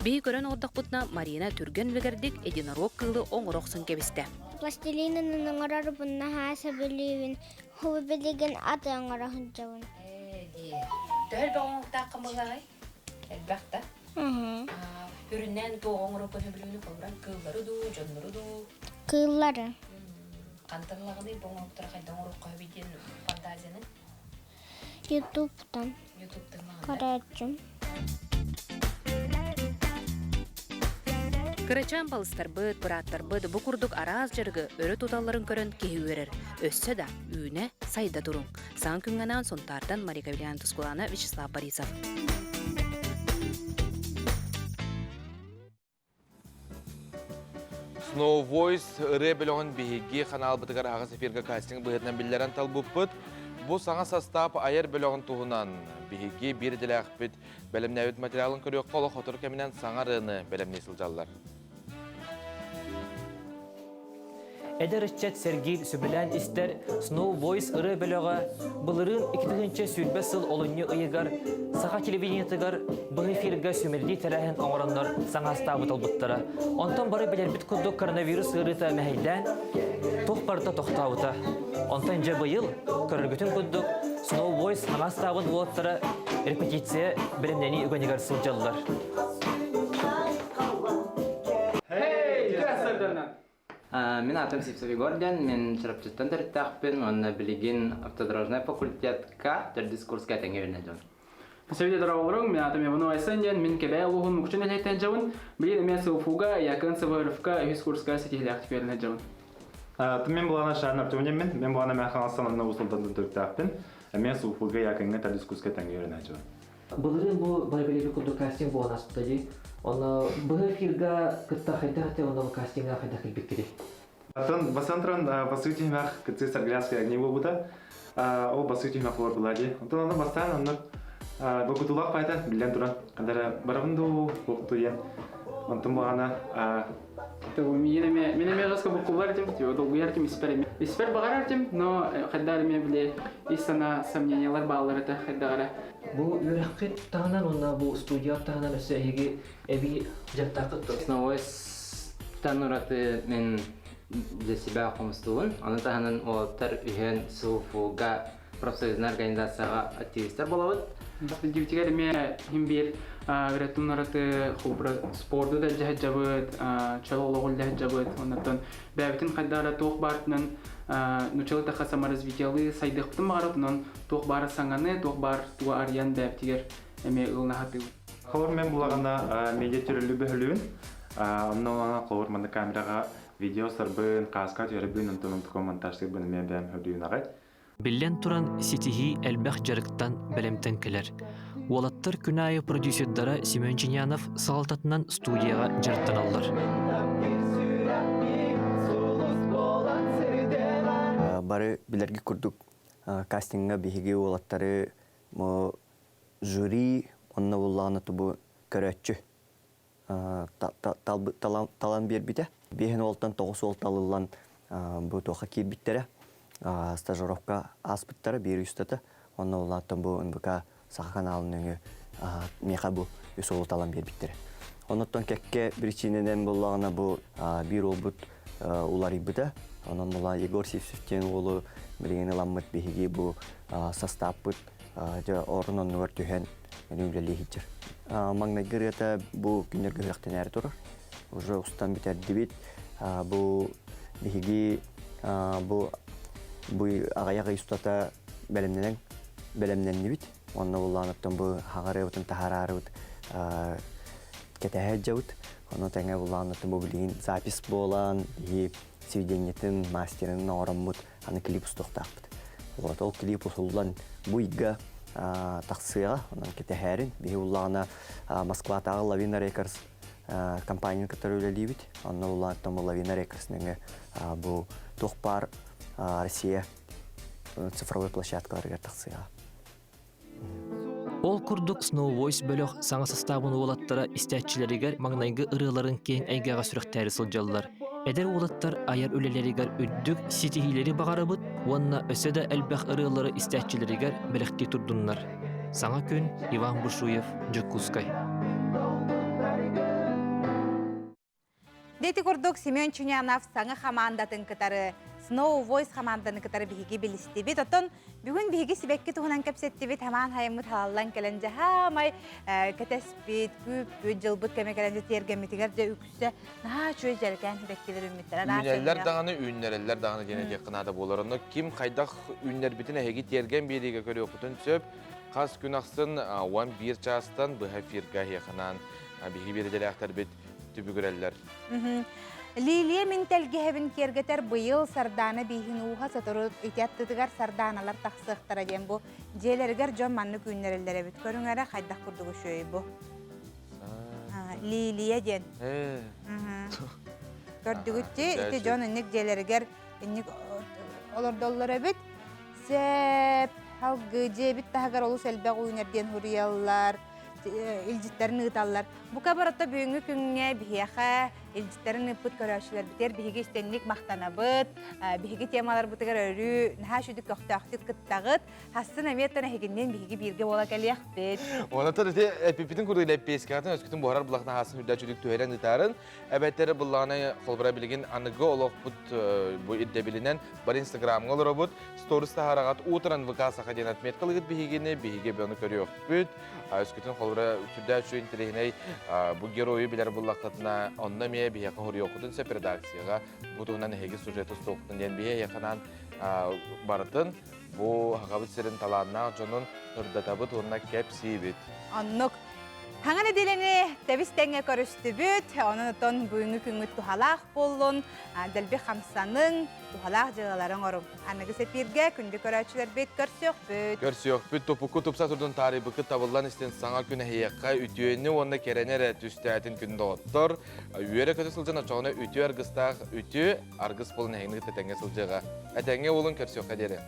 Биһи көрөн олордохпутуна Марина түргэн үлүгэрдик единорог кыылы оҥоро охсон кэбистэ. Пластилинынан оҥорорбун наһаа сөбүлүүбүн. Хубу билигин аты оҥоро сылдьабын. Төһө элбэх оҥоһуктааххын буоллаҕай? Элбэх да? Үрүннээн туох оҥороргун сөбүлүүнү холбуран кыыллары дуу, дьоннору дуу? Кыыллары. Хантан ылаҕыный бу оҥоһуктары хайдах оҥоруохха сөбүй диэн фантазияны? Ютубтан. Ютубтан Көрөөччүм. Кырачаан балыстарбыт, бырааттарбыт бу курдук араас дьарыгы өрө туталларын көрөн киһи үөрэр. Өссө да үүнэ, сайда туруҥ. Саҥа күҥҥэ анаан Сунтаартан Мария Кавелян Тускулана, Вячеслав Борисов. Snow Voice ырыа бөлөҕүн биһиги ханаалбытыгар аһаҕас эфиргэ кастинг быһыытынан биллэрэн талбыппыт. Бу саҥа састаап айар бөлөҕүн туһунан биһиги биир идэлээхпит бэлэмнээбит материалын көрүөххэ олох сотору кэминэн саҥа ырыаны бэлэмнии сылдьаллар. Эдэр ыччат сэргиир сөбүлээн истэр Snow Voice ырыа бөлөҕө былырыын 2020 сыл олунньу ыйыгар саха телевидениетыгар быһа эфиргэ сүмэлдии тэрээһин оҥороннор саҥа астаабыт ылбыттара. Онтон бары билэрбит курдук коронавирус ыарыыта мэһэйдээн туох барыта тохтообута. Онтон дьэ быйыл көрөргүтүн курдук Snow Voice саҥа астаабыт уолаттара репетиция бэлэмнэнии үгэнигэр сылдьаллар. Мин аатым Сивцев Егор диэн, мин Чурапчыттан төрүттээхпин уонна билигин автодорожнай факультетка төрдүс курска этэҥҥэ үөрэнэ дьон. Сөбүлэ дорооболоруҥ, мин аатым Иванов Айсен диэн, мин Кэбээ улууһун Мукучу нэһилиэктэн дьабын. Билигин эмиэ СУФУга, Якын СВРФка үһүс курска ситиһилээхтик үөрэнэ дьабын. Мин булана Шарн Артемьевин, мин булана мэн хаҥастан онно усулдан төрүттээхпин. Эмиэ СУФУга Якыҥҥа төрдүс курска этэҥҥэ үөрэнэ дьабын. Былырыын бу барыбилиби курдук кастинг буолан ааспыта дии. Онно быһа эфирга кытта хайдах этэ, онно кастиҥҥа хайдах кэлбиккитий? Атын Басантран басыы түһүмэх кытыы Саргляска огни буолбута. Ол басыы түһүмэх буолар была дии. Онтон онно бастаан онно долгутуулаах пайта биллэн туран. Кандара барабын дуу, туохтуйан. Онтон буҕана Мин эмиэ мин эмиэ жестко буккуллар этим, типа долгуйар этим испэр эмиэ. Испэр баҕарар этим, но хайдаар эмиэ били ис санаа сомнениялар бааллар этэ хайдах эрэ. Бу үөрэххит таһынан уонна бу студия таһынан өссө эһиги эбии дьарыктааххыт дуо? Основной ураты мен для себя хомустугун. Ону таһынан уолаттар үһүөн СУФУга профсоюзная организацияҕа активистар буолабыт. Дьиибитигэр эмиэ иһин биир ырыатын ураты холобура спорду да дьаһайдьабыт, чөл олоҕу дьаһайдьабыт, оннуттан бэйэбитин хайдах эрэ туох баартынан нучалы таха саморазвитиелыы сайдыахпытын баҕарабыт, онон туох баар саҥаны, туох баар тугу арыйан бэйэбитигэр эмиэ ылына сатыыбыт. Холор мен булагана медиа түрүлү бөһүлүн, онно холор манна камераҕа видео сарбын, кааска түһэрбин, онтон онтука монтажтыырбын эмиэ бэйэм хөдүйүн аҕай. Биллэн туран, ситиһии элбэх дьарыктан, бэлэмтэн кэлэр. Уолаттар күн аайы продюсердара Семен Чинянов салалтатынан студияҕа дьарыктаналлар. Бары билэргит курдук кастиҥҥа биһиги уолаттары жюри онно буллаҕына тубу көрөөччү талан биэрбитэ. Биэһин уолтан 9 уол талыллан бу туохха киирбиттэрэ. Стажировка ааспыттара биир устата. Онно улааттан бу НВК Саха каналын өҥө миэхэ бу үс уолу талан биэрбиттэрэ. Оннуттан кэккэ причинэнэн буоллаҕына бу биир уолбут уларыйбыта. Онон була Егор Сивцев диэн уолу билигин ыламмыт биһиги бу састааппыт дьэ орун оннугар түһэн үлэлии сылдьар. Маҥнайгы ырыата бу күннэргэ үрэхтэнээри турар. Уже устан бүтэрдибит. Бу биһиги бу бу аҕыйах ый устата бэлэмнэнэн бэлэмнэннибит. Онно буллаан оттон бу хаҕарыабытын таһаараарыбыт. кэтэһэ сылдьабыт. Ону тэҥэ булааннатын бу билигин запись буолан, биһи сведениетын, мастерын оҥороммут, аны клип устуохтаахпыт. Вот ол клип усуллан бу ыйга тахсыаҕа, онон кэтэһээрин. Биһи уллаҕына Москватааҕы Лавина Рекордс компанияны кытары үлэлиибит. Онно улааттан бу Лавина Рекордс нөҥүө бу туох баар Россия цифровой площадкаларыгар тахсыаҕа. Ол курдук Snow Voice бөлөх саҥа састаабын уолаттара истээччилэригэр маҥнайгы ырыаларын киэҥ эйгэҕэ сүрэхтээри сылдьаллар. Эдэр уолаттар айар үлэлэригэр үрдүк ситиһиилэри баҕарабыт уонна өссө да элбэх ырыалары истээччилэригэр бэлэхтии турдуннар. Саҥа күн Иван Бушуев, Дьокуускай. Ити курдук Семен Чунянов саҥа хамаандатын кытары Snow Voice хамаанданы кытары биһиги билистибит. Оттон бүгүн биһиги сибэкки туһунан кэпсэттибит. Хамаан хайыммыт халаллан кэлэн дьаһаамай кэтэспит, күүппүт, дьылбыт кэмэ кэлэн дьэ тиэргэммитигэр дьэ үксэ наһаа үчүгэй дьэрэкээн сибэккилэр үүммүттэрэ. Үүнэллэр даҕаны, үүннэрэллэр даҕаны диэн этиэххэ наада буолар. Онно ким хайдах үүннэрбитин эһиги тиэргэн биэриигэ көрүөххүтүн сөп. Хас күн ахсын 11 чаастан быһа эфиргэ эһиэхэ биһиги биэридэлээхтэрбит түбүгүрэллэр. Лилия мин тэлгэһэбин киэргэтэр быйыл Сардаана бииһин ууһа сотору ити аттытыгар сардааналар тахсыахтара диэн бу дьиэлэригэр дьон маннык үүннэрэллэр эбит. Көрүҥ эрэ хайдах курдук үчүгэй бу. Лилия диэн. Көрдүгүт дии ити дьон инник дьиэлэригэр инник олордоллор эбит. Сэп, алгы дьиэбит таһыгар олус элбэх үүнэр диэн суруйаллар. Илдьиттэрин ыыталлар. Бука барыта бүгүҥҥү күҥҥэ биһиэхэ илдьиттэрин ыыппыт көрөөччүлэрбитигэр биһиги истэнник махтанабыт. Биһиги темаларбытыгар өрүү наһаа үчүгэй көхтөөхтүк кыттаҕыт. Хассын эмиэттэн эһигинниин биһиги бииргэ буола кэлиэхпит. Онотор ити эпипитин курдук лэппиэскэҕитин өскүтүн буһарар булахна хаасын үрдэ үчүгдүк түһэрэн ыытаарын, эбэтэр быллаҕына холбура билигин аныгы олохпут бу ирдэбилинэн бары инстаграмҥа олоробут, сторис таһаараҕат уутуран ВК Саха диэн отметкалыгыт биһигини, биһиги ону көрүөхпүт. Өскүтүн холобура сүрдээх үчүгэй интэриэһинэй бу геройу билэр буллаххытына, онно эмиэ биһиэхэ хоруйуоххутун сөп редакцияҕа бу туһунан эһиги сюжеты устуоххутун диэн биһи эһиэхэ барытын бу Сахабыт сирин талааннаах дьонун ырдатабыт уонна кэпсиибит. Оннук. Хаҥа нэдиэлэни тэбис тэҥҥэ көрүстүбүт. Онон отон бүгүҥҥү күҥҥүт туһалаах буоллун, дэлби хамсаныҥ, туһалаах дьыалалары оҥоруҥ. Аныгы эпииргэ күндү көрөөччүлэрбит көрсүөхпүт. Көрсүөхпүт, тупукку тупса турдун таарыйбыккыт табыллан истин саҥа күн эһиэхэ үтүөнү уонна кэрэни эрэ түстээтин күн доҕоттор. Үөрэ-көтө сылдьан оччоҕуна үтүө аргыстаах үтүө аргыс буолан эһигини кытта тэҥҥэ сылдьыаҕа. Этэҥҥэ уолун көрсүөххэ диэри.